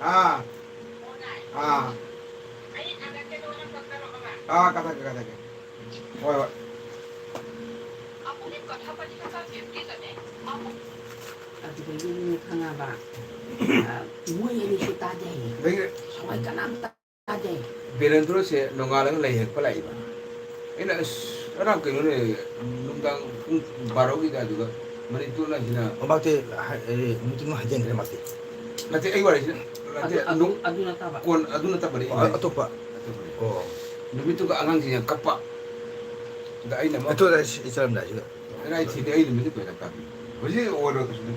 ꯑꯥ꯫ ꯑꯥ꯫ ꯑꯥ, ꯀꯛꯊꯠꯀꯦ, ꯀꯛꯊꯠꯀꯦ꯫ ꯍꯣꯏ, ꯍꯣꯏ꯫ ꯑꯗꯨꯗꯒꯤꯅꯦ ꯈꯪꯉꯕ? ꯑ, ꯃꯣꯏ ꯑꯅꯤꯁꯨ ꯇꯥꯗꯦ꯫ ꯑꯗꯒꯤ ꯁꯋꯥꯏ ꯀꯅꯥꯝ ꯇꯥꯗꯦ꯫ ꯕꯤꯔꯦꯟꯗ꯭ꯔꯣꯁꯦ ꯅꯣꯡꯉꯥꯜꯂꯒ ꯂꯩ ꯍꯦꯛꯄ ꯂꯥꯛꯏꯕ꯫ ꯑꯩꯅ, "ꯑꯁ, ꯉꯔꯥꯡ ꯀꯩꯅꯣꯅꯦ, ꯅꯨꯡꯗꯥꯡ ꯄꯨꯡ ꯕꯥꯔꯣꯒꯤ ꯑꯗꯨꯋꯥꯏꯗꯨꯗ ꯃꯅꯤꯄꯨꯔꯅ ꯁꯤꯅ" ꯑꯣ, ꯃꯥꯛꯇꯤ ꯍꯥꯏ-, ꯑꯦ, ꯅꯨꯡꯇꯤꯃꯛ ꯍꯥꯏꯖꯤꯟꯈ꯭ꯔꯦ, ꯃꯥꯛꯇꯤ꯫ ꯅꯠꯇꯦ, ꯑꯩ ꯋꯥꯔꯤꯁꯤꯅ, ꯅꯠꯇꯦ, ꯑꯗꯨ, ꯑꯗꯨ, ꯅꯨ-, ꯑꯗꯨ ꯅꯠꯇꯕ꯫ ꯀꯣꯟ-, ꯑꯗꯨ ꯅꯠꯇꯕꯅꯤ ꯑꯩ ꯑꯣ, ꯍꯥꯏꯁꯦ꯫ ꯑꯇꯣꯞꯄ꯫ ꯑꯇꯣꯞꯄꯅꯤ꯫ ꯑꯣ꯫ ꯅꯨꯃꯤꯠꯇꯨꯒ ꯑꯉꯥꯡꯁꯤꯡ ꯌꯥꯝ ꯀꯞꯄ꯫ ꯑꯗ ꯑꯩꯅ ꯑꯃꯨꯛ ꯑꯗꯨ ꯑꯩ ꯁꯤ-, ꯆꯠꯂꯝꯗꯥꯏꯁꯤꯗ꯫ ꯑꯩꯅ ꯑꯩ ꯊꯤꯗꯦ, ꯑꯩ ꯅꯨꯃꯤꯠꯇꯨ ꯀꯨꯏꯅ ꯀꯥꯞꯄꯤ꯫ ꯍꯧꯖꯤꯛ ꯑꯣꯏꯔꯣꯏ ꯀꯩꯁꯨ꯫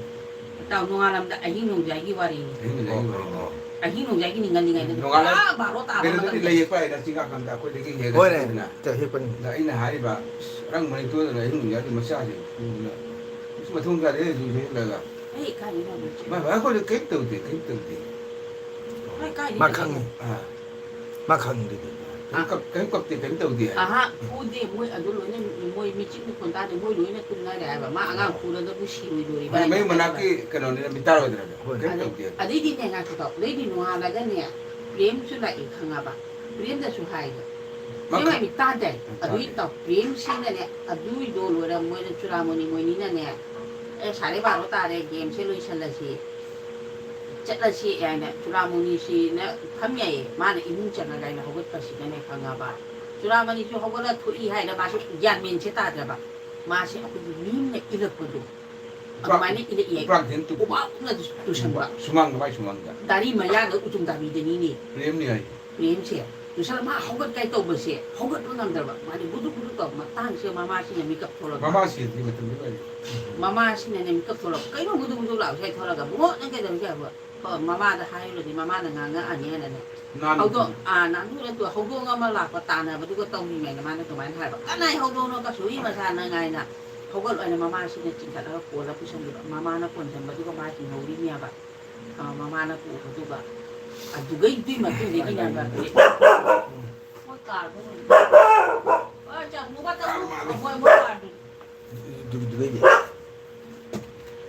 ꯏꯇꯥꯎ, ꯅꯣꯡꯉꯥꯜꯂꯝꯗ ꯑꯍꯤꯡ ꯅꯣꯡꯌꯥꯏꯒꯤ ꯋꯥꯔꯤꯅꯤ꯫ ꯑꯍꯤꯡ ꯅꯣꯡꯌꯥꯏꯒꯤ ꯑꯣ, ꯋꯥꯔꯤꯅꯤ꯫ ꯑꯣ, ꯑꯣ꯫ ꯑꯍꯤꯡ ꯅꯣꯡꯌꯥꯏꯒꯤ ꯅꯤꯡꯉꯜ ꯅꯤꯡꯉꯩꯗ ꯅꯣꯡꯉꯥꯜꯂ ꯄꯨꯔꯥ ꯕꯥꯔꯣ ꯇꯥꯕ ꯀꯩꯅꯣꯗꯗꯤ ꯃꯇꯝꯗ꯫ ꯂꯩꯌꯦ, ꯄꯥꯏ, ꯅꯆꯤꯟ ꯀꯥꯡꯈꯟꯗ ꯑꯩꯈꯣꯏꯗꯒꯤ ꯍꯦꯟꯅ ꯍꯣꯏꯅꯦ, ꯆꯠꯂꯤꯗꯅ꯫ ꯍꯦꯛꯄꯅꯤ꯫ ꯑꯗ ꯑꯩꯅ ꯍꯥꯏꯔꯤꯕ, ꯑꯁ, ꯅꯪ ꯃꯅꯤꯄꯨꯔꯗ ꯑꯍꯤꯡ ꯅꯣꯡꯌꯥꯏꯒꯤ ꯃꯆꯥꯁꯤꯡ ꯐꯨꯗꯅ, ꯑꯁ, ꯃꯊꯣꯡ ꯆꯥꯗꯦ, ꯍꯧꯖꯤꯛ ꯍꯦꯛꯂꯒ꯫ ꯑꯩ ꯀꯥꯏꯗꯩꯅꯣ ꯍꯧꯖꯤꯛ? ꯃꯥ, ꯃꯥ, ꯑꯩꯈꯣꯏꯗ ꯀꯔꯤꯝ ꯇꯧꯗꯦ, ꯀꯔꯤꯝ ꯇꯧꯗꯦ꯫ ꯀꯥꯏꯗꯩ ꯃꯥ ꯀꯩꯗꯧꯕ? ꯈꯪꯉꯤ꯫ ꯑꯥ꯫ ꯃꯥ ꯈꯪꯗꯨꯗꯤ꯫ ꯀꯩꯝ ꯀꯞ-, ꯀꯩꯝ ꯀꯞꯇꯦ, ꯀꯩꯝ ꯇꯧꯗꯦ ꯍꯥꯏ꯫ ꯑꯍꯥ, ꯐꯨꯗꯦ, ꯃꯣꯏ ꯑꯗꯨ ꯂꯣꯏꯅ, ꯃꯣꯏ ꯃꯤꯆꯤꯛ ꯃꯈꯣꯟ ꯇꯥꯗꯦ, ꯃꯣꯏ ꯂꯣꯏꯅ ꯇꯨꯝꯅꯔꯦ ꯍꯥꯏꯕ꯫ ꯃꯥ ꯑꯉꯥꯡ ꯐꯨꯔꯒꯕꯨ ꯁꯤꯔꯣꯏꯗꯣꯔꯤꯕ ꯃꯣꯏ ꯍꯥꯏꯅ ꯃꯌꯨꯝ ꯈꯜꯂꯦꯕ꯫ ꯃꯅꯥꯛꯀꯤ ꯀꯩꯅꯣꯅꯤꯅ, ꯃꯤꯇꯥꯔ ꯑꯣꯏꯗ꯭ꯔꯅꯦ꯫ ꯍꯣꯏ꯫ ꯀꯩꯝ ꯑꯗꯩ-, ꯇꯧꯗꯦ꯫ ꯑꯗꯩꯗꯤꯅꯦ, ꯉꯥꯏꯈꯣꯀꯣ, ꯑꯗꯩꯗꯤ ꯅꯣꯡꯉꯥꯜꯂꯒꯅꯦ, ꯄ꯭ꯔꯦꯝꯁꯨ ꯂꯥꯛꯑꯦ ꯈꯪꯉꯕ? ꯄ꯭ꯔꯦꯝꯗꯁꯨ ꯍꯥꯏꯕ꯫ ꯃꯥ ꯄ꯭ꯔꯦꯝ ꯈꯪ-, ꯍꯥꯏꯕꯤ ꯇꯥꯗꯦ꯫ ꯎꯝ, ꯑꯗꯨꯏ ꯇꯥꯗꯦ꯫ ꯇꯧ-, ꯄ꯭ꯔꯦꯝꯁꯤꯅꯅꯦ, ꯑꯗꯨꯏꯗꯣ ꯂꯣꯏꯔ ꯃꯣꯏꯅ ꯆꯨꯔꯥꯃꯨꯅꯤ ꯃꯣꯏꯅꯤꯅꯅꯦ, "ꯑꯦ, ꯁꯥꯔꯦ ꯕꯥꯔꯣ ꯇꯥꯔꯦ, ꯒꯦꯝꯁꯦ ꯂꯣꯏꯁꯜꯂꯁꯤ꯫ ꯆꯠꯂꯁꯤ" ꯍꯥꯏꯅ ꯆꯨꯔꯥꯃꯨꯅꯤꯁꯤꯅ ꯐꯝ ꯌꯥꯏꯌꯦ꯫ ꯃꯥꯅ ꯏꯃꯨꯡ ꯆꯪꯉꯒ ꯑꯩꯅ ꯍꯧꯒꯠꯄꯁꯤꯗꯅꯦ ꯈꯪꯉꯕ, ꯆꯨꯔꯥꯃꯨꯅꯤꯁꯨ ꯍꯧꯒꯠꯂ ꯊꯣꯛꯏ ꯍꯥꯏꯅ ꯃꯥꯁꯨ ꯒ꯭ꯌꯥꯟ ꯃꯦꯟꯁꯦ ꯇꯥꯗ꯭ꯔꯕ꯫ ꯃꯥꯁꯦ ꯑꯩꯈꯣꯏꯒꯤ ꯃꯤ ꯑꯃꯅ ꯏꯜꯂꯛꯄꯗꯣ, ꯎꯄꯥꯛ-, ꯑꯗꯨꯃꯥꯏꯅ ꯏꯜꯂꯛꯑꯦ꯫ ꯎꯄꯥꯛꯁꯤꯅ ꯇꯨ-, ꯎꯄꯥꯛꯅ ꯇꯨꯁꯟꯕ꯫ ꯁꯨꯃꯥꯡꯗ, ꯃꯥꯏ ꯁꯨꯃꯥꯡꯗ꯫ ꯒꯥꯔꯤ ꯃꯌꯥꯗ ꯎꯇꯨꯝ ꯇꯥꯕꯤꯗꯅꯤꯅꯦ꯫ ꯄ꯭ꯔꯦꯝꯅꯤ ꯍꯥꯏ꯫ ꯄ꯭ꯔꯦꯝꯁꯦ꯫ ꯇꯨꯁꯟ ꯃꯥ ꯍꯧꯒꯠꯀꯥꯏ ꯇꯧꯕꯁꯦ ꯍꯧꯒꯠꯄ ꯉꯝꯗ꯭ꯔꯕ꯫ ꯃꯥꯗꯤ ꯕꯨꯗꯨꯛ ꯕꯨꯗꯨꯛ ꯇꯧꯕ ꯃꯇꯥꯡꯁꯤꯗ ꯃꯃꯥꯁꯤꯅ ꯃꯤꯀꯞ ꯊꯣꯛꯂꯛꯄ꯫ ꯃꯃꯥ ꯁꯤꯗ꯭ꯔꯤ ꯃꯇꯝꯗ ꯑꯣꯏꯔꯦ꯫ ꯃꯃꯥꯁꯤꯅꯅꯦ ꯃꯤꯀꯞ ꯊꯣꯛꯂꯛꯄ꯫ "ꯀꯩꯅꯣ ꯕꯨꯗꯨꯛ ꯕꯨꯗꯨꯛ ꯂꯥꯎꯁꯦ?" ꯍꯥꯏ ꯊꯣꯛꯂꯛꯑꯒ, "ꯕꯨꯡꯉꯣ, ꯅꯪ ꯀꯩꯗꯧꯔꯤꯒꯦ?" ꯍꯥꯏꯕ꯫ ꯍꯣꯏ, ꯃꯃꯥꯗ ꯍꯥꯏꯔꯨꯔꯗꯤ ꯃꯃꯥꯅ ꯉꯥꯡꯉꯛꯑꯅꯤ ꯍꯥꯏꯅꯅꯦ꯫ ꯅꯥꯟ-, ꯍꯧꯗꯣꯡ, ꯑꯥ, ꯅꯥꯟꯊꯣꯛꯅ ꯇꯨ-, ꯍꯧꯗꯣꯡ ꯑꯃ ꯂꯥꯛꯄ ꯇꯥꯟꯅꯕꯗꯨꯒ ꯇꯧꯔꯤꯉꯩꯗ ꯃꯥꯅ ꯑꯗꯨꯃꯥꯏꯅ ꯍꯥꯏꯕ, "ꯀꯅꯥꯏ ꯍꯧꯗꯣꯡꯅꯣ? ꯀꯁꯨ ꯍꯨꯏ ꯃꯆꯥ ꯅꯪ" ꯍꯥꯏꯅ꯫ ꯍꯧꯒꯠꯂꯣ ꯍꯥꯏꯅ ꯃꯃꯥꯁꯤꯅ ꯆꯤꯡꯈꯠꯂꯒ ꯀꯣꯜꯂ ꯄꯨꯁꯟꯈꯤꯕ꯫ ꯃꯃꯥꯅ ꯀꯣꯟꯁꯤꯟꯕꯗꯨꯒ ꯃꯥ ꯍꯤꯡꯍꯧꯔꯤꯅꯦꯕ꯫ ꯑꯥ, ꯃꯃꯥꯅ ꯄꯨꯕꯗꯨꯒ꯫ ꯑꯗꯨꯒꯩꯗꯨꯒꯤ ꯃꯇꯨꯡꯗꯒꯤꯅꯦꯕ ꯃꯣꯏ ꯀꯥꯔꯗꯣ ꯂꯣꯏꯅ-, ꯑ, ꯆꯥ, ꯃꯨꯕ ꯇꯧꯔꯨ꯫ ꯃꯣꯏ, ꯃꯣꯏ ꯀꯥꯔꯗꯣ꯫ ꯑꯗꯨꯗꯩꯗꯤ?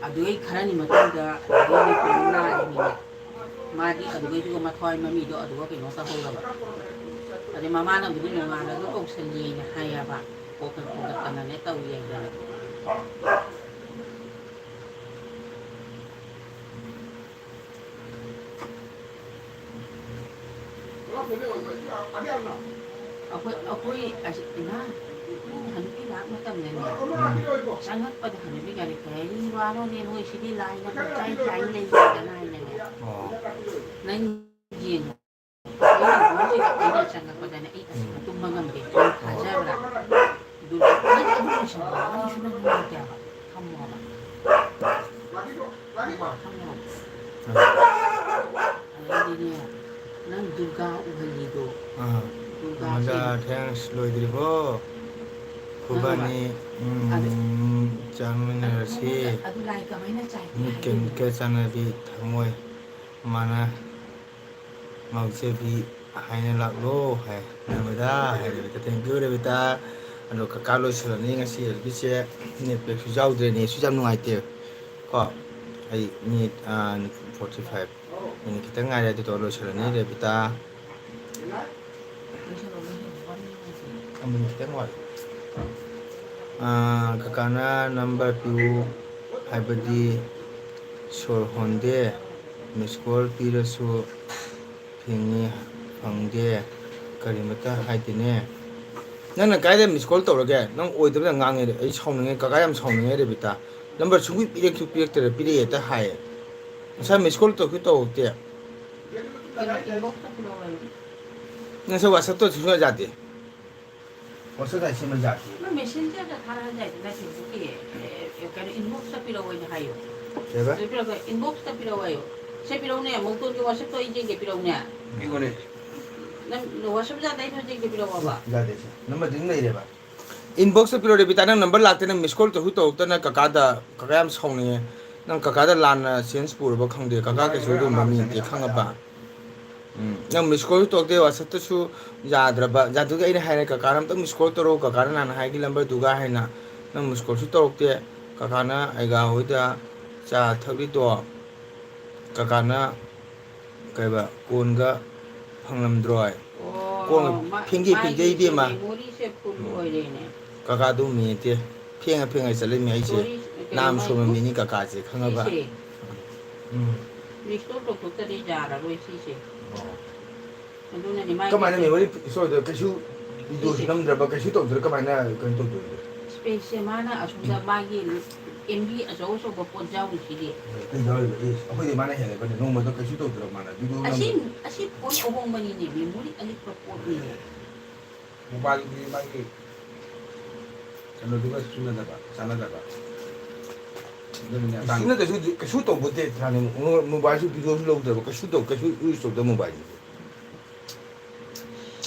ꯑꯗꯨꯗꯩ ꯈꯔꯅꯤ ꯃꯇꯨꯡꯗ ꯑꯗꯨꯗꯩ ꯅꯥꯔꯤꯅꯤꯅꯦ꯫ ꯃꯥꯗꯤ ꯑꯗꯨꯗꯩꯗꯨꯒ ꯃꯊ꯭ꯋꯥꯏ ꯃꯃꯤꯗꯣ ꯑꯗꯨꯒ ꯀꯩꯅꯣ ꯇꯧꯍꯧꯔꯕ꯫ ꯑꯗꯩ ꯃꯃꯥꯅꯕꯨꯗꯤ ꯅꯣꯡꯉꯥꯜꯂꯒ ꯀꯧꯁꯜꯂꯦꯅ ꯍꯥꯏꯌꯦꯕ꯫ ꯀꯣꯛꯇꯅ ꯈꯣꯡꯒꯠꯇꯅꯅꯦ ꯇꯧ ꯌꯥꯏꯗꯅ꯫ ꯑꯩꯈꯣꯏ, ꯑꯩꯈꯣꯏ ꯑꯁꯤ ꯏꯃꯥ, ꯅꯪ ꯍꯅꯨꯕꯤ ꯂꯥꯛ ꯃꯇꯝꯗꯅꯦ, ꯎꯝ꯫ ꯆꯪꯉꯛꯄꯗ ꯍꯅꯨꯕꯤ ꯒꯥꯔꯤ ꯀꯔꯤ ꯋꯥꯅꯣꯅꯦ, ꯅꯣꯏ ꯁꯤꯗꯤ ꯂꯥꯏꯅ ꯄꯨꯡꯆꯥꯏ ꯆꯥꯏ ꯂꯩꯕꯗꯅ ꯍꯥꯏꯅꯅꯦ꯫ ꯑꯣ꯫ ꯅꯪ ꯌꯦꯡꯉꯣ꯫ ꯑꯩꯅ ꯆꯪꯉꯛꯄꯗꯅꯦ, ꯑꯩ ꯑꯁꯤꯗ ꯇꯨꯝꯕ ꯉꯝꯗꯦ꯫ ꯅꯪ ꯊꯥꯖꯕ꯭ꯔꯥ? ꯑꯗꯨ ꯅꯪ ꯑꯗꯨ ꯂꯣꯏꯁꯜꯂꯣ꯫ ꯋꯥꯔꯤꯁꯨ ꯅꯪ ꯅꯨꯡꯉꯥꯏꯇꯦ ꯍꯥꯏꯕ꯫ ꯊꯝꯃꯣ ꯍꯥꯏꯕ꯫ ꯊꯝꯃꯣ ꯍꯥꯏꯕ꯫ ꯑꯗꯩꯗꯤꯅꯦ, ꯅꯪ ꯗꯨꯔꯒꯥ ꯎꯍꯜꯂꯤꯗꯣ꯫ ꯑꯥ꯫ ꯗꯨꯔꯒꯥꯁꯦ꯫ ꯃꯗꯥ, thanks ꯂꯣꯏꯗ꯭ꯔꯤꯕꯣ? ꯈꯪꯉꯕ? ꯈꯨꯕꯥꯅꯤ, ꯎꯝ, ꯑꯗꯨ ꯆꯥꯃꯤꯟꯅꯔꯁꯤ꯫ ꯑꯗꯨ ꯂꯥꯏ ꯀꯃꯥꯏꯅ ꯆꯥꯏꯒꯦ ꯃꯤ ꯍꯥꯏꯗꯣꯏꯅꯣ? ꯀꯦꯟꯀꯦ ꯆꯥꯟꯅꯕꯤ ꯊꯃꯣꯏ ꯃꯥꯅ ꯉꯥꯎꯖꯕꯤ ꯍꯥꯏꯅ ꯂꯥꯛꯂꯣ ꯍꯥꯏ꯫ ꯅꯔꯃꯗꯥ ꯍꯥꯏ ꯔꯦꯕꯤꯇꯥ꯫ Thank you ꯔꯦꯕꯤꯇꯥ꯫ ꯑꯗꯣ ꯀꯀꯥ ꯂꯣꯏꯁꯤꯜꯂꯅꯤ ꯉꯁꯤ ꯑꯦꯜꯕꯤꯁꯦ꯫ ꯅꯦꯠ ꯄꯦꯛꯁꯨ ꯌꯥꯎꯗ꯭ꯔꯦ, ꯅꯦꯠꯁꯨ ꯌꯥꯝ ꯅꯨꯡꯉꯥꯏꯇꯦ ꯀꯣ꯫ ꯑꯩ ꯃꯤꯅꯤꯠ ꯐꯣꯔꯇꯤ ꯐꯥꯏꯚ, ꯃꯤꯅꯤꯠ ꯈꯤꯇꯪ ꯉꯥꯏꯔꯦ, ꯑꯗꯨꯗꯣ ꯂꯣꯏꯁꯤꯜꯂꯅꯤ ꯔꯦꯕꯤꯇꯥ꯫ ꯑꯃꯅꯤ ꯈꯤꯇꯪ ꯋꯥꯠꯂꯤ꯫ ꯑꯥ, ꯀꯀꯥꯅ ꯅꯝꯕꯔ ꯄꯤꯌꯨ ꯍꯥꯏꯕꯗꯤ ꯁꯣꯔ ꯍꯣꯟꯗꯦ, ꯃꯤꯁ ꯀꯣꯜ ꯄꯤꯔꯁꯨ ꯐꯤꯡꯉꯤ ꯐꯪꯗꯦ, ꯀꯔꯤꯃꯇ ꯍꯥꯏꯗꯦꯅꯦ꯫ ꯅꯪꯅ ꯀꯥꯏꯗ ꯃꯤꯁ ꯀꯣꯜ ꯇꯧꯔꯒꯦ? ꯅꯪ ꯑꯣꯏꯗꯕꯗ ꯉꯥꯡꯉꯦ꯫ ꯑꯩ ꯁꯥꯎꯅꯤꯡꯉꯦ, ꯀꯀꯥ ꯌꯥꯝ ꯁꯥꯎꯅꯤꯡꯉꯦ ꯔꯦꯕꯤꯇꯥ꯫ ꯅꯝꯕꯔ ꯁꯨꯡꯄꯤ ꯄꯤꯔꯛꯁꯨ ꯄꯤꯔꯛꯇ꯭ꯔꯦ, ꯄꯤꯔꯛꯑꯦ ꯍꯦꯛꯇ ꯍꯥꯏꯌꯦ꯫ ꯉꯁꯥꯏ ꯃꯤꯁ ꯀꯣꯜ ꯇꯧꯔꯛꯁꯨ ꯇꯧꯔꯛꯇꯦ꯫ ꯀꯩꯅꯣ, ꯏꯟꯕꯣꯛꯁꯇ ꯄꯤꯔꯛꯑꯣ ꯍꯥꯏꯌꯨ꯫ ꯅꯪꯁꯦ ꯋꯥꯆꯞꯇ ꯁꯨꯡꯌꯥ ꯌꯥꯗꯦ꯫ ꯋꯥꯆꯞꯇ ꯁꯦꯝꯕ ꯌꯥꯗꯦ꯫ ꯅꯪ ꯃꯦꯁꯦꯟꯖꯔꯗ ꯊꯥꯔꯛꯑꯁꯨ ꯌꯥꯏꯗꯅ, ꯐꯦꯁꯕꯨꯛꯀꯤ, ꯑꯦ, ꯑꯦ, ꯀꯩꯅꯣ, ꯏꯟꯕꯣꯛꯁꯇ ꯄꯤꯔꯛꯑꯣ ꯍꯥꯏꯅ ꯍꯥꯏꯌꯨ꯫ ꯀꯩꯕ? ꯑꯗꯨ ꯄꯤꯔꯛꯑꯣ, ꯏꯟꯕꯣꯛꯁꯇ ꯄꯤꯔꯛꯑꯣ ꯍꯥꯏꯌꯨ꯫ ꯁꯦ ꯄꯤꯔꯛꯎꯅꯦ, ꯃꯧꯇꯣꯟꯒꯤ ꯋꯥꯆꯞꯇꯣ ꯑꯩ ꯌꯦꯡꯒꯦ, ꯄꯤꯔꯛꯎꯅꯦ꯫ ꯄꯤꯈꯣꯅꯦ꯫ ꯅꯪ ꯋꯥꯆꯞ ꯌꯥꯗꯦ ꯍꯥꯏꯗꯣ ꯌꯦꯡꯒꯦ, ꯄꯤꯔꯛꯑꯣꯕ꯫ ꯌꯥꯗꯦ ꯁꯦ꯫ ꯅꯝꯕꯔꯗꯤ ꯑꯗꯨꯝ ꯂꯩꯔꯦꯕ꯫ ꯏꯟꯕꯣꯛꯁꯇ ꯄꯤꯔꯛꯑꯣ ꯔꯦꯕꯤꯇꯥ, ꯅꯪ ꯅꯝꯕꯔ ꯂꯥꯛꯇꯦ, ꯅꯪ ꯃꯤꯁ ꯀꯣꯜ ꯇꯧꯁꯨ ꯇꯧꯔꯛꯇꯅ ꯀꯀꯥꯗ, ꯀꯀꯥ ꯌꯥꯝ ꯁꯥꯎꯅꯤꯡꯉꯦ꯫ ꯅꯪ ꯀꯀꯥꯗ ꯂꯥꯟꯅ ꯁꯦꯟꯁ ꯄꯨꯔꯕ ꯈꯪꯗꯦ, ꯀꯀꯥ ꯀꯩꯁꯨ ꯑꯗꯨꯒꯨꯝꯕ ꯃꯤ ꯅꯠꯇꯦ, ꯈꯪꯉꯕ? ꯎꯝ, ꯅꯪ ꯃꯤꯁ ꯀꯣꯜꯁꯨ ꯇꯧꯔꯛꯇꯦ, ꯋꯥꯆꯞꯇꯁꯨ ꯌꯥꯗ꯭ꯔꯕ, ꯌꯥꯗꯨꯒꯤ ꯑꯩꯅ ꯍꯥꯏꯔꯦ, "ꯀꯀꯥꯅ ꯑꯝꯇ ꯃꯤꯁ ꯀꯣꯜ ꯇꯧꯔꯛꯎ, ꯀꯀꯥꯅ ꯅꯍꯥꯟ ꯍꯥꯏꯒꯤ ꯅꯝꯕꯔꯗꯨꯒ" ꯍꯥꯏꯅ꯫ ꯅꯪ ꯃꯤꯁ ꯀꯣꯜꯁꯨ ꯇꯧꯔꯛꯇꯦ꯫ ꯀꯀꯥꯅ ꯑꯩꯒꯥ ꯍꯣꯏꯗ ꯆꯥ ꯊꯛꯂꯤꯗꯣ, ꯀꯀꯥꯅ ꯀꯩꯕ, ꯀꯣꯟꯒ ꯐꯪꯂꯝꯗ꯭ꯔꯣꯏ? ꯑꯣ, ꯀꯣꯟꯒ ꯃꯥ-, ꯐꯦꯡꯒꯦ, ꯃꯥꯒꯤ ꯐꯦꯡꯒꯦ ꯏꯕꯦꯝꯃ꯫ Memoryꯁꯦ full ꯎꯝ꯫ ꯑꯣꯏꯔꯦꯅꯦ꯫ ꯀꯀꯥꯗꯨ ꯃꯦꯠꯇꯦ꯫ ꯐꯦꯡꯉ ꯐꯦꯡꯉ ꯆꯠꯂꯤꯃꯤ ꯑꯩꯁꯦ꯫ Story, ꯀꯩꯅꯣ, ꯅꯥꯝ ꯃꯥꯏ ꯁꯣꯝꯕ ꯃꯤꯅꯤ ꯀꯀꯥꯁꯦ, ꯈꯪꯉꯕ? ꯁꯤꯁꯦ꯫ ꯎꯝ꯫ Restore ꯇꯧꯊꯣꯛꯇꯗꯤ ꯌꯥꯔꯔꯣꯏ ꯁꯤꯁꯦ꯫ ꯑꯣ꯫ ꯑꯗꯨꯅꯅꯦ ꯃꯥꯏ ꯀꯃꯥꯏꯅ ꯀꯩꯁꯦ memory storeꯗ ꯀꯩꯁꯨ videoꯁꯨ ꯁꯤꯁꯦ꯫ ꯅꯝꯗ꯭ꯔꯕ, ꯀꯩꯁꯨ ꯇꯧꯗ꯭ꯔ ꯀꯃꯥꯏꯅ ꯀꯩꯅꯣ ꯇꯧꯗꯣꯏꯅꯣ? Spaceꯁꯦ ꯃꯥꯅ ꯑꯁꯣꯝꯗ ꯎꯝ꯫ ꯃꯥꯒꯤ MB ꯑꯆꯧ ꯑꯆꯧꯕ ꯄꯣꯠ ꯌꯥꯎꯔꯤꯁꯤꯗꯤ꯫ ꯀꯩ ꯌꯥꯎꯔꯤꯕ? ꯏꯁ, ꯑꯩꯈꯣꯏꯗꯤ ꯃꯥꯅ ꯍꯦꯜꯂꯦ꯫ ꯑꯩꯈꯣꯏꯗꯤ ꯅꯣꯡꯃꯗ ꯀꯩꯁꯨ ꯇꯧꯗ꯭ꯔꯕ ꯃꯥꯅ video ꯑꯁꯤ, ꯅꯝꯕ꯫ ꯑꯁꯤ ꯄꯣꯠ ꯑꯍꯣꯡꯕꯅꯤꯅꯦ, memory ꯑꯂꯤꯛꯄ ꯄꯣꯠꯅꯤꯅꯦ꯫ Mobileꯒꯤ ꯃꯥꯒꯤ ꯀꯩꯅꯣꯗꯨꯒ ꯆꯨꯅꯗꯕ, ꯆꯥꯟꯅꯗꯕ꯫ ꯑꯗꯨꯅꯅꯦ ꯑꯇꯥꯡꯕ꯫ ꯁꯤꯅ ꯀꯩꯁꯨ, ꯀꯩꯁꯨ ꯇꯧꯕ ꯅꯠꯇꯦ, ꯊꯥꯅꯤ꯫ Mo-, mobileꯁꯨ videoꯁꯨ ꯂꯧꯗ꯭ꯔꯕ, ꯀꯩꯁꯨ ꯇꯧ-, ꯀꯩꯁꯨ use ꯇꯧꯗꯕ mobileꯅꯤ꯫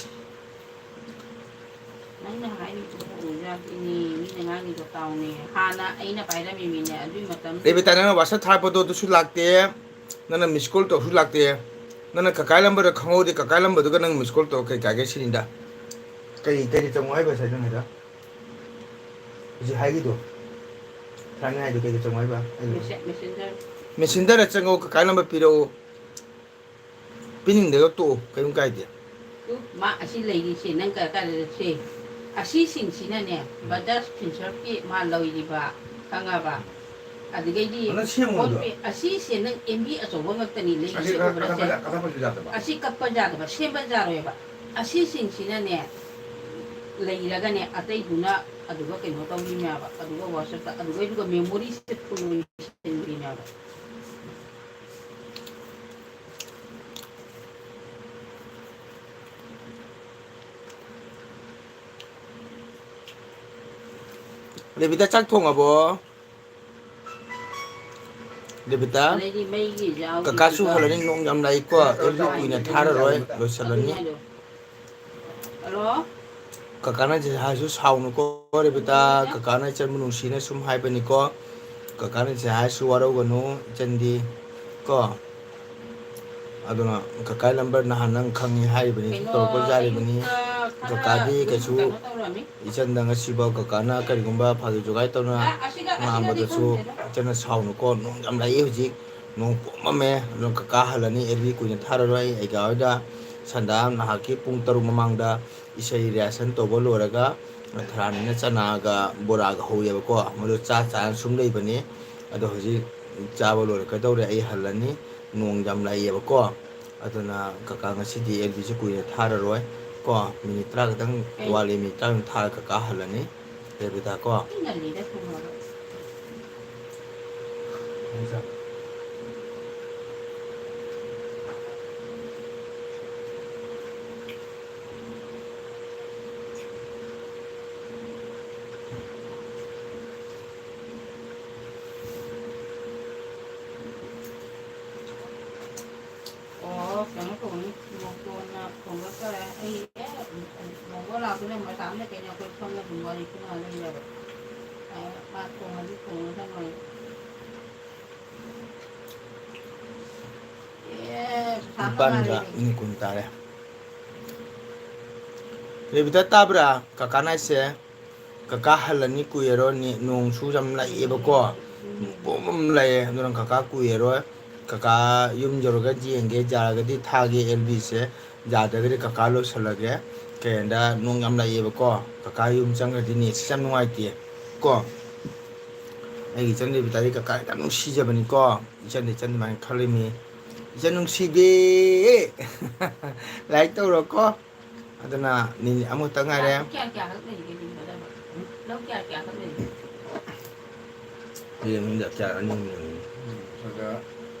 ꯅꯪꯅ ꯍꯥꯏꯔꯤꯗꯣ ꯑꯣꯏꯖꯥꯠꯅꯤꯅꯦ, ꯃꯤꯅ ꯉꯥꯡꯉꯤꯗꯣ ꯇꯥꯎꯅꯦ꯫ ꯍꯥꯟꯅ ꯑꯩꯅ ꯄꯥꯏꯔꯝꯃꯤꯃꯤꯅꯦ, ꯑꯗꯨꯏ ꯃꯇꯝꯗꯨꯗ꯫ ꯔꯦꯕꯤꯇꯥ, ꯅꯪꯅ WhatsApp ꯊꯥꯔꯛꯄꯗꯣ ꯑꯗꯨꯁꯨ ꯂꯥꯛꯇꯦ, ꯅꯪꯅ miss call ꯇꯧꯔꯁꯨ ꯂꯥꯛꯇꯦ, ꯅꯪꯅ ꯀꯀꯥ ꯂꯝꯕꯔꯗ ꯈꯪꯍꯧꯗꯦ, ꯀꯀꯥ ꯂꯝꯕꯔꯗꯨꯒ ꯅꯪ ꯃꯤꯁ ꯀꯣꯜ ꯇꯧꯔ ꯀꯩ ꯀꯥꯏꯒꯦ ꯁꯤꯅꯤꯗ꯫ ꯀꯩ, ꯀꯩꯗ ꯆꯪꯉꯣ ꯍꯥꯏꯕ ꯉꯁꯥꯏ ꯅꯪ ꯍꯥꯏꯗꯣ? ꯍꯧꯖꯤꯛ ꯍꯥꯏꯒꯤꯗꯣ, ꯁꯥꯔꯅ ꯍꯥꯏꯗꯣ ꯀꯩꯗ ꯆꯪꯉꯣ ꯍꯥꯏꯕ? ꯃꯦꯁꯦꯟꯖꯔ꯫ ꯃꯦꯁꯦꯟꯖꯔꯗ ꯆꯪꯉꯣ, ꯀꯀꯥ ꯅꯝꯕꯔ ꯄꯤꯔꯛꯑꯣ꯫ ꯄꯤꯅꯤꯡꯗꯒ ꯇꯣꯛꯑꯣ, ꯀꯩꯝ ꯀꯥꯏꯗꯦ꯫ ꯇꯨ, ꯃꯥ ꯑꯁꯤ ꯂꯩꯔꯤꯁꯦ ꯅꯪ ꯀ-, ꯀꯥꯏꯗ ꯁꯦ? ꯑꯁꯤꯁꯤꯡꯁꯤꯅꯅꯦ, ꯕꯖꯥꯖ ꯐꯤꯟꯁꯔꯞꯀꯤ ꯃꯥ ꯂꯧꯔꯤꯕ, ꯈꯪꯉꯕ? ꯑꯗꯨꯗꯩꯗꯤ ꯑꯗꯨ ꯁꯦꯝꯃꯣ ꯑꯗꯣ꯫ ꯐꯣꯟ ꯄꯦ, ꯑꯁꯤꯁꯦ ꯅꯪ ꯑꯦꯝ ꯕꯤ ꯑꯆꯧꯕ ꯉꯥꯛꯇꯅꯤ ꯂꯩꯔꯤꯁꯦ, ꯎꯕ꯭ꯔꯥ ꯁꯦ? ꯀꯛꯊꯠꯄꯁꯨ ꯌꯥꯗꯕ꯫ ꯑꯁꯤ ꯀꯛꯄ ꯌꯥꯗꯕ, ꯁꯦꯝꯕ ꯌꯥꯔꯣꯏꯕ꯫ ꯑꯁꯤꯁꯤꯡꯁꯤꯅꯅꯦ, ꯂꯩꯔꯒꯅꯦ, ꯑꯇꯩꯗꯨꯅ ꯑꯗꯨꯒ ꯀꯩꯅꯣ ꯇꯧꯔꯤꯅꯦꯕ, ꯑꯗꯨꯒ WhatsApp-ꯇ, ꯑꯗꯨꯒ, ꯑꯗꯨꯒ memory-ꯁꯦ full ꯑꯣꯏꯅ ꯁꯤꯖꯤꯟꯅꯔꯤꯅꯦꯕ꯫ ꯔꯦꯕꯤꯇꯥ, ꯆꯥꯛ ꯊꯣꯡꯉꯕꯣ? ꯔꯦꯕꯤꯇꯥ? ꯑꯗꯩꯗꯤ ꯃꯩꯒꯤ ꯌꯥꯎꯗ꯭ꯔꯤꯕ ꯀꯀꯥꯁꯨ ꯍꯜꯂꯅꯤ, ꯅꯣꯡ ꯌꯥꯝ ꯂꯥꯛꯏꯀꯣ꯫ ꯑꯦꯜ ꯕꯤ ꯀꯨꯏꯅ ꯊꯥꯔꯔꯣꯏ, ꯂꯣꯏꯁꯤꯜꯂꯅꯤ꯫ ꯑꯗꯨꯅꯦ ꯍꯥꯏꯗꯣ꯫ ꯍꯜꯂꯣ? ꯀꯀꯥꯅ ꯍꯥꯏꯁꯨ ꯁꯥꯎꯅꯨꯀꯣ ꯔꯦꯕꯤꯇꯥ, ꯀꯀꯥꯅ ꯏꯆꯟꯕꯨ ꯅꯨꯡꯁꯤꯅ ꯁꯨꯝ ꯍꯥꯏꯕꯅꯤꯀꯣ꯫ ꯀꯀꯥꯅ ꯏꯆꯟ ꯍꯥꯏꯔꯁꯨ ꯋꯥꯔꯧꯒꯅꯨ, ꯏꯆꯟꯗꯤ ꯀꯣ꯫ ꯑꯗꯨꯅ ꯀꯀꯥ ꯂꯝꯕꯔ ꯅꯍꯥꯟ ꯅꯪ ꯈꯪꯉꯤ ꯍꯥꯏꯔꯤꯕꯅꯤ, ꯀꯩꯅꯣ, ꯇꯧꯔꯛꯄ ꯌꯥꯔꯤꯕꯅꯤ꯫ ꯑꯌꯨꯛꯇ ꯈꯔ ꯀꯀꯥꯗꯤ ꯑꯗꯨꯝ ꯀꯩꯁꯨ ꯀꯩꯅꯣ ꯇꯧꯔꯝꯃꯤ꯫ ꯏꯆꯟꯗ ꯉꯁꯤꯐꯥꯎ ꯀꯀꯥꯅ ꯀꯔꯤꯒꯨꯝꯕ ꯐꯥꯒꯤ ꯖꯨꯒꯥꯏ ꯇꯧꯅ ꯑ, ꯑꯁꯤꯒ, ꯑꯁꯤꯒꯗꯤ ꯉꯥꯡꯕꯗꯁꯨ ꯈꯪꯗꯦꯗ꯫ ꯏꯆꯟꯅ ꯁꯥꯎꯅꯨꯀꯣ, ꯅꯣꯡ ꯌꯥꯝ ꯂꯥꯛꯏ ꯍꯧꯖꯤꯛ꯫ ꯅꯣꯡ ꯄꯣꯝꯃꯝꯃꯦ, ꯑꯗꯨꯅ ꯀꯀꯥ ꯍꯜꯂꯅꯤ, ꯑꯦꯜ ꯕꯤ ꯀꯨꯏꯅ ꯊꯥꯔꯔꯣꯏ꯫ ꯑꯩ ꯀꯀꯥ ꯍꯣꯏꯗ ꯁꯟꯗꯥ ꯅꯍꯥꯛꯀꯤ ꯄꯨꯡ ꯇꯔꯨꯛ ꯃꯃꯥꯡꯗ ꯏꯁꯩ rehearsal ꯇꯧꯕ ꯂꯣꯏꯔꯒ ꯊꯔꯥꯅꯤꯅ ꯆꯅꯥꯒ ꯕꯣꯔꯥꯒ ꯍꯧꯋꯦꯕꯀꯣ, ꯃꯗꯨ ꯆꯥ ꯆꯥꯅ ꯁꯨꯝ ꯂꯩꯕꯅꯤ꯫ ꯑꯗꯣ ꯍꯧꯖꯤꯛ ꯆꯥꯕ ꯂꯣꯏꯔꯛꯀꯗꯧꯔꯦ, ꯑꯩ ꯍꯜꯂꯅꯤ꯫ ꯅꯣꯡ ꯌꯥꯝ ꯂꯥꯛꯏꯌꯦꯕꯀꯣ, ꯑꯗꯨꯅ ꯀꯀꯥ ꯉꯁꯤꯗꯤ ꯑꯦꯜ ꯕꯤꯁꯦ ꯀꯨꯏꯅ ꯊꯥꯔꯔꯣꯏ ꯀꯣ, ꯃꯤꯅꯤꯠ ꯇꯔꯥ ꯈꯛꯇꯪ ꯀꯩ? ꯋꯥꯠꯂꯤ, ꯃꯤꯅꯤꯠ ꯇꯔꯥ ꯈꯛꯇꯪ ꯊꯥꯔꯒ ꯀꯀꯥ ꯍꯜꯂꯅꯤ꯫ ꯔꯦꯕꯤꯇꯥ ꯀꯣ꯫ ꯉꯜꯂꯤꯗ ꯊꯣꯡꯕꯕꯨ꯫ ꯑꯣ, ꯀꯩꯅꯣ ꯇꯧꯅꯤ, ꯃꯣꯇꯣꯟꯅ ꯊꯣꯡꯒꯠꯈꯔꯦ꯫ ꯑꯩ ꯑꯦ, ꯃꯣꯒꯣ ꯂꯥꯛꯇꯣꯏꯅꯦ, ꯃꯇꯥꯝꯅ ꯀꯩꯅꯣ ꯑꯩꯈꯣꯏ ꯐꯝꯃ ꯑꯗꯨꯝ ꯋꯥꯔꯤ ꯈꯟꯅ ꯂꯩꯔꯕ꯫ ꯑ, ꯃꯥ ꯊꯣꯡꯉꯗꯤ ꯊꯣꯡꯉꯗꯝꯅꯦ꯫ ꯑꯦ, ꯅꯤꯄꯥꯟꯒ ꯃꯤꯅꯤꯠ ꯀꯨꯟ ꯇꯥꯔꯦ꯫ ꯔꯦꯕꯤꯀꯥ, ꯇꯥꯕ꯭ꯔꯥ? ꯀꯀꯥꯅ ꯍꯥꯏꯁꯦ, ꯀꯀꯥ ꯍꯜꯂꯅꯤ, ꯀꯨꯏꯔꯔꯣꯏ, ꯅꯣꯡꯁꯨ ꯌꯥꯝ ꯂꯥꯛꯑꯦꯕꯀꯣ, ꯄꯣꯝ ꯑꯃ ꯂꯥꯛꯑꯦ꯫ ꯑꯗꯨꯅ ꯀꯀꯥ ꯀꯨꯏꯔꯔꯣꯏ, ꯀꯀꯥ ꯌꯨꯝ ꯌꯧꯔꯒ ꯌꯦꯡꯒꯦ, ꯌꯥꯔꯒꯗꯤ ꯊꯥꯒꯦ ꯑꯦꯜ ꯕꯤꯁꯦ, ꯌꯥꯗ꯭ꯔꯒꯗꯤ ꯀꯀꯥ ꯂꯣꯏꯁꯤꯜꯂꯒꯦ꯫ ꯀꯩ ꯍꯥꯏꯗ, ꯅꯣꯡ ꯌꯥꯝ ꯂꯥꯛꯑꯦꯕꯀꯣ, ꯀꯀꯥ ꯌꯨꯝ ꯆꯪꯈ꯭ꯔꯗꯤ ꯅꯦꯠꯁꯦ ꯌꯥꯝ ꯅꯨꯡꯉꯥꯏꯇꯦ ꯀꯣ꯫ ꯑꯩꯒꯤ ꯏꯆꯟ ꯔꯦꯕꯤꯀꯥꯗꯤ ꯀꯀꯥ ꯌꯥꯝ ꯅꯨꯡꯁꯤꯖꯕꯅꯤꯀꯣ꯫ ꯏꯆꯟꯗꯤ ꯏꯆꯟ ꯑꯗꯨꯃꯥꯏꯅ ꯈꯜꯂꯤꯃꯤ꯫ ꯏꯆꯟ ꯅꯨꯡꯁꯤꯕꯤ꯫ ꯂꯥꯏꯛ ꯇꯧꯔꯣꯀꯣ꯫ ꯑꯗꯨꯅ ꯃꯤꯅꯤꯠ ꯑꯃꯈꯛꯇ ꯉꯥꯏꯔꯦ꯫ ꯂꯧ ꯀꯌꯥ ꯀꯌꯥꯈꯛ ꯂꯩꯒꯦ ꯂꯤꯡꯒꯗꯕ? ꯂꯧ ꯀꯌꯥ ꯀꯌꯥꯈꯛ ꯂꯩꯒꯦ? ꯌꯦꯡꯉꯨꯗ, ꯀꯌꯥ ꯑꯅꯤ ꯑꯍꯨꯝ ꯂꯩꯔꯝꯒꯅꯤ꯫ ꯎꯝ, ꯁꯣꯝꯗ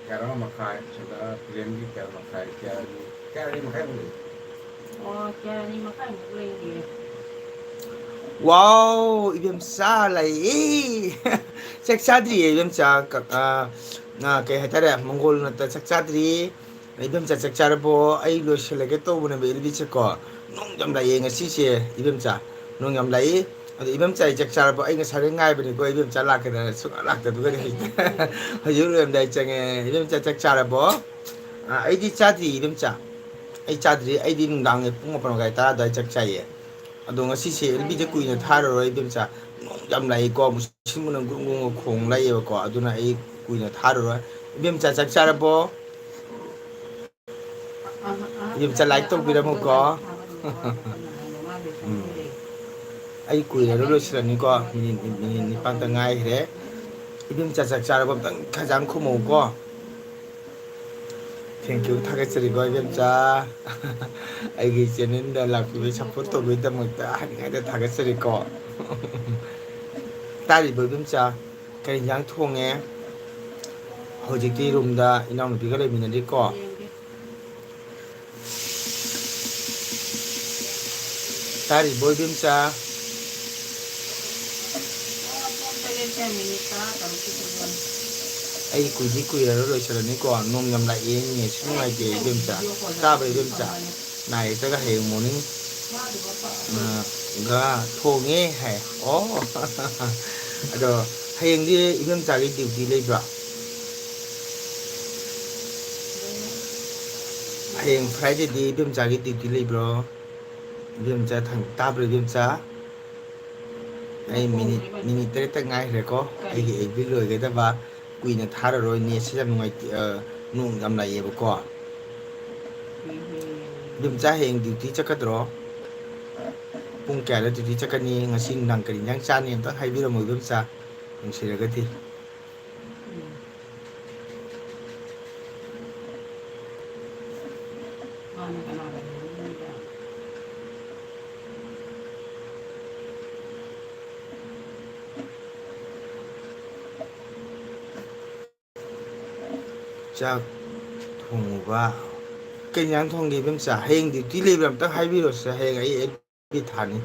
ꯀꯌꯥ ꯑꯃ ꯃꯈꯥꯏ, ꯁꯣꯝꯗ ꯄ꯭ꯂꯦꯟꯒꯤ ꯀꯌꯥ ꯃꯈꯥꯏ, ꯀꯌꯥ ꯑꯅꯤ, ꯀꯌꯥ ꯑꯅꯤ ꯃꯈꯥꯏꯃꯨꯛ ꯂꯩ꯫ ꯑꯣ, ꯀꯌꯥ ꯑꯅꯤ ꯃꯈꯥꯏꯃꯨꯛ ꯂꯩꯔꯤꯌꯦ꯫ ꯋꯥꯎ, ꯏꯕꯦꯝꯆꯥ ꯂꯩꯌꯦ꯫ ꯆꯥꯛ ꯆꯥꯗ꯭ꯔꯤꯌꯦ ꯏꯕꯦꯝꯆꯥ꯫ ꯀ-, ꯑ, ꯑ, ꯀꯩ ꯍꯥꯏꯇꯥꯔꯦ, ꯃꯪꯒꯣꯜ ꯅꯠꯇ ꯆꯥꯛ ꯆꯥꯗ꯭ꯔꯤ꯫ ꯏꯕꯦꯝꯆꯥ ꯆꯥꯛ ꯆꯥꯔꯕꯣ? ꯑꯩ ꯂꯣꯏꯁꯤꯜꯂꯒꯦ ꯇꯧꯕꯅꯦꯕ ꯑꯦꯜ ꯕꯤꯁꯦꯀꯣ꯫ ꯅꯣꯡ ꯌꯥꯝ ꯂꯥꯛꯑꯦ ꯉꯁꯤꯁꯦ ꯏꯕꯦꯝꯆꯥ꯫ ꯅꯣꯡ ꯌꯥꯝ ꯂꯥꯛꯏ꯫ ꯑꯗꯣ ꯏꯕꯦꯝꯆꯥ, ꯑꯩ ꯆꯥꯛ ꯆꯥꯔꯕꯣ? ꯑꯩ ꯉꯁꯥꯏꯗꯩ ꯉꯥꯏꯕꯅꯤꯀꯣ, ꯏꯕꯦꯝꯆꯥ ꯂꯥꯛꯀꯗ꯭ꯔꯥꯅ ꯁꯨꯡꯂꯥꯛ ꯂꯥꯛꯇꯕꯗꯨꯗ ꯍꯧꯖꯤꯛ ꯂꯣꯏꯔꯝꯗꯥꯏ ꯆꯪꯉꯦ꯫ ꯏꯕꯦꯝꯆꯥ, ꯆꯥꯛ ꯆꯥꯔꯕꯣ? ꯑ, ꯑꯩꯗꯤ ꯆꯥꯗ꯭ꯔꯤ ꯏꯕꯦꯝꯆꯥ꯫ ꯑꯩ ꯆꯥꯗ꯭ꯔꯤ꯫ ꯑꯩꯗꯤ ꯅꯨꯡꯗꯥꯡꯒꯤ ꯄꯨꯡ ꯃꯥꯄꯟ ꯃꯈꯥꯏ ꯇꯔꯥ ꯑꯗꯨꯋꯥꯏ ꯆꯥꯛ ꯆꯥꯏꯌꯦ꯫ ꯑꯗꯣ ꯉꯁꯤꯁꯦ ꯑꯦꯜ ꯕꯤꯁꯦ ꯀꯨꯏꯅ ꯊꯥꯔꯔꯣꯏ ꯏꯕꯦꯝꯆꯥ꯫ ꯅꯣꯡ ꯌꯥꯝ ꯂꯥꯛꯏꯀꯣ, ꯃꯨꯁꯤꯟ ꯃꯨꯅ ꯒ꯭ꯔꯨꯡ ꯒ꯭ꯔꯨꯡ ꯈꯣꯡ ꯂꯥꯛꯑꯦꯕꯀꯣ, ꯑꯗꯨꯅ ꯑꯩ ꯀꯨꯏꯅ ꯊꯥꯔꯔꯣꯏ꯫ ꯏꯕꯦꯝꯆꯥ, ꯆꯥꯛ ꯆꯥꯔꯕꯣ? ꯏꯕꯦꯝꯆꯥ, ꯂꯥꯏꯛ ꯇꯧꯕꯤꯔꯝꯃꯨꯀꯣ꯫ ꯎꯝ꯫ ꯑꯩ ꯀꯨꯏꯔꯔꯣꯏ, ꯂꯣꯏꯁꯤꯜꯂꯅꯤꯀꯣ꯫ Minute, minute ꯅꯤꯄꯥꯟꯇ ꯉꯥꯏꯈ꯭ꯔꯦ꯫ ꯏꯕꯦꯝꯆꯥ, ꯆꯥꯛ ꯆꯥꯔꯕ? ꯑꯝꯇꯪ ꯈꯖꯥꯡ ꯈꯨꯝꯃꯧꯀꯣ꯫ Thank you, ꯊꯥꯒꯠꯆꯔꯤꯀꯣ ꯏꯕꯦꯝꯆꯥ꯫ ꯑꯩꯒꯤ ꯆꯦꯅꯦꯜꯗ ꯂꯥꯛꯄꯤꯕꯒꯤ, ꯁꯞꯄꯣꯔꯠ ꯇꯧꯕꯒꯤꯗꯃꯛꯇ ꯍꯥꯏꯅꯤꯡꯉꯥꯏꯗ ꯊꯥꯒꯠꯆꯔꯤꯀꯣ꯫ ꯇꯥꯔꯤꯕꯣ ꯏꯕꯦꯝꯆꯥ? ꯀꯔꯤ ꯏꯟꯖꯥꯡ ꯊꯣꯡꯉꯦ? ꯍꯧꯖꯤꯛꯇꯤ ꯔꯨꯝꯗ ꯏꯅꯥꯎꯅꯨꯄꯤꯒ ꯂꯩꯃꯤꯟꯅꯔꯤꯀꯣ꯫ ꯇꯥꯔꯤꯕꯣ ꯏꯕꯦꯝꯆꯥ? ꯑꯩ ꯀꯨꯏꯗꯤ ꯀꯨꯏꯔꯔꯣꯏ, ꯂꯣꯏꯁꯤꯜꯂꯅꯤꯀꯣ꯫ ꯅꯣꯡ ꯌꯥꯝ ꯂꯥꯛꯑꯦ, ꯅꯦꯠꯁꯨ ꯅꯨꯡꯉꯥꯏꯇꯦ ꯏꯕꯦꯝꯆꯥ꯫ ꯇꯥꯕ꯭ꯔꯥ ꯏꯕꯦꯝꯆꯥ? ꯅꯥꯏ ꯍꯦꯛꯇꯒ ꯍꯌꯦꯡ ꯃꯣꯔꯅꯤꯡ, ꯑ, ꯒ ꯊꯣꯡꯉꯦ ꯍꯥꯏ꯫ ꯑꯣ꯫ ꯑꯗꯣ ꯍꯌꯦꯡꯗꯤ ꯏꯕꯦꯝꯆꯥꯒꯤ ꯗ꯭ꯌꯨꯇꯤ ꯂꯩꯕ꯭ꯔꯥ? ꯍꯌꯦꯡ Fridayꯗꯤ ꯏꯕꯦꯝꯆꯥꯒꯤ duty ꯂꯩꯕ꯭ꯔꯣ? ꯏꯕꯦꯝꯆꯥ ꯊꯪ-, ꯇꯥꯕ꯭ꯔꯣ ꯏꯕꯦꯝꯆꯥ? ꯑꯩ minute, minute ꯇꯔꯦꯠꯇ ꯉꯥꯏꯈ꯭ꯔꯦꯀꯣ꯫ ꯑꯩꯒꯤ ꯑꯦꯐ ꯕꯤ ꯂꯣꯏꯒꯗꯕ꯫ ꯀꯨꯏꯅ ꯊꯥꯔꯔꯣꯏ, netꯁꯦ ꯌꯥꯝ ꯅꯨꯡꯉꯥꯏꯇꯦ, ꯑ, ꯅꯣꯡ ꯌꯥꯝ ꯂꯥꯛꯑꯦꯕꯀꯣ꯫ ꯏꯕꯦꯝꯆꯥ ꯍꯌꯦꯡ duty ꯆꯠꯀꯗ꯭ꯔꯣ? ꯄꯨꯡ ꯀꯌꯥꯗ duty ꯆꯠꯀꯅꯤ? ꯉꯁꯤ ꯅꯨꯡꯗꯥꯡ ꯀꯔꯤ ꯏꯟꯖꯥꯡ ꯆꯥꯅꯤ? ꯑꯝꯇꯪ ꯍꯥꯏꯕꯤꯔꯝꯃꯣ ꯏꯕꯦꯝꯆꯥ, ꯅꯨꯡꯁꯤꯔꯒꯗꯤ꯫ ꯆꯥꯛ ꯊꯣꯡꯉꯨꯕ꯫ ꯀꯩ ꯏꯟꯖꯥꯡ ꯊꯣꯡꯒꯦ ꯏꯕꯦꯝꯆꯥ? ꯍꯌꯦꯡ duty ꯂꯩꯕ꯭ꯔꯥ? ꯑꯝꯇꯪ ꯍꯥꯏꯕꯤꯔꯣꯁꯦ, ꯍꯌꯦꯡ ꯑꯩ ꯑꯦꯜ ꯕꯤ ꯊꯥꯅꯤ꯫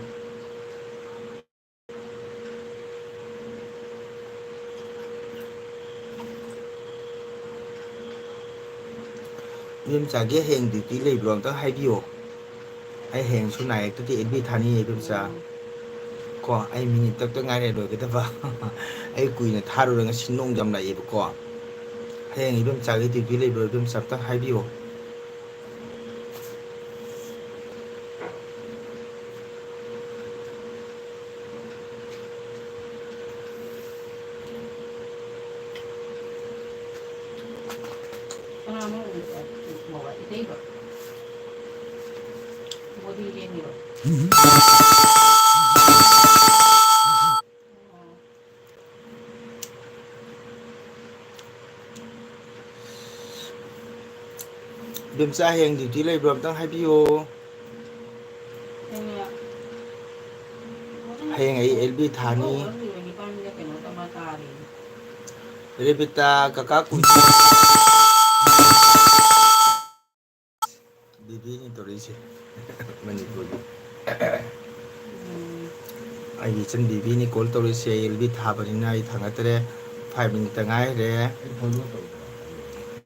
ꯏꯕꯦꯝꯆꯥꯒꯤ ꯍꯌꯦꯡ duty ꯂꯩꯕ꯭ꯔꯣ? ꯑꯝꯇꯪ ꯍꯥꯏꯕꯤꯌꯣ꯫ ꯑꯩ ꯍꯌꯦꯡꯁꯨ night ꯇꯗꯤ ꯑꯦꯜ ꯕꯤ ꯊꯥꯅꯤꯌꯦ ꯏꯕꯦꯝꯆꯥ꯫ ꯀꯣ, ꯑꯩ minute ꯇꯔꯨꯛꯇ ꯉꯥꯏꯔꯦ ꯂꯣꯏꯒꯗꯕ꯫ ꯑꯩ ꯀꯨꯏꯅ ꯊꯥꯔꯨꯔꯦ, ꯉꯁꯤ ꯅꯣꯡ ꯌꯥꯝ ꯂꯥꯛꯑꯦꯕꯀꯣ꯫ ꯍꯌꯦꯡ ꯏꯕꯦꯝꯆꯥꯒꯤ duty ꯂꯩꯕ꯭ꯔꯣ ꯏꯕꯦꯝꯆꯥ? ꯑꯝꯇꯪ ꯍꯥꯏꯕꯤꯌꯣ꯫ ꯀꯅꯥꯅꯣ? ꯏꯇꯩꯔꯣ? ꯃꯣꯗꯤ ꯂꯦꯡꯉꯤꯔꯣ? ꯏꯕꯦꯝꯆꯥ, ꯍꯌꯦꯡ duty ꯂꯩꯕ꯭ꯔꯣ? ꯑꯝꯇꯪ ꯍꯥꯏꯕꯤꯌꯣ꯫ ꯍꯌꯦꯡ ꯑꯩ ꯑꯦꯜ ꯕꯤ ꯊꯥꯅꯤ꯫ ꯔꯦꯕꯤꯇꯥ, ꯀꯀꯥ ꯀꯨꯟ꯫ ꯕꯤꯕꯤꯅꯤ ꯇꯧꯔꯛꯏꯁꯦ꯫ ꯃꯅꯤꯄꯨꯔꯒꯤ꯫ ꯎꯝ꯫ ꯑꯩꯒꯤ ꯏꯆꯟ ꯕꯤꯕꯤꯅꯤ call ꯇꯧꯔꯛꯏꯁꯦ꯫ ꯑꯩ ꯑꯦꯜ ꯕꯤ ꯊꯥꯕꯅꯤꯅ ꯑꯩ ꯊꯥꯡꯒꯠꯇ꯭ꯔꯦ꯫ Five minute ꯇ ꯉꯥꯏꯔꯦ꯫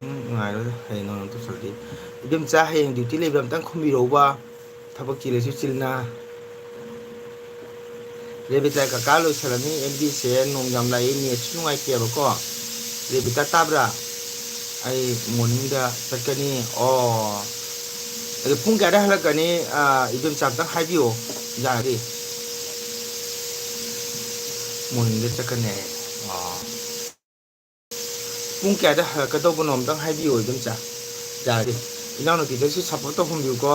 ꯎꯝ, ꯅꯨꯡꯉꯥꯏꯔꯣꯏꯗ꯫ ꯍꯌꯦꯡ ꯅꯣꯡ ꯇꯧꯁꯜꯂꯛꯀꯦ꯫ ꯏꯕꯦꯝꯆꯥ, ꯍꯌꯦꯡ duty ꯂꯩꯕ꯭ꯔꯥ? ꯑꯝꯇꯪ ꯈꯨꯝꯕꯤꯔꯛꯎꯕ꯫ ꯊꯕꯛ ꯆꯤꯜꯂꯁꯨ ꯆꯤꯟꯅ꯫ ꯔꯦꯕꯤꯇꯥ, ꯀꯀꯥ ꯂꯣꯏꯁꯜꯂꯅꯤ, ꯑꯦꯝ ꯕꯤꯁꯦ ꯅꯣꯡ ꯌꯥꯝ ꯂꯥꯛꯏ, netꯁꯨ ꯅꯨꯡꯉꯥꯏꯇꯦꯕꯀꯣ꯫ ꯔꯦꯕꯤꯇꯥ, ꯇꯥꯕ꯭ꯔꯥ? ꯑꯩ morning ꯗ ꯆꯠꯀꯅꯤ꯫ ꯑꯣ, ꯑꯗꯨ ꯄꯨꯡ ꯀꯌꯥꯗ ꯍꯜꯂꯛꯀꯅꯤ? ꯑ, ꯏꯗꯣꯝꯆꯥ ꯑꯝꯇꯪ ꯍꯥꯏꯕꯤꯌꯣ, ꯌꯥꯔꯗꯤ꯫ Morning ꯗ ꯆꯠꯀꯅꯤ ꯑꯩ꯫ ꯑ꯫ ꯄꯨꯡ ꯀꯌꯥꯗ ꯍꯜꯂꯛꯀꯗꯧꯕꯅꯣ ꯑꯝꯇꯪ ꯍꯥꯏꯕꯤꯌꯣ, ꯏꯗꯣꯝꯆꯥ, ꯌꯥꯔꯗꯤ꯫ ꯏꯅꯥꯎꯅꯨꯄꯤꯗꯁꯨ support ꯇꯧꯍꯟꯕꯤꯌꯨꯀꯣ,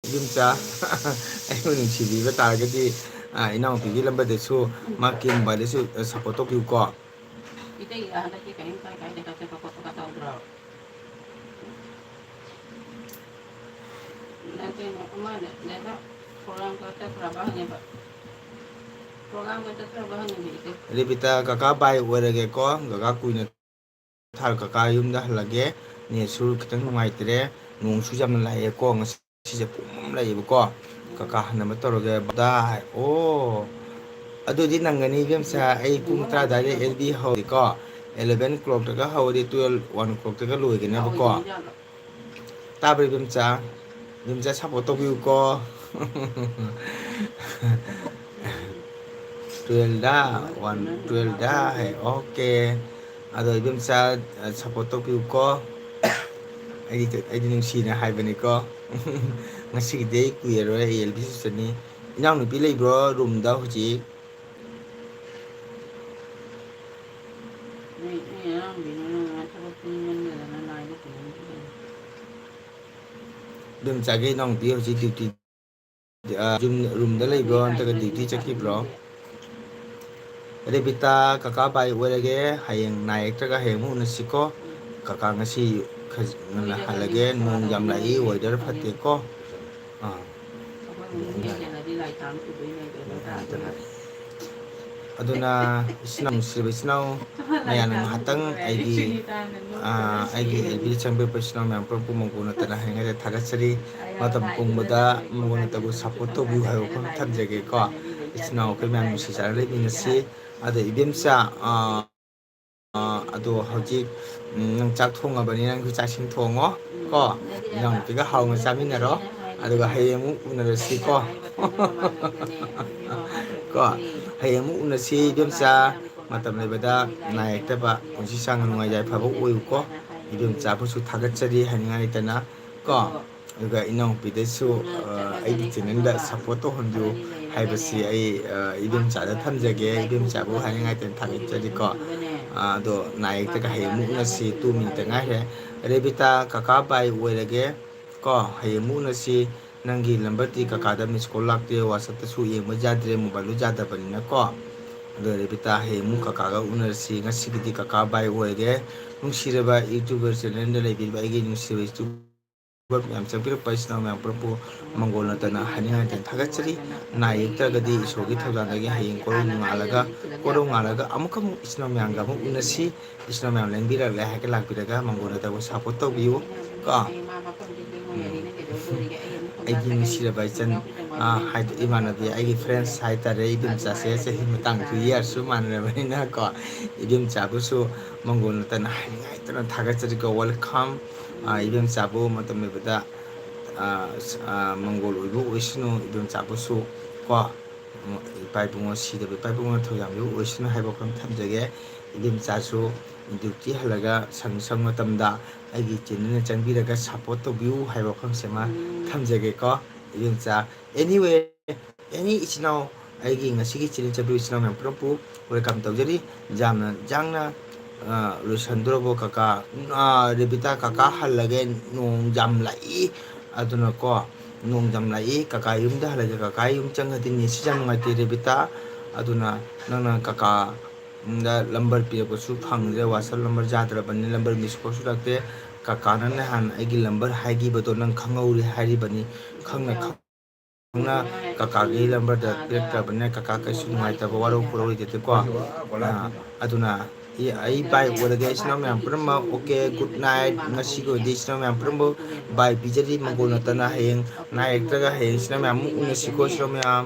ꯏꯗꯣꯝꯆꯥ꯫ ꯑꯩꯕꯨ ꯅꯨꯡꯁꯤꯕꯤꯕ ꯇꯥꯔꯒꯗꯤ, ꯑ, ꯏꯅꯥꯎꯅꯨꯄꯤꯒꯤ ꯂꯝꯕꯗꯁꯨ, ꯃꯍꯥꯛꯀꯤ mobileꯗꯁꯨ, ꯑ, support ꯇꯧꯕꯤꯌꯨꯀꯣ꯫ ꯏꯇꯩ, ꯍꯟꯗꯛꯇꯤ ꯀꯔꯤꯝ ꯀꯥꯏ ꯀꯥꯏꯗꯒ ꯆꯠꯄ ꯈꯣꯠꯄꯒ ꯇꯧꯗ꯭ꯔꯣ? ꯅꯠꯇꯦ, ꯑꯃꯅ ꯅꯦꯗꯥ ꯄ꯭ꯔꯣꯒ꯭ꯔꯥꯝꯒ ꯆꯠꯈ꯭ꯔꯕ ꯍꯪꯉꯦꯕ꯫ ꯄ꯭ꯔꯣꯒ꯭ꯔꯥꯝꯒ ꯆꯠꯈ꯭ꯔꯕ ꯍꯪꯉꯦꯕ ꯏꯆꯦ꯫ ꯔꯦꯕꯤꯇꯥ, ꯀꯀꯥ ꯕꯥꯏ ꯑꯣꯏꯔꯒꯦꯀꯣ꯫ ꯀꯀꯥ ꯀꯨꯏꯅ ꯊꯥꯔ ꯀꯀꯥ ꯌꯨꯝꯗ ꯍꯜꯂꯒꯦ꯫ ꯅꯦꯠꯁꯨ ꯈꯤꯇꯪ ꯅꯨꯡꯉꯥꯏꯇ꯭ꯔꯦ꯫ ꯅꯣꯡꯁꯨ ꯌꯥꯝꯅ ꯂꯥꯛꯑꯦꯀꯣ꯫ ꯉꯁꯤꯁꯦ ꯄꯨꯝ ꯑꯃ ꯂꯩꯌꯦꯕꯀꯣ꯫ ꯀꯀꯥ ꯍꯟꯅꯕ ꯇꯧꯔꯒꯦ꯫ ꯕꯗꯥꯏ꯫ ꯑꯣ꯫ ꯑꯗꯨꯗꯤ ꯅꯪꯒꯅꯤ ꯏꯕꯦꯝꯆꯥ꯫ ꯑꯩ ꯄꯨꯡ ꯇꯔꯥ ꯑꯗꯨꯋꯥꯏꯗ ꯑꯦꯜ ꯕꯤ ꯍꯧꯔꯦꯀꯣ꯫ Eleven o'clockꯇꯒ ꯍꯧꯔꯗꯤ twelve, one o'clockꯇꯒ ꯂꯣꯏꯒꯅꯦꯕꯀꯣ꯫ ꯇꯥꯕ꯭ꯔ ꯏꯕꯦꯝꯆꯥ? ꯏꯕꯦꯝꯆꯥ support ꯇꯧꯕꯤꯌꯨꯀꯣ꯫ Twelveꯗ, one, twelveꯗ ꯍꯥꯏ, okay꯫ ꯑꯗꯣ ꯏꯕꯦꯝꯆꯥ, support ꯇꯧꯕꯤꯌꯨꯀꯣ꯫ ꯑꯩꯗꯤ, ꯑꯩꯗꯤ ꯅꯨꯡꯁꯤꯅ ꯍꯥꯏꯕꯅꯤꯀꯣ꯫ ꯉꯁꯤꯒꯤꯗꯤ ꯑꯩ ꯀꯨꯏꯔꯔꯣꯏ, ꯑꯩ ꯑꯦꯜ ꯕꯤ ꯁꯤ ꯆꯠꯅꯤ꯫ ꯏꯅꯥꯎꯅꯨꯄꯤ ꯂꯩꯕ꯭ꯔꯣ roomꯗ ꯍꯧꯖꯤꯛ? ꯅꯣꯏ, ꯅꯣꯏ ꯑꯉꯥꯡꯕꯤꯅ ꯅꯪ ꯊꯕꯛ ꯁꯨꯅꯤꯡꯃꯟꯗꯗꯅ ꯂꯥꯏꯗ ꯄꯨꯅꯤꯡꯗꯦ꯫ ꯏꯕꯦꯝꯆꯥꯒꯤ ꯏꯅꯥꯎꯅꯨꯄꯤ ꯍꯧꯖꯤꯛ duty, ꯑ, ꯌꯨꯝ, roomꯗ ꯂꯩꯕ꯭ꯔꯣ ꯅꯠꯇ꯭ꯔꯒ duty ꯆꯠꯈꯤꯕ꯭ꯔꯣ? ꯔꯦꯕꯤꯇꯥ, ꯀꯀꯥ ꯕꯥꯏ ꯑꯣꯏꯔꯒꯦ꯫ ꯍꯌꯦꯡ ꯅꯥꯏ ꯌꯦꯛꯇ꯭ꯔꯒ ꯍꯌꯦꯡ ꯑꯃꯨꯛ ꯎꯅꯁꯤꯀꯣ꯫ ꯀꯀꯥ ꯉꯁꯤ ꯈꯖ-, ꯉꯟꯅ ꯍꯜꯂꯒꯦ꯫ ꯅꯣꯡ ꯌꯥꯝ ꯂꯥꯛꯏ, weather ꯐꯠꯇꯦꯀꯣ꯫ ꯑꯥ꯫ ꯑꯗꯨꯅ, ꯑꯗꯨꯅ ꯏꯆꯤꯟ ꯏꯅꯥꯎ, ꯅꯨꯡꯁꯤꯔꯕ ꯏꯆꯤꯟ ꯏꯅꯥꯎ ꯃꯌꯥꯝꯅ ꯉꯥꯏꯍꯥꯛꯇꯪ ꯑꯩꯒꯤ, ꯑꯥ, ꯑꯩꯒꯤ ꯑꯦꯜ ꯕꯤꯗ ꯆꯪꯕꯤꯔꯛꯄ ꯏꯆꯤꯟ ꯏꯅꯥꯎ ꯃꯌꯥꯝ ꯄꯨꯝꯅꯃꯛꯄꯨ ꯃꯣꯡꯒꯣꯜ ꯅꯠꯇꯅ ꯍꯥꯏꯅꯤꯡꯉꯥꯏ ꯊꯥꯒꯠꯆꯔꯤ꯫ ꯃꯇꯝ ꯄꯨꯝꯕꯗ ꯃꯣꯡꯒꯣꯜ ꯅꯠꯇꯕꯨ support ꯇꯧꯕꯤꯌꯨ ꯍꯥꯏꯕ ꯋꯥꯐꯝ ꯊꯝꯖꯒꯦꯀꯣ꯫ ꯏꯆꯤꯟ ꯏꯅꯥꯎ ꯑꯩꯈꯣꯏ ꯃꯌꯥꯝ ꯅꯨꯡꯁꯤ ꯆꯥꯟꯅ ꯂꯩꯃꯤꯟꯅꯁꯤ꯫ ꯑꯗꯣ ꯏꯕꯦꯝꯆꯥ, ꯑꯥ, ꯑꯥ, ꯑꯗꯣ ꯍꯧꯖꯤꯛ, ꯎꯝ, ꯅꯪ ꯆꯥꯛ ꯊꯣꯡꯉꯕꯅꯤꯅ ꯅꯪꯁꯨ ꯆꯥꯛ ꯏꯁꯤꯡ ꯊꯣꯡꯉꯣ ꯀꯣ꯫ ꯏꯅꯥꯎꯅꯨꯄꯤꯒ ꯍꯥꯎꯅ ꯆꯥꯃꯤꯟꯅꯔꯣ꯫ ꯑꯗꯨꯒ ꯍꯌꯦꯡ ꯑꯃꯨꯛ ꯎꯅꯔꯁꯤꯀꯣ꯫ ꯀꯣ, ꯍꯌꯦꯡ ꯑꯃꯨꯛ ꯎꯅꯁꯤ ꯏꯕꯦꯝꯆꯥ꯫ ꯃꯇꯝ ꯂꯩꯕꯗ ꯅꯥꯏ ꯌꯦꯛꯇꯕ ꯄꯨꯟꯁꯤ ꯁꯥꯡꯅ ꯅꯨꯡꯉꯥꯏ ꯌꯥꯏꯐꯕ ꯑꯣꯏꯌꯨꯀꯣ꯫ ꯏꯕꯦꯝꯆꯥꯕꯨꯁꯨ ꯊꯥꯒꯠꯆꯔꯤ ꯍꯥꯏꯅꯤꯡꯉꯥꯏ ꯂꯩꯇꯅ ꯀꯣ꯫ ꯑꯗꯨꯒ ꯏꯅꯥꯎꯅꯨꯄꯤꯗꯁꯨ, ꯑ, ꯑꯩꯒꯤ channelꯗ support ꯇꯧꯍꯟꯕꯤꯌꯨ ꯍꯥꯏꯕꯁꯤ ꯑꯩ, ꯑ, ꯏꯗꯣꯝꯆꯥꯗ ꯊꯝꯖꯒꯦ꯫ ꯏꯗꯣꯝꯆꯥꯕꯨ ꯍꯥꯏꯅꯤꯡꯉꯥꯏꯇꯅ ꯊꯥꯒꯠꯆꯔꯤꯀꯣ꯫ ꯑ, ꯑꯗꯣ ꯅꯥ ꯌꯦꯛꯇꯒ ꯍꯌꯦꯡ ꯑꯃꯨꯛ ꯎꯅꯁꯤ꯫ Two minuteꯇ ꯉꯥꯏꯔꯦ꯫ ꯔꯦꯕꯤꯇꯥ, ꯀꯀꯥ bye ꯑꯣꯏꯔꯒꯦ ꯀꯣ꯫ ꯍꯌꯦꯡ ꯑꯃꯨꯛ ꯎꯅꯁꯤ꯫ ꯅꯪꯒꯤ numberꯗꯤ ꯀꯀꯥꯗ miss call ꯂꯥꯛꯇꯦ, WhatsAppꯇꯁꯨ ꯌꯦꯡꯕ ꯌꯥꯗ꯭ꯔꯦ, mobileꯗꯨ ꯌꯥꯗꯕꯅꯤꯅꯀꯣ꯫ ꯑꯗꯣ ꯔꯦꯕꯤꯇꯥ, ꯍꯌꯦꯡ ꯑꯃꯨꯛ ꯀꯀꯥꯒ ꯎꯅꯔꯁꯤ꯫ ꯉꯁꯤꯒꯤꯗꯤ ꯀꯀꯥ bye ꯑꯣꯏꯔꯒꯦ꯫ ꯅꯨꯡꯁꯤꯔꯕ YouTuber channelꯗ ꯂꯩꯕꯤꯔꯤꯕ ꯑꯩꯒꯤ ꯅꯨꯡꯁꯤꯔꯕ YouTuber ꯃꯌꯥꯝ, ꯆꯪꯕꯤꯔꯛꯄ ꯏꯆꯤꯟ ꯏꯅꯥꯎ ꯃꯌꯥꯝ ꯄꯨꯝꯅꯃꯛꯄꯨ ꯃꯪꯒꯣꯜ ꯅꯠꯇꯅ ꯍꯥꯏꯅꯤꯡꯉꯥꯏ ꯂꯩꯇꯅ ꯊꯥꯒꯠꯆꯔꯤ꯫ ꯅꯥ ꯌꯦꯛꯇ꯭ꯔꯒꯗꯤ ꯏꯁꯣꯔꯒꯤ ꯊꯧꯖꯥꯜꯗꯒꯤ ꯍꯌꯦꯡ ꯀꯣꯔꯧ ꯅꯣꯡꯉꯥꯜꯂꯒ, ꯀꯣꯔꯧ ꯉꯥꯜꯂꯒ ꯑꯃꯨꯛꯀ ꯑꯃꯨꯛ ꯏꯆꯤꯟ ꯏꯅꯥꯎ ꯃꯌꯥꯝꯒ ꯑꯃꯨꯛ ꯎꯅꯁꯤ꯫ ꯏꯆꯤꯟ ꯏꯅꯥꯎ ꯃꯌꯥꯝ ꯂꯦꯡꯕꯤꯔꯛꯂꯦ ꯍꯥꯏꯔꯒ ꯂꯥꯛꯄꯤꯔꯒ ꯃꯪꯒꯣꯜ ꯅꯠꯇꯕꯨ support ꯇꯧꯕꯤꯌꯨ ꯀꯣ꯫ ꯎꯝ꯫ ꯑꯩꯒꯤ ꯅꯨꯡꯁꯤꯔꯕ ꯏꯆꯟ, ꯑ, ꯍꯥꯏꯗꯤ ꯏꯃꯥꯟꯅꯕꯤ, ꯑꯩꯒꯤ friends ꯍꯥꯏꯇꯥꯔꯦ, ꯏꯗꯣꯝꯆꯥꯁꯦ ꯆꯍꯤ ꯃꯇꯥꯡꯁꯨ yearꯁꯨ ꯃꯥꯟꯅꯔꯕꯅꯤꯅꯀꯣ, ꯏꯗꯣꯝꯆꯥꯕꯨꯁꯨ ꯃꯪꯒꯣꯜ ꯅꯠꯇꯅ ꯍꯥꯏꯅꯤꯡꯉꯥꯏꯇꯅ ꯊꯥꯒꯠꯆꯔꯤꯀꯣ꯫ Welcome꯫ ꯑ, ꯏꯗꯣꯝꯆꯥꯕꯨ ꯃꯇꯝ ꯑꯣꯏꯕꯗ, ꯑ, ꯁ-, ꯑ, ꯃꯪꯒꯣꯜ ꯑꯣꯏꯕ ꯑꯣꯏꯁꯅꯨ ꯏꯗꯣꯝꯆꯥꯕꯨꯁꯨ ꯀꯣ꯫ ꯏꯄꯥ ꯏꯕꯨꯡꯉꯣ ꯁꯤꯗꯕ ꯏꯄꯥ ꯏꯕꯨꯡꯉꯣ ꯊꯧꯖꯥꯟꯕꯤꯕ ꯑꯣꯏꯁꯅꯨ ꯍꯥꯏꯕ ꯋꯥꯐꯝ ꯊꯝꯖꯒꯦ꯫ ꯏꯗꯣꯝꯆꯥꯁꯨ duty ꯍꯜꯂꯒ ꯁꯪ ꯁꯪ ꯃꯇꯝꯗ ꯑꯩꯒꯤ channelꯗ ꯆꯪꯕꯤꯔꯒ support ꯇꯧꯕꯤꯌꯨ ꯍꯥꯏꯕ ꯋꯥꯐꯝꯁꯤꯃ ꯊꯝꯖꯒꯦꯀꯣ꯫ ꯏꯗꯣꯝꯆꯥ, anyway, any ꯏꯆꯤꯟ ꯏꯅꯥꯎ ꯑꯩꯒꯤ ꯉꯁꯤꯒꯤ channel ꯆꯠꯄꯤꯕ ꯏꯆꯤꯟ ꯏꯅꯥꯎ ꯃꯌꯥꯝ ꯄꯨꯝꯅꯃꯛꯄꯨ welcome ꯇꯧꯖꯔꯤ꯫ ꯌꯥꯝꯅ ꯌꯥꯡꯅ, ꯑ, ꯂꯣꯏꯁꯟꯗꯣꯔꯕꯣ ꯀꯀꯥ? ꯑ, ꯔꯦꯕꯤꯇꯥ, ꯀꯀꯥ ꯍꯜꯂꯒꯦ, ꯅꯣꯡ ꯌꯥꯝ ꯂꯥꯛꯏ꯫ ꯑꯗꯨꯅꯀꯣ, ꯅꯣꯡ ꯌꯥꯝ ꯂꯥꯛꯏ, ꯀꯀꯥ ꯌꯨꯝꯗ ꯍꯜꯂꯒꯦ, ꯀꯀꯥ ꯌꯨꯝ ꯆꯪꯉꯗꯤ netꯁꯤ ꯌꯥꯝ ꯅꯨꯡꯉꯥꯏꯇꯦ ꯔꯦꯕꯤꯇꯥ꯫ ꯑꯗꯨꯅ ꯅꯪꯅ ꯀꯀꯥ ꯗ number ꯄꯤꯔꯛꯄꯁꯨ ꯐꯪꯗ꯭ꯔꯦ, WhatsApp number ꯌꯥꯗ꯭ꯔꯕꯅꯤ, number miss callꯁꯨ ꯂꯥꯛꯇꯦ꯫ ꯀꯀꯥꯅ ꯅꯍꯥꯟ ꯑꯩꯒꯤ number ꯍꯥꯏꯈꯤꯕꯗꯣ ꯅꯪ ꯈꯪꯍꯧꯔꯦ ꯍꯥꯏꯔꯤꯕꯅꯤ, ꯈꯪꯅ ꯈꯪꯅ ꯀꯀꯥꯒꯤ numberꯗ ꯄꯤꯔꯛꯇ꯭ꯔꯕꯅꯤꯅ ꯀꯀꯥ ꯀꯩꯁꯨ ꯅꯨꯡꯉꯥꯏꯇꯕ ꯋꯥꯔꯧ ꯄꯨꯔꯧꯔꯣꯏꯗꯦꯀꯣ꯫ ꯑ, ꯑꯗꯨꯅ ꯑꯩ, ꯑꯩ bye ꯑꯣꯏꯔꯒꯦ ꯏꯆꯤꯟ ꯏꯅꯥꯎ ꯃꯌꯥꯝ ꯄꯨꯝꯅꯃꯛ꯫ Okay, good night꯫ ꯉꯁꯤꯒꯤ ꯑꯣꯏꯅꯗꯤ ꯏꯆꯤꯟ ꯏꯅꯥꯎ ꯃꯌꯥꯝ ꯄꯨꯝꯅꯃꯛ bye ꯄꯤꯖꯔꯤ꯫ ꯃꯪꯒꯣꯜ ꯅꯠꯇꯅ ꯍꯌꯦꯡ ꯅꯥ ꯌꯦꯛꯇ꯭ꯔꯒ ꯍꯌꯦꯡ ꯏꯆꯤꯟ ꯏꯅꯥꯎ ꯃꯌꯥꯝ ꯑꯃꯨꯛ ꯎꯅꯁꯤꯀꯣ ꯏꯆꯤꯟ ꯏꯅꯥꯎ ꯃꯌꯥꯝ꯫